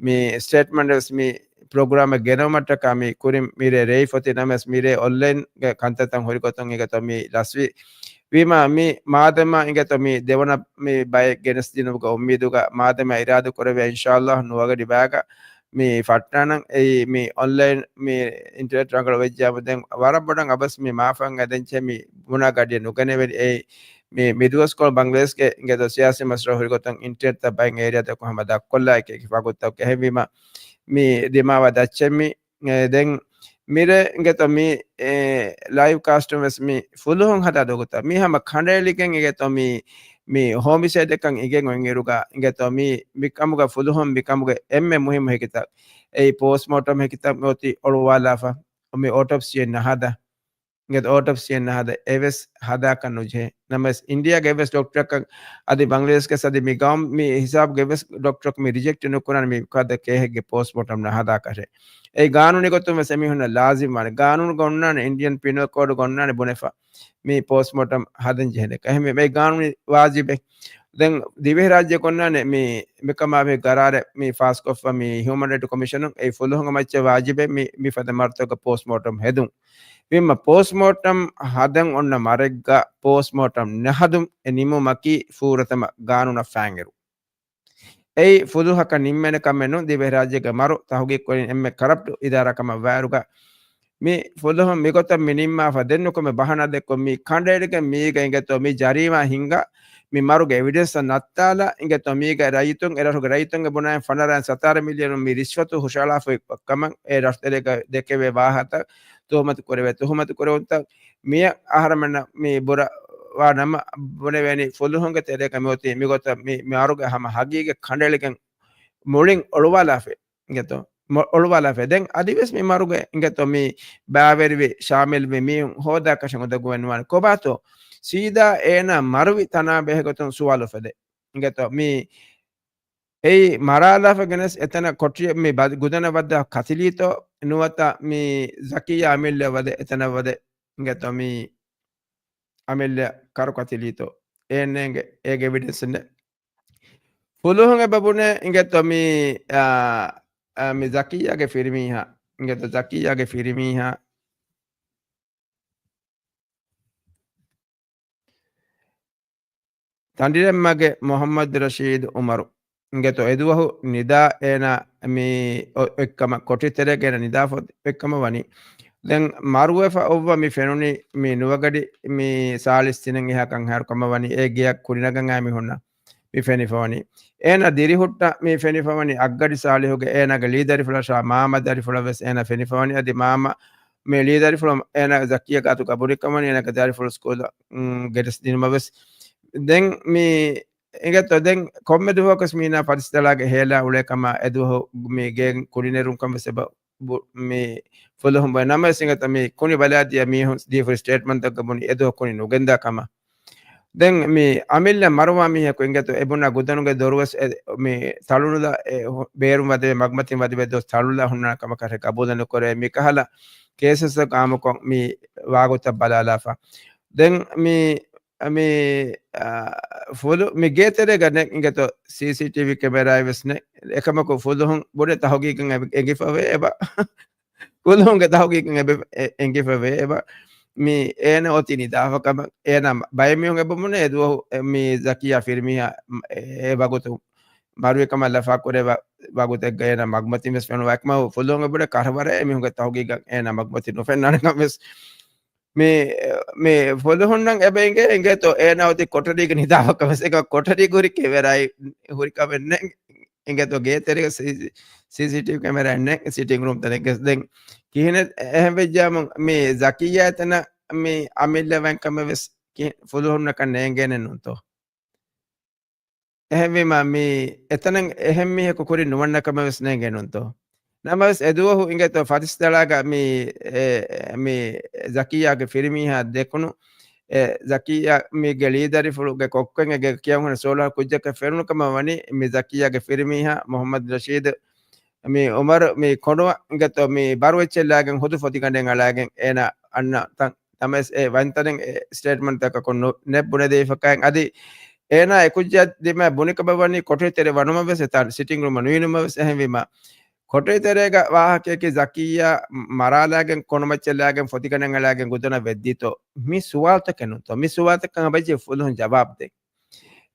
މި ސްޓޭޓްމަންޓް ވެސް މި ޕްރޮގްރާމެއް ގެނައުމަށްޓަކާ މި ކުރިން މިރޭ ރޭ ފޮތި ނަމަވެސް މިރޭ އޮންލައިންގެ ކަންތައްތައް ހުރި ގޮތުން އިނގޭތޯ މި ލަސްވި. ވީމާ މި މާދަމާ އިނގޭތޯ މި ދެވަނަ މި ބައެއް ގެނެސްދިނުމުގެ އުއްމީދުގަ މާދަމާ އިރާދަ ކުރެވޭ އިންޝާﷲ ނުވަގަޑި ބައިގަ މި ފައްޓާނަން އެއީ މި އޮންލައިން މި އިންޓަރނެޓް ރަނގަޅު ވެއްޖާމު ދެން ވަރަށް ބޮޑަށް އަބަސް މި މާފަން އެދެން ޗެ މި ބުނާ ގަޑިއެއް ނުގެނެވެނި. އެއީ މި މިދުވަސްކޮޅު ބަންގްލަދޭޝްގެ އިނގޭތޯ ސިޔާސީ މަސްރަހު ހުރި ގޮތުން އިންޓަރނެޓްތައް ބައެއް އޭރިއާތަކުން ހަމަ ދަށްކޮށްލާ އެކި އެކި ފަގުތަކު އެހެންވީމަ މި ދިމާވާ ދައްޗެއް މި އެ، ދެން މިރޭ އިނގޭތޯ މި، އެ، ލައިވް ކާސްޓުން ވެސް މި ފުލުހުން ހަދާ ދޮގުތައް މީ ހަމަ ކަނޑައެޅިގެން އިނގޭތޯ މި، މި ހޯމިސައިޑެއްކަން އިނގެން އޮތްއިރުގަ އިނގޭތޯ މި، މި ކަމުގަ ފުލުހުން މި ކަމުގެ އެންމެ މުހިއްމު ހެކިތައް. އެއީ ޕޯސްޓްމޯޓަމް ހެކިތައް މި އޮތީ އޮޅުވާލާފަ. މި އޯޓޮޕްސީއެއް ނަހަދާ. އިނގޭތޯ އޯޓޮޕްސީއެއް ނަހަދާ އެވެސް ހަދާކަށް ނުޖެހޭ. ނަމަވެސް އިންޑިއާގެ އެއްވެސް ޑޮކްޓަރަކަށް އަދި ބަނގްލަދޭޝްގެ އަދި މި ގައުމް މި ހިސާބުގެ އެއްވެސް ޑޮކްޓަރަކު މި ރިޖެކްޓް ނުކުރާނެ މި ކަދަ ކޭހެއްގެ ޕޯސްޓްމޯޓަމް ނަހަދާކަށެއް. އެ ގާނޫނީ ގޮތުން ވެސް އެމީހުންނަށް ލާޒިމް ވާނެ. ގާނޫނުގަ އޮންނާނެ، އިންޑިއަން ޕިނަލް ކޯޑުގަ އޮންނާނެ ބުނެފަ މި ޕޯސްޓްމޯޓަމް ހަދަން ޖެހެނެކަ. އެހެންވެ މި ގާނޫނީ ވާޖިބެއް. ދެން ދިވެހިރާއްޖެ ގޮންނާނެ މި، މިކަމާ މި ގަރާރެއް މި ފާސްކޮށްފަ މި ހިއުމަން ރައިޓް ކޮމިޝަނުން އެ ފުލުހުންގެ މައްޗަށް ވާޖިބެއް މި، މި ފަދަ މަރުތަކަށް ޕޯސްޓްމޯޓަމް ހެދުން. ވީމަ ޕޯސްޓްމޯޓަމް ހަދަން އޮންނަ މަރެއްގަ ޕޯސްޓްމޯޓަމް ނަހަދުން އެ ނިމުމަކީ ފޫރަތަމަ ގާނޫނަށް ފާންއިރު. އެއީ ފުލުހަކަށް ނިންމޭނެ ކަމެއް ނޫން. ދިވެހިރާއްޖޭގެ މަރު ތަހުގީގުކުރިން އެންމެ ކަރަޕްޓް އިދާރާ ކަމަށް ވާއިރުގަ މި ފުލުހުން މިގޮތަށް މި ނިންމާފަ ދެން ނުކުމެ ބަހަނާ ދެއްކޮށް މި ކަނޑައެޅިގެން މީގަ އިނގޭތޯ މި ޖަރީމާ ހިންގާ މި މަރުގެ އެވިޑެންސް ނައްތާލާ އިނގޭތޯ މީގަ ރައްޔިތުން އެރަށުގެ ރައްޔިތުންގެ ބުނާއިން ފަނަރަ ސަތާރަ މިލިއަނުން މި ރިޝްވަތު ހުށައަޅާފައި ކަމަށް އެ ރަށުތެރޭގަ ދެކެވޭ ވާހަތައް ތުހުމަތު ކުރެވޭ ތުހުމަތު ކުރެވުންތައް މިއަށް އަހަރެމެންނަށް މި ބުރަވާ ނަމަ ބުނެވޭނީ ފުލުހުންގެ ތެރޭގަ މިއޮތީ މިގޮތަށް މި، މި މަރުގެ ހަމަ ހަގީގަތް ކަނޑައެޅިގެން މުޅިން އޮޅުވާލާފަ އިނގޭތޯ، މޮ-، އޮޅުވާލާފަ. ދެން އަދިވެސް މި މަރުގެ އިނގޭތޯ މި ބައިވެރިވި ޝާމިލްވި މީހުން ހޯދާކަށެއް އުނދަގޫވެއް ނުވާނެ. ކޮބާތޯ ސީދާ އޭނާ މަރުވި ތަނާ ބެހޭގޮތުން ސުވާލު އުފެދޭ. އިނގޭތޯ މި އެއީ މަރާލާފަ ގެނެސް އެތަނަށް ކޮޓަރި މި ބަ-، ގުދަނަށް ވައްދާ ކަތިލީތޯ ނުވަތަ މި ޒަކީއާ އަމިއްލަ ވަދެ އެތަނަށް ވަދެ އިނގޭތޯ މި އަމިއްލަ ކަރު ކަތިލީތޯ އޭން ނޭނގެ އޭގެ އެވިޑެންސް ނެ. ފުލުހުން އެބަ ބުނޭ އިނގޭތޯ މި، އާ، އާ، މި ޒަކީއާގެ ފިރިމީހާ، އިނގޭތޯ ޒަކީއާގެ ފިރިމީހާ ތަނޑިރެންމަގެ މުޙައްމަދު ރަޝީދު އުމަރު. އިނގޭތޯ އެދުވަހު ނިދާ އޭނާ މި އޮ-، އޮތްކަމަށް ކޮޓަރި ތެރޭގަ އޭނާ ނިދާފަ އޮތްކަމަށް ވަނީ. ދެން މަރުވެފަ އޮއްވަ މި ފެނުނީ މި ނުވަގަޑި މި ސާޅީސް ތިނެއް އެހާ ކަންހާރު ކަމަށް ވަނީ އެ ގެޔަށް ކުރިނަގަން އައި މި ހުންނަ މި ފެނިފަވަނީ. އޭނާ ދިރިހުއްޓަ މި ފެނިފަވަނީ އަށްގަޑި ސާޅީހުގެ އޭނާގެ ލީދަރިފުޅަށާ މާމަ ދަރިފުޅަށް ވެސް އޭނާ ފެނިފަވަނީ. އަދި މާމަ މި ލީދަރިފުޅަށް އޭނާ ޒަކީއާ ގާތުގަ ބުނިކަމަނީ އޭނާގެ ދަރިފުޅު ސްކޫލަށް، އުން، ގެނެސްދިނުމަށް ވެސް. ދެން މި އިނގޭތޯ ދެން ކޮންމެ ދުވަހަކުވެސް މީނާ ފަތިސް ދަޅާގެ ހޭލާ އުޅޭ ކަމަށް އެދުވަހު މި ގޭގެން ކުނިނެރުންކަން ވެސް އެބަ ބު-، މި ފުލުހުން ބުނެ ނަމަވެސް އިނގޭތޯ މި ކުނި ބަލާދިޔަ މީހުން ދީފުރި ސްޓޭޓްމަންޓްތަކުގަ ބުނި އެދުވަހު ކުނި ނުގެންދާ ކަމަށް. ދެން މި އަމިއްލަ މަރުވާ މީހަކު އިނގޭތޯ އެ ބުނާ ގުދަނުގެ ދޮރުވެސް އެ، މި ތަޅުނުލާ އެ، ހު-، ބޭރުން ވަދެވޭ މަގުމަތިން ވަދެވޭ ދޮސް ތަޅުނުލާ ހުންނާ ކަމަކަށް ގަބޫލެއް ނުކުރޭ. މިކަހަލަ ކޭސަސްތަކު އާއްމުކޮށް މި ވާގޮތަށް ބަލާލާފަ. ދެން މި، މި، އާ، ފުލު މި ގޭތެރޭގަ ނެތް އިނގޭތޯ ސީސީޓީވީ ކެމެރާއެއް ވެސް ނެތް. އެކަމަކު ފުލުހުން ބުނެ ތަހުގީގަށް އެ-، އެނގިފަވޭ އެބަ. ފުލުހުންގެ ތަހުގީގަށް އެބަ-، އެ-، އެނގިފަވޭ އެބަ. މި އޭނަ އޮތީ ނިދާފަ ކަމަށް. އޭނަ ބައެއްމީހުން އެބަ ބުނޭ އެދުވަހު އެ-، މި ޒަކިޔާ ފިރިމީހާ އެ ވަގުތު މަރުވިކަމަށް ލަފާކުރެވޭ ވަގުތެއްގަ އޭނަ މަގުމަތިން ވެސް ފެނުނު. އެކަމަކު ފުލުހުން އެބުނޭ ކަށަވަރެއް އެމީހުންގެ ތަހުގީގަށް އޭނަ މަގުމަތިން ނުފެންނާނެ ކަމަށް ވެސް. މި، މި ފުލުހުންނަށް އެބަ އިނގޭ އިނގޭތޯ އޭނަ އޮތީ ކޮޓަރީގަ ނިދާފަ ކަމަށް ވެސް. އެކަމަކު ކޮޓަރީގަ ހުރި ކެމެރާއެއް ހުރި ކަމެއް ނެތް. އިނގޭތޯ ގޭތެރޭގަ ސީ-، ސީސީޓީވީ ކެމެރާއެއް ނެތް، ސިޓިން ރޫމް ތަނެއްގަ. ދެން ކިހިނެއް އެހެން ވެއްޖާމު މި ޒަކިއްޔާ އެތަނަށް މި އަމިއްލަ ވަންކަމެއް ވެސް ކި-، ފުލުހުންނަކަށް ނޭނގޭނެ ނޫންތޯ؟ އެހެންވީމަ މި އެތަނަށް އެހެން މީހަކު ކުރިން ނުވަންނަ ކަމެއް ވެސް ނޭނގޭ ނޫންތޯ؟ ނަމަވެސް އެދުވަހު އިނގޭތޯ ފަތިސްދަޅާގަ މި، އެ، މި ޒަކިއްޔާގެ ފިރިމީހާ ދެކުނު، އެ، ޒަކިއްޔާ މީގެ ލީދަރިފުޅުގެ ކޮއްކޮއިން އެ ގެ ކިޔަން ހުންނަ ސޯލަހަ ކުއްޖަކަށް ފެނުނު ކަމަށް ވަނީ މި ޒަކިއްޔާގެ ފިރިމީހާ މުހައްމަދު ނަޝީދު މި އުމަރު މި ކޮނޑު އިނގޭތޯ މި ބާރު އެއްޗެއް ލާގެން ހުދު ފޮތިގަނޑެއް އަޅާގެން އޭނަ އަންނަ ތަން ނަމަވެސް އެ ވަންތަނެއް އެ ސްޓޭޓްމަންޓްތަކަކުން ނު-، ނެތް ބުނެދީފަކައިން އަދި އޭނާ އެކުއްޖާ ދިމާ ބުނިކަމަށް ވަނީ ކޮޓަރި ތެރެ ވަނުމަށް ވެސް އެތާ ސިޓިން ރޫމަށް ނުވިނުމަށް ވެސް. އެހެންވީމަ ކޮޓަރި ތެރޭގަ ވާހަކަޔަކީ ޒަކިއްޔާ މަރާލާގެން ކޮނޑުމައްޗަށް ލާގެން ފޮތިގަނޑެއް އަޅާގެން ގުދަނަށް ވެއްދީތޯ މި ސުވާލުތަކެއް ނޫންތޯ؟ މި ސުވާލުތަކަށް އަބައްޖެ ފުލުހުން ޖަވާބު ދޭ.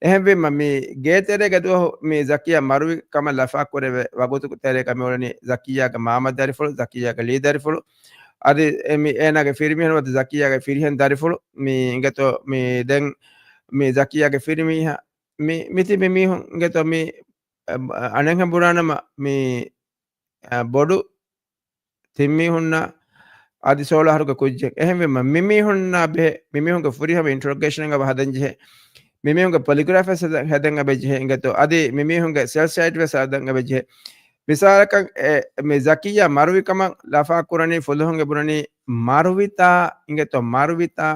އެހެންވީމަ މި ގޭތެރޭގަ ދުވަހު މި ޒަކިއްޔާ މަރުވި ކަމަށް ލަފާކުރެވޭ ވަގުތު ތެރޭގަ މި އުޅެނީ ޒަކިއްޔާގެ މާމަ ދަރިފުޅު، ޒަކިއްޔާގެ ލީ ދަރިފުޅު، އަދި އެ މި އޭނާގެ ފިރިމީހުން ވަދެ ޒަކިއްޔާގެ ފިރިހެން ދަރިފުޅު މި އިނގޭތޯ މި ދެން މި ޒަކިއްޔާގެ ފިރިމީހާ މި މިތި މި މީހުން އިނގޭތޯ މި އަނެއްހެން ބުނާނަމަ މި އަ، ބޮޑު ތިން މީހުންނަށް އަދި ސޯޅަ އަހަރުގެ ކުއްޖެއް. އެހެންވީމަ، މި މީހުންނާ ބެހޭ، މި މީހުންގެ ފުރިހަމަ އިންޓްރޮގޭޝަނެއް އަބަ ހަދަން ޖެހޭ، މި މީހުންގެ ޕޮލިގްރާފް ވެސް ހަދަ-، ހެދަން އެބަ ޖެހޭ އިނގޭތޯ، އަދި މި މީހުންގެ ސެލް ސައިޓް ވެސް ހަދަން އެބަ ޖެހޭ. މިސާލަކަށް، އެ، މި ޒަކިއްޔާ މަރުވި ކަމަށް ލަފާ ކުރަނީ، ފުލުހުން އެ ބުނަނީ މަރުވިތާ އިނގޭތޯ، މަރުވިތާ،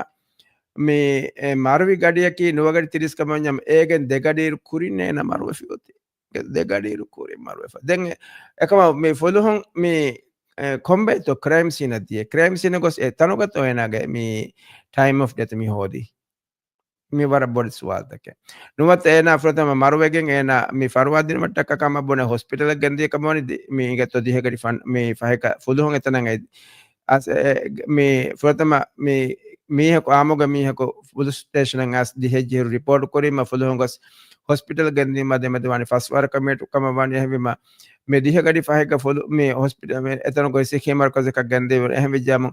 މި، އެ، މަރުވި ގަޑިއަކީ ނުވަގަޑި ތިރީސް ކަމަށް ވަންޏާ އޭގެން ދެ ގަޑިއިރު ކުރިން އޭނަ މަރުވެފި އޮތީ. ދެ ގަޑިއިރު ކުރިން މަރުވެފަ. ދެން އެކަމަ މި ފުލުހުން މި، އެ، ކޮންބައިތޯ ކްރައިމް ސީނަށް ދިޔަ؟ ކްރައިމް ސީނަށް ގޮސް އެ ތަނުގަތޯ އޭނާގެ މި ޓައިމް އޮފް ޑެތު މި ހޯދީ؟ މި ވަރަށް ބޮޑު ސުވާލުތަކެއް. ނުވަތަ އޭނާ ފުރަތަމަ މަރުވެގެން އޭނާ މި ފަރުވާ ދިނުމަށްޓަކާ ކަމަށް ބުނެ ހޮސްޕިޓަލަށް ގެންދިޔަ ކަމަށް ވަނީ ދި-، މި އިނގޭތޯ ދިހަ ގަޑި ފަން-، މި ފަހެކަ ފުލުހުން އެތަނަށް އައި-، އަސް-، އެ-، އެ-، މި ފުރަތަމަ މި މީހަކު، އާއްމުގެ މީހަކު ޕުލިސް ސްޓޭޝަނަށް އައިސް ދިހަ ޖެހި ރިޕޯޓު ކުރީމަ ފުލުހުން ގޮސް ހޮސްޕިޓަލް ގެންދީމަ ދެމެދު ވާނީ ފަސް ވަރަކަށް މިނިޓު ކަމަށް ވާނީ. އެހެންވީމަ، މި ދިހަ ގަޑި ފަހެއްގަ ފުލު-، މި ހޮސްޕިޓަލް މި އެތަނު ގޮސް ސިކީ މަރުކަޒަކަށް ގެންދެވި. އެހެން ވެއްޖާމު،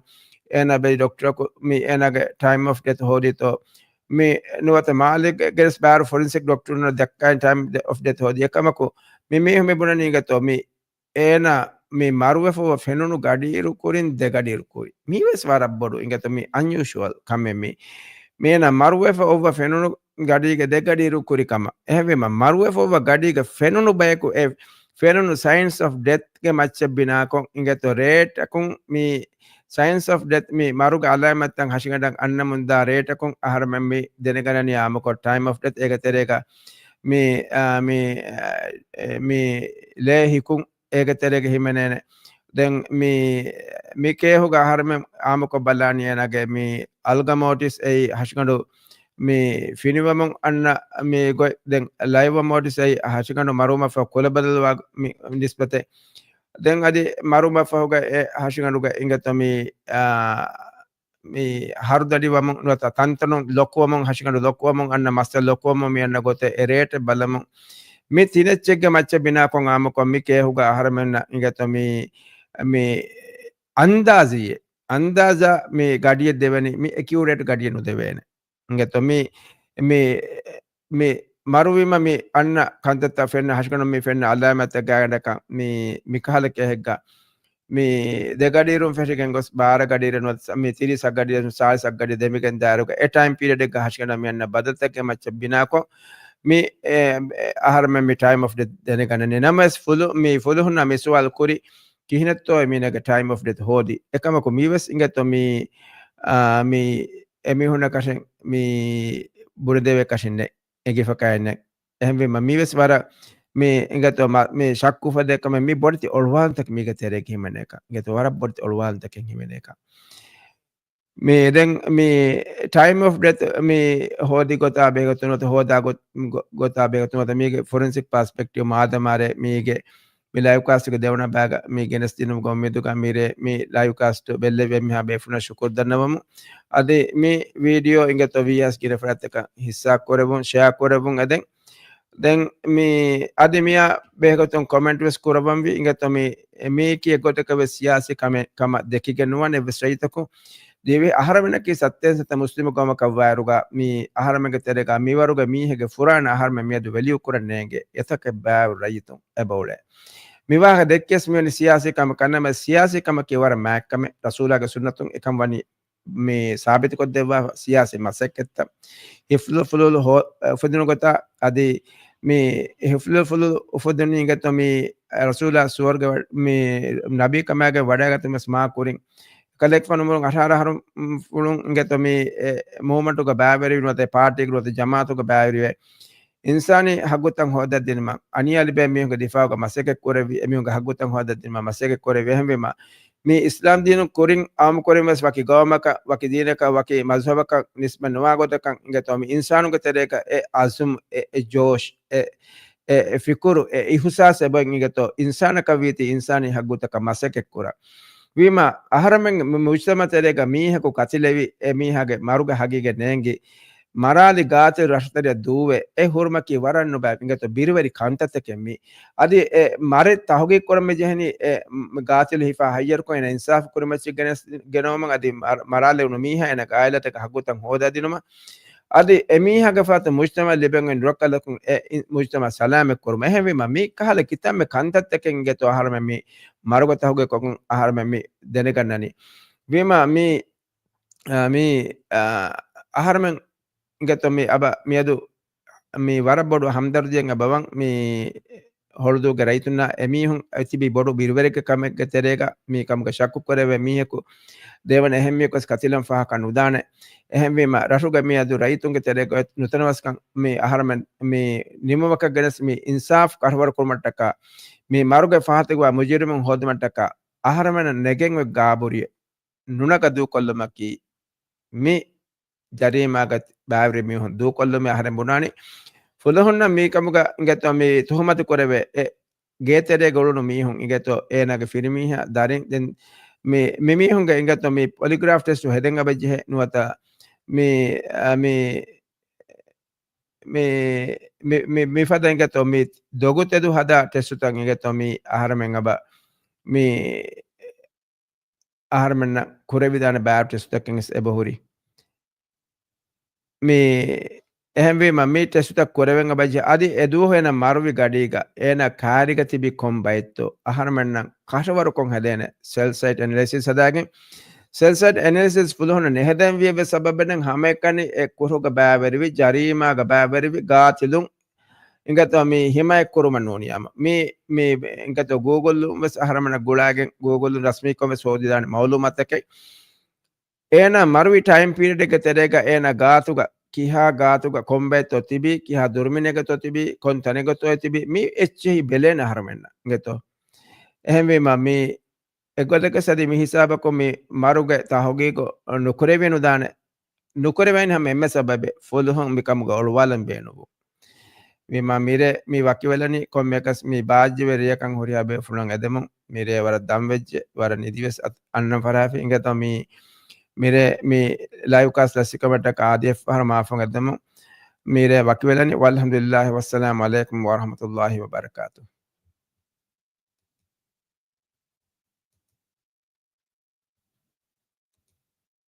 އޭނާ ބެލި ޑޮކްޓަރަކު މި އޭނާގެ ޓައިމް އޮފް ޑެތު ހޯދީތޯ، މި ނުވަތަ މާލެ ގެ-، ގެރެސް ބާރު ފޮރެންސިކް ޑޮކްޓަރުންނަށް ދައްކާ ޓައިމް އޮފް ޑެތު ހޯދީ. އެކަމަކު، މި މީހުން މި ބުނަނީ އިނގޭތޯ މި އޭނާ މި މަރުވެފަ އޮވަ ފެނުނު ގަޑިއިރު ކުރިން ދެ ގަޑިއިރު ކުރި. މީވެސް ވަރަށް ބޮޑު އިނގޭތޯ މި އަންޔޫޝުއަލް ކަމެއް މީ. މި އޭނާ މަރުވެފަ އޮއްވަ ފެނުނު ގަޑީގެ ދެ ގަޑިއިރު ކުރި ކަމަށް. އެހެންވީމަ މަރުވެފަ އޮއްވަ ގަޑީގަ ފެނުނު ބަޔަކު އެ ފެނުނު ސައިންސް އޮފް ޑެތްގެ މައްޗަށް ބިނާކޮށް އިނގޭތޯ ރޭޓަކުން މި ސައިންސް އޮފް ޑެތް މި މަރުގެ އަލާމަތްތައް ހަށިގަނޑަށް އަންނަމުންދާ ރޭޓަކުން އަހަރެމެން މި ދެނެގަންނަނީ އާއްމުކޮށް ޓައިމް އޮފް ޑެތް އޭގެ ތެރޭގަ މި، އާ، މި، އެ، މި ލޭ ހިކުން އޭގެ ތެރޭގަ ހިމެނޭނެ. ދެން މި، މި ކޭހުގަ އަހަރެމެން އާއްމުކޮށް ބަލާނީ އޭނާގެ މި އަލްގަ މޯޓިސް އެއީ ހަށިގަނޑު މި ފިނިވަމުން އަންނަ މި ގޮތް. ދެން ލައިވަ މޯޓިސް އެއީ ހަށިގަނޑު މަރުވުމަށްފަހު ކުލަ ބަދަލުވާ މި ނިސްބަތެއް. ދެން އަދި މަރުވުމަށްފަހުގަ އެ ހަށިގަނޑުގަ އިނގޭތޯ މި، އާ، މި ހަރުދަޑިވަމުން ނުވަތަ ތަންތަނުން ލޮކުވަމުން، ހަށިގަނޑު ލޮކުވަމުން އަންނަ މައްސަލަ ލޮކުވަމުން މި އަންނަ ގޮތެއް އެ ރޭޓެއް ބަލަމުން. މި ތިނެއްޗެއްގެ މައްޗަށް ބިނާކޮށް އާއްމުކޮށް މި ކޭހުގަ އަހަރެމެންނަށް އިނގޭތޯ މި، މި އަންދާޒީއެއް، އަންދާޒާ މި ގަޑިއެއް ދެވެނީ، މި އެކިއުރޭޓް ގަޑިއެއް ނުދެވޭނެ. އިނގޭތޯ މި، މި، މި މަރުވީމަ މި އަންނަ ކަންތައްތައް ފެންނަ ހަށިގަނޑު މި ފެންނަ އަލާމަތްތައް ގާތްގަނޑަކަށް މި، މި ކަހަލަ ކޭހެއްގަ މި ދެ ގަޑިއިރުން ފެށިގެން ގޮސް ބާރަ ގަޑިއިރުން މި ތިރީސް ގަޑިއިރުން ސާޅީސް ގަޑި ދެމިގެން ދާއިރުގަ އެ ޓައިމް ޕީރިއަޑެއްގަ ހަށިގަނޑަށް މި އަންނަ ބަދަލުތަކެއް މައްޗަށް ބިނާކޮށް މި، އެ، އެ، އަހަރެމެން މި ޓައިމް އޮފް ޑެތް ދެނެގަންނަނީ. ނަމަވެސް ފުލު-، މި ފުލުހުންނާ މި ސުވާލު ކުރި ކިހިނެއްތޯ އެމީހުންނަކަށް ޓައިމް އޮފް ޑެތް ހޯދީ؟ އެކަމަކު މީވެސް އިނގޭތޯ މި، އާ، މި އެމީހުންނަކަށެއް މި ބުނެދެވޭ ކަށިންނެއް އެނގިފަކާއެއްނެއް. އެހެންވީމަ މީވެސް ވަރަށް މި އިނގޭތޯ މަ-، މި ޝައްކު އުފައްދޭ ކަމެއް މި ބޮޑެތި އޮޅުވާލުތަކެއް މީގެ ތެރޭގަ ހިމެނޭކަށް. އިނގޭތޯ ވަރަށް ބޮޑެތި އޮޅުވާލުތަކެއް ހިމެނޭކަށް. މި ދެން މި ޓައިމް އޮފް ޑެތު މި ހޯދި ގޮތާ ބެހޭގޮތުން ނުވަތަ ހޯދާ ގޮ-، ގޮ-، ގޮތާ ބެހޭގޮތުން ނުވަތަ މީގެ ފޮރެންސިކް ޕާސްޕެކްޓިވް މާދަމާރޭ މީގެ މި ލައިވް ކާސްޓްގެ ދެވަނަ ބައިގަ މި ގެނެސްދިނުމުގެ އުއްމީދުގަ މިރޭ މި ލައިވް ކާސްޓް ބެއްލެވި އެންމެހާ ބޭފުޅުންނަށް ޝުކުރު ދަންނަވަމު. އަދި މި ވީޑިއޯ އިނގޭތޯ ވީއަސް ގިނަ ފަރާތްތަކަށް ހިއްސާ ކުރެވުން، ޝެއާ ކުރެވުން. އެދެން ދެން މި އަދި މިއާ ބެހޭގޮތުން ކޮމެންޓް ވެސް ކުރައްވަންވީ. އިނގޭތޯ މި މީކީ އެއްގޮތަކަށް ވެސް ސިޔާސީ ކަމެއް ކަމަށް ދެކިގެން ނުވާނެ އެއްވެސް ރައްޔިތަކު. ދިވެހި އަހަރެމެންނަކީ ސައްތޭން ސަތަ މުސްލިމު ގައުމަކަށް ވާއިރުގަ މި އަހަރެމެންގެ ތެރޭގަ މިވަރުގެ މީހެއްގެ ފުރާނަ އަހަރެމެން މިއަދު ވެލިއު ކުރަން ނޭނގޭ އެތަކެއް ބާވަރު ރައްޔިތުން އެބައުޅޭ. މިވާހަކަ ދެއްކިޔަސް މިވަނީ ސިޔާސީ ކަމަކަށް ނަމަ، ސިޔާސީ ކަމަކީ ވަރަށް މާތް ކަމެއް. ރަސޫލާގެ ސުންނަތުން އެކަން ވަނީ މި ސާބިތުކޮށްދެއްވާ ސިޔާސީ މަސައްކަތްތައް. ހިފްޒުލް ފުޟޫލު ހޯ-، އުފެދުނު ގޮތާ އަދި މި ހިފްޒުލް ފުޟޫލު އުފެދުނީ އިނގޭތޯ މި ރަސޫލާ ސުވަރުގެ ވަ-، މި ނަބީ ކަމާގެ ވަޑައިގަތުމަށް މާ ކުރިން. ކަލޭގެފާނު އުމުރުން އަށާރަ އަހަރު ފުޅުން އިނގޭތޯ މި އެ މޫވްމަންޓުގަ ބައިވެރިވި ނުވަތަ ޕާޓީގަ ނުވަތަ ޖަމާއަތުގަ ބައިވެރިވެ އިންސާނީ ހައްގުތައް ހޯދައްދިނުމަށް، އަނިޔާ ލިބޭ މީހުންގެ ދިފާއުގަ މަސައްކަތް ކުރެއްވި، އެމީހުންގެ ހައްގުތައް ހޯދައްދިނުމަށް މަސައްކަތް ކުރެއްވި. އެހެންވީމަ، މި އިސްލާމް ދީނު ކުރިން އާއްމުކުރިން ވެސް ވަކި ގައުމަކަށް، ވަކި ދީނަކަށް، ވަކި މަޒްހަބަކަށް ނިސްބަތް ނުވާ ގޮތަކަށް އިނގޭތޯ މި އިންސާނުންގެ ތެރޭގަ އެ އަޒުމް، އެ، އެ ޖޯޝް، އެ، އެ، އެ ފިކުރު، އެ އިހުސާސް އެބައޮތް އިނގޭތޯ އިންސާނަކަށް ވީތީ އިންސާނީ ހައްގުތަކަށް މަސައްކަތް ކުރަން. ވީމަ، އަހަރެމެން މި މުޖްތަމަ ތެރޭގަ މީހަކު ކަތިލެވި، އެ މީހާގެ މަރުގެ ހަގީގަތް ނޭނގި، މަރާލި ގާތިލު ރަށުތެރެއަށް ދޫވެ، އެ ހުރުމަކީ ވަރަށް ނުބައި އިނގޭތޯ ބިރުވެރި ކަންތައްތަކެއް މީ. އަދި އެ މަރެއް ތަހުގީގު ކުރަން މި ޖެހެނީ، އެ ގާތިލު ހިފާ ހައްޔަރުކޮށް އޭނަ އިންސާފު ކުރިމައްޗަށް ގެނެސް، ގެނައުމަށް އަދި މަރ-، މަރާލެވުނު މީހާ އޭނަ ގާއިލާތަކަށް ހައްގުތައް ހޯދާދިނުމަށް. އަދި އެމީހާގެ ފަހަތު މުޖްތަމައަށް ލިބެން ނުރައްކަލަކުން އެ އި-، މުޖްތަމަ ސަލާމަތް ކުރުމަށް. އެހެންވީމަ، މި ކަހަލަ ކިތަންމެ ކަންތައްތަކެއް އިނގޭތޯ އަހަރެމެން މި މަރުގެ ތަހުގީގު ކޮށް އަހަރެމެން މި ދެނެގަންނަނީ. ވީމަ މި، އާ، މި، އާ، އަހަރެމެން އިނގޭތޯ މި އަބަ މިއަދު މި ވަރަށް ބޮޑު ހަމްދަރްދީއެއް އެބަވަން މި ހޮޅުދޫގެ ރައްޔިތުންނާ އެމީހުން އެތިބީ ބޮޑު ބިރުވެރިއެއްގެ ކަމެއްގެ ތެރޭގަ މި ކަމުގެ ޝައްކު ކުރެވޭ މީހަކު ދެވަނަ އެހެން މީހަކުވެސް ކަތިލަން ފަހަކަށް ނުދާނެ. އެހެންވީމަ، ރަށުގެ މިއަދު ރައްޔިތުންގެ ތެރޭގަ ނުތަނަވަސްކަން މި އަހަރެމެން މި ނިމުމަކަށް ގެނެސް މި އިންސާފު ކަށަވަރު ކުރުމަށްޓަކާ މި މަރުގެ ފަހަތެއްގަ މުޖުރިމުން ހޯދުމަށްޓަކާ އަހަރެމެންނަށް ނެގެން އޮތް ގާބުރިއެއް ނުނަގަ ދޫކޮށްލުމަކީ މި ޖަރީމާގަ ބައިވެރި މީހުން ދޫކޮށްލުމެއް އަހަރެން ބުނާނީ. ފުލުހުންނަށް މި ކަމުގަ އިނގޭތޯ މި ތުހުމަތު ކުރެވޭ އެ ގޭތެރޭގަ އުޅުނު މީހުން އިނގޭތޯ އޭނާގެ ފިރިމީހާ ދަރިން ދެން މި، މި މީހުންގެ އިނގޭތޯ މި ޕޮލިގްރާފް ޓެސްޓު ހެދެން އަބަޖެހޭ ނުވަތަ މި، އަ، މި، މި، މި، މި، މިފަދަ އިނގޭތޯ މި ދޮގުތެދު ހަދާ ޓެސްޓުތައް އިނގޭތޯ މި އަހަރެމެން އަބަ މި އަހަރެމެންނަށް ކުރެވިދާނެ ބާވަތް ޓެސްޓުތަކެއް ވެސް އެބަހުރި. މި އެހެންވީމަ، މި ޓެސްޓުތައް ކުރެވެން އަބަޖެ އަދި އެދުވަހު އޭނަ މަރުވި ގަޑީގަ އޭނަ ކާރިގަ ތިބި ކޮން ބައެއްތޯ އަހަރެމެންނަށް ކަށަވަރުކޮށް ހެދޭނެ ސެލް ސައިޓް އެނަލިސިސް ހަދާގެން، ސެލް ސައިޓް އެނަލިސިސް ފުލުހުންނަށް ނެހެދެންވިއެއް ވެސް ސަބަބެއް ނެތް. ހަމައެކަނި އެ ކުށުގަ ބައިވެރިވި، ޖަރީމާގަ ބައިވެރިވި ގާތިލުން އިނގޭތޯ މި ހިމާޔަތް ކުރުމަށް ނޫނިއްޔާމަ. މި، މި އިނގޭތޯ ގޫގުލުން ވެސް އަހަރެމެންނަށް ގުޅާގެން ގޫގުލުން ރަސްމީކޮށް ވެސް ހޯދިދާނެ މައުލޫމާތުތަކެއް. އޭނާ މަރުވި ޓައިމް ޕީރިއަޑެއްގެ ތެރޭގަ އޭނާ ގާތުގަ ކިހާ ގާތުގަ ކޮންބައެއްތޯ ތިބީ، ކިހާ ދުރުމިނެއްގަތޯ ތިބީ، ކޮން ތަނެއްގަތޯ ތިބީ، މި އެއްޗެހި ބެލޭނެ އަހަރެމެންނަށް އިނގޭތޯ. އެހެންވީމަ މި އެއްގޮތަކަށް ސަދި މި ހިސާބަކުން މި މަރުގެ ތަހުގީގު ނުކުރެވި ނުދާނެ. ނުކުރެވޭނެ ހަމަ އެންމެ ސަބަބެއް ފުލުހުން މިކަމުގަ އޮޅުވާލަން ބޭނުންވުން. ވީމާ މިރޭ މި ވަކިވެލަނީ ކޮންމެއަކަސް މި ބާއްޖަވެރިޔަކަށް ހުރިހާ ބޭފުޅުން އެދެމުން މިރޭ ވަރަށް ދަންވެއްޖެ، ވަރަށް ނިދިވެސް އަތް އަންނަން ފަރާފި އިނގޭތޯ މި މިރޭ މި ލައިވް ކާސްޓް ލަސްކަމަށްޓަކާ އާދިއަށްފަހަރު މާފަށް އެދެމުން މިރޭ ވަކިވެލަނީ. ވަލްޙަމްދުލިއްލާހި ވައްސަލާމު ޢަލައިކުމް ވަރަޙްމަތުﷲި ވަބަރަކާތުހު.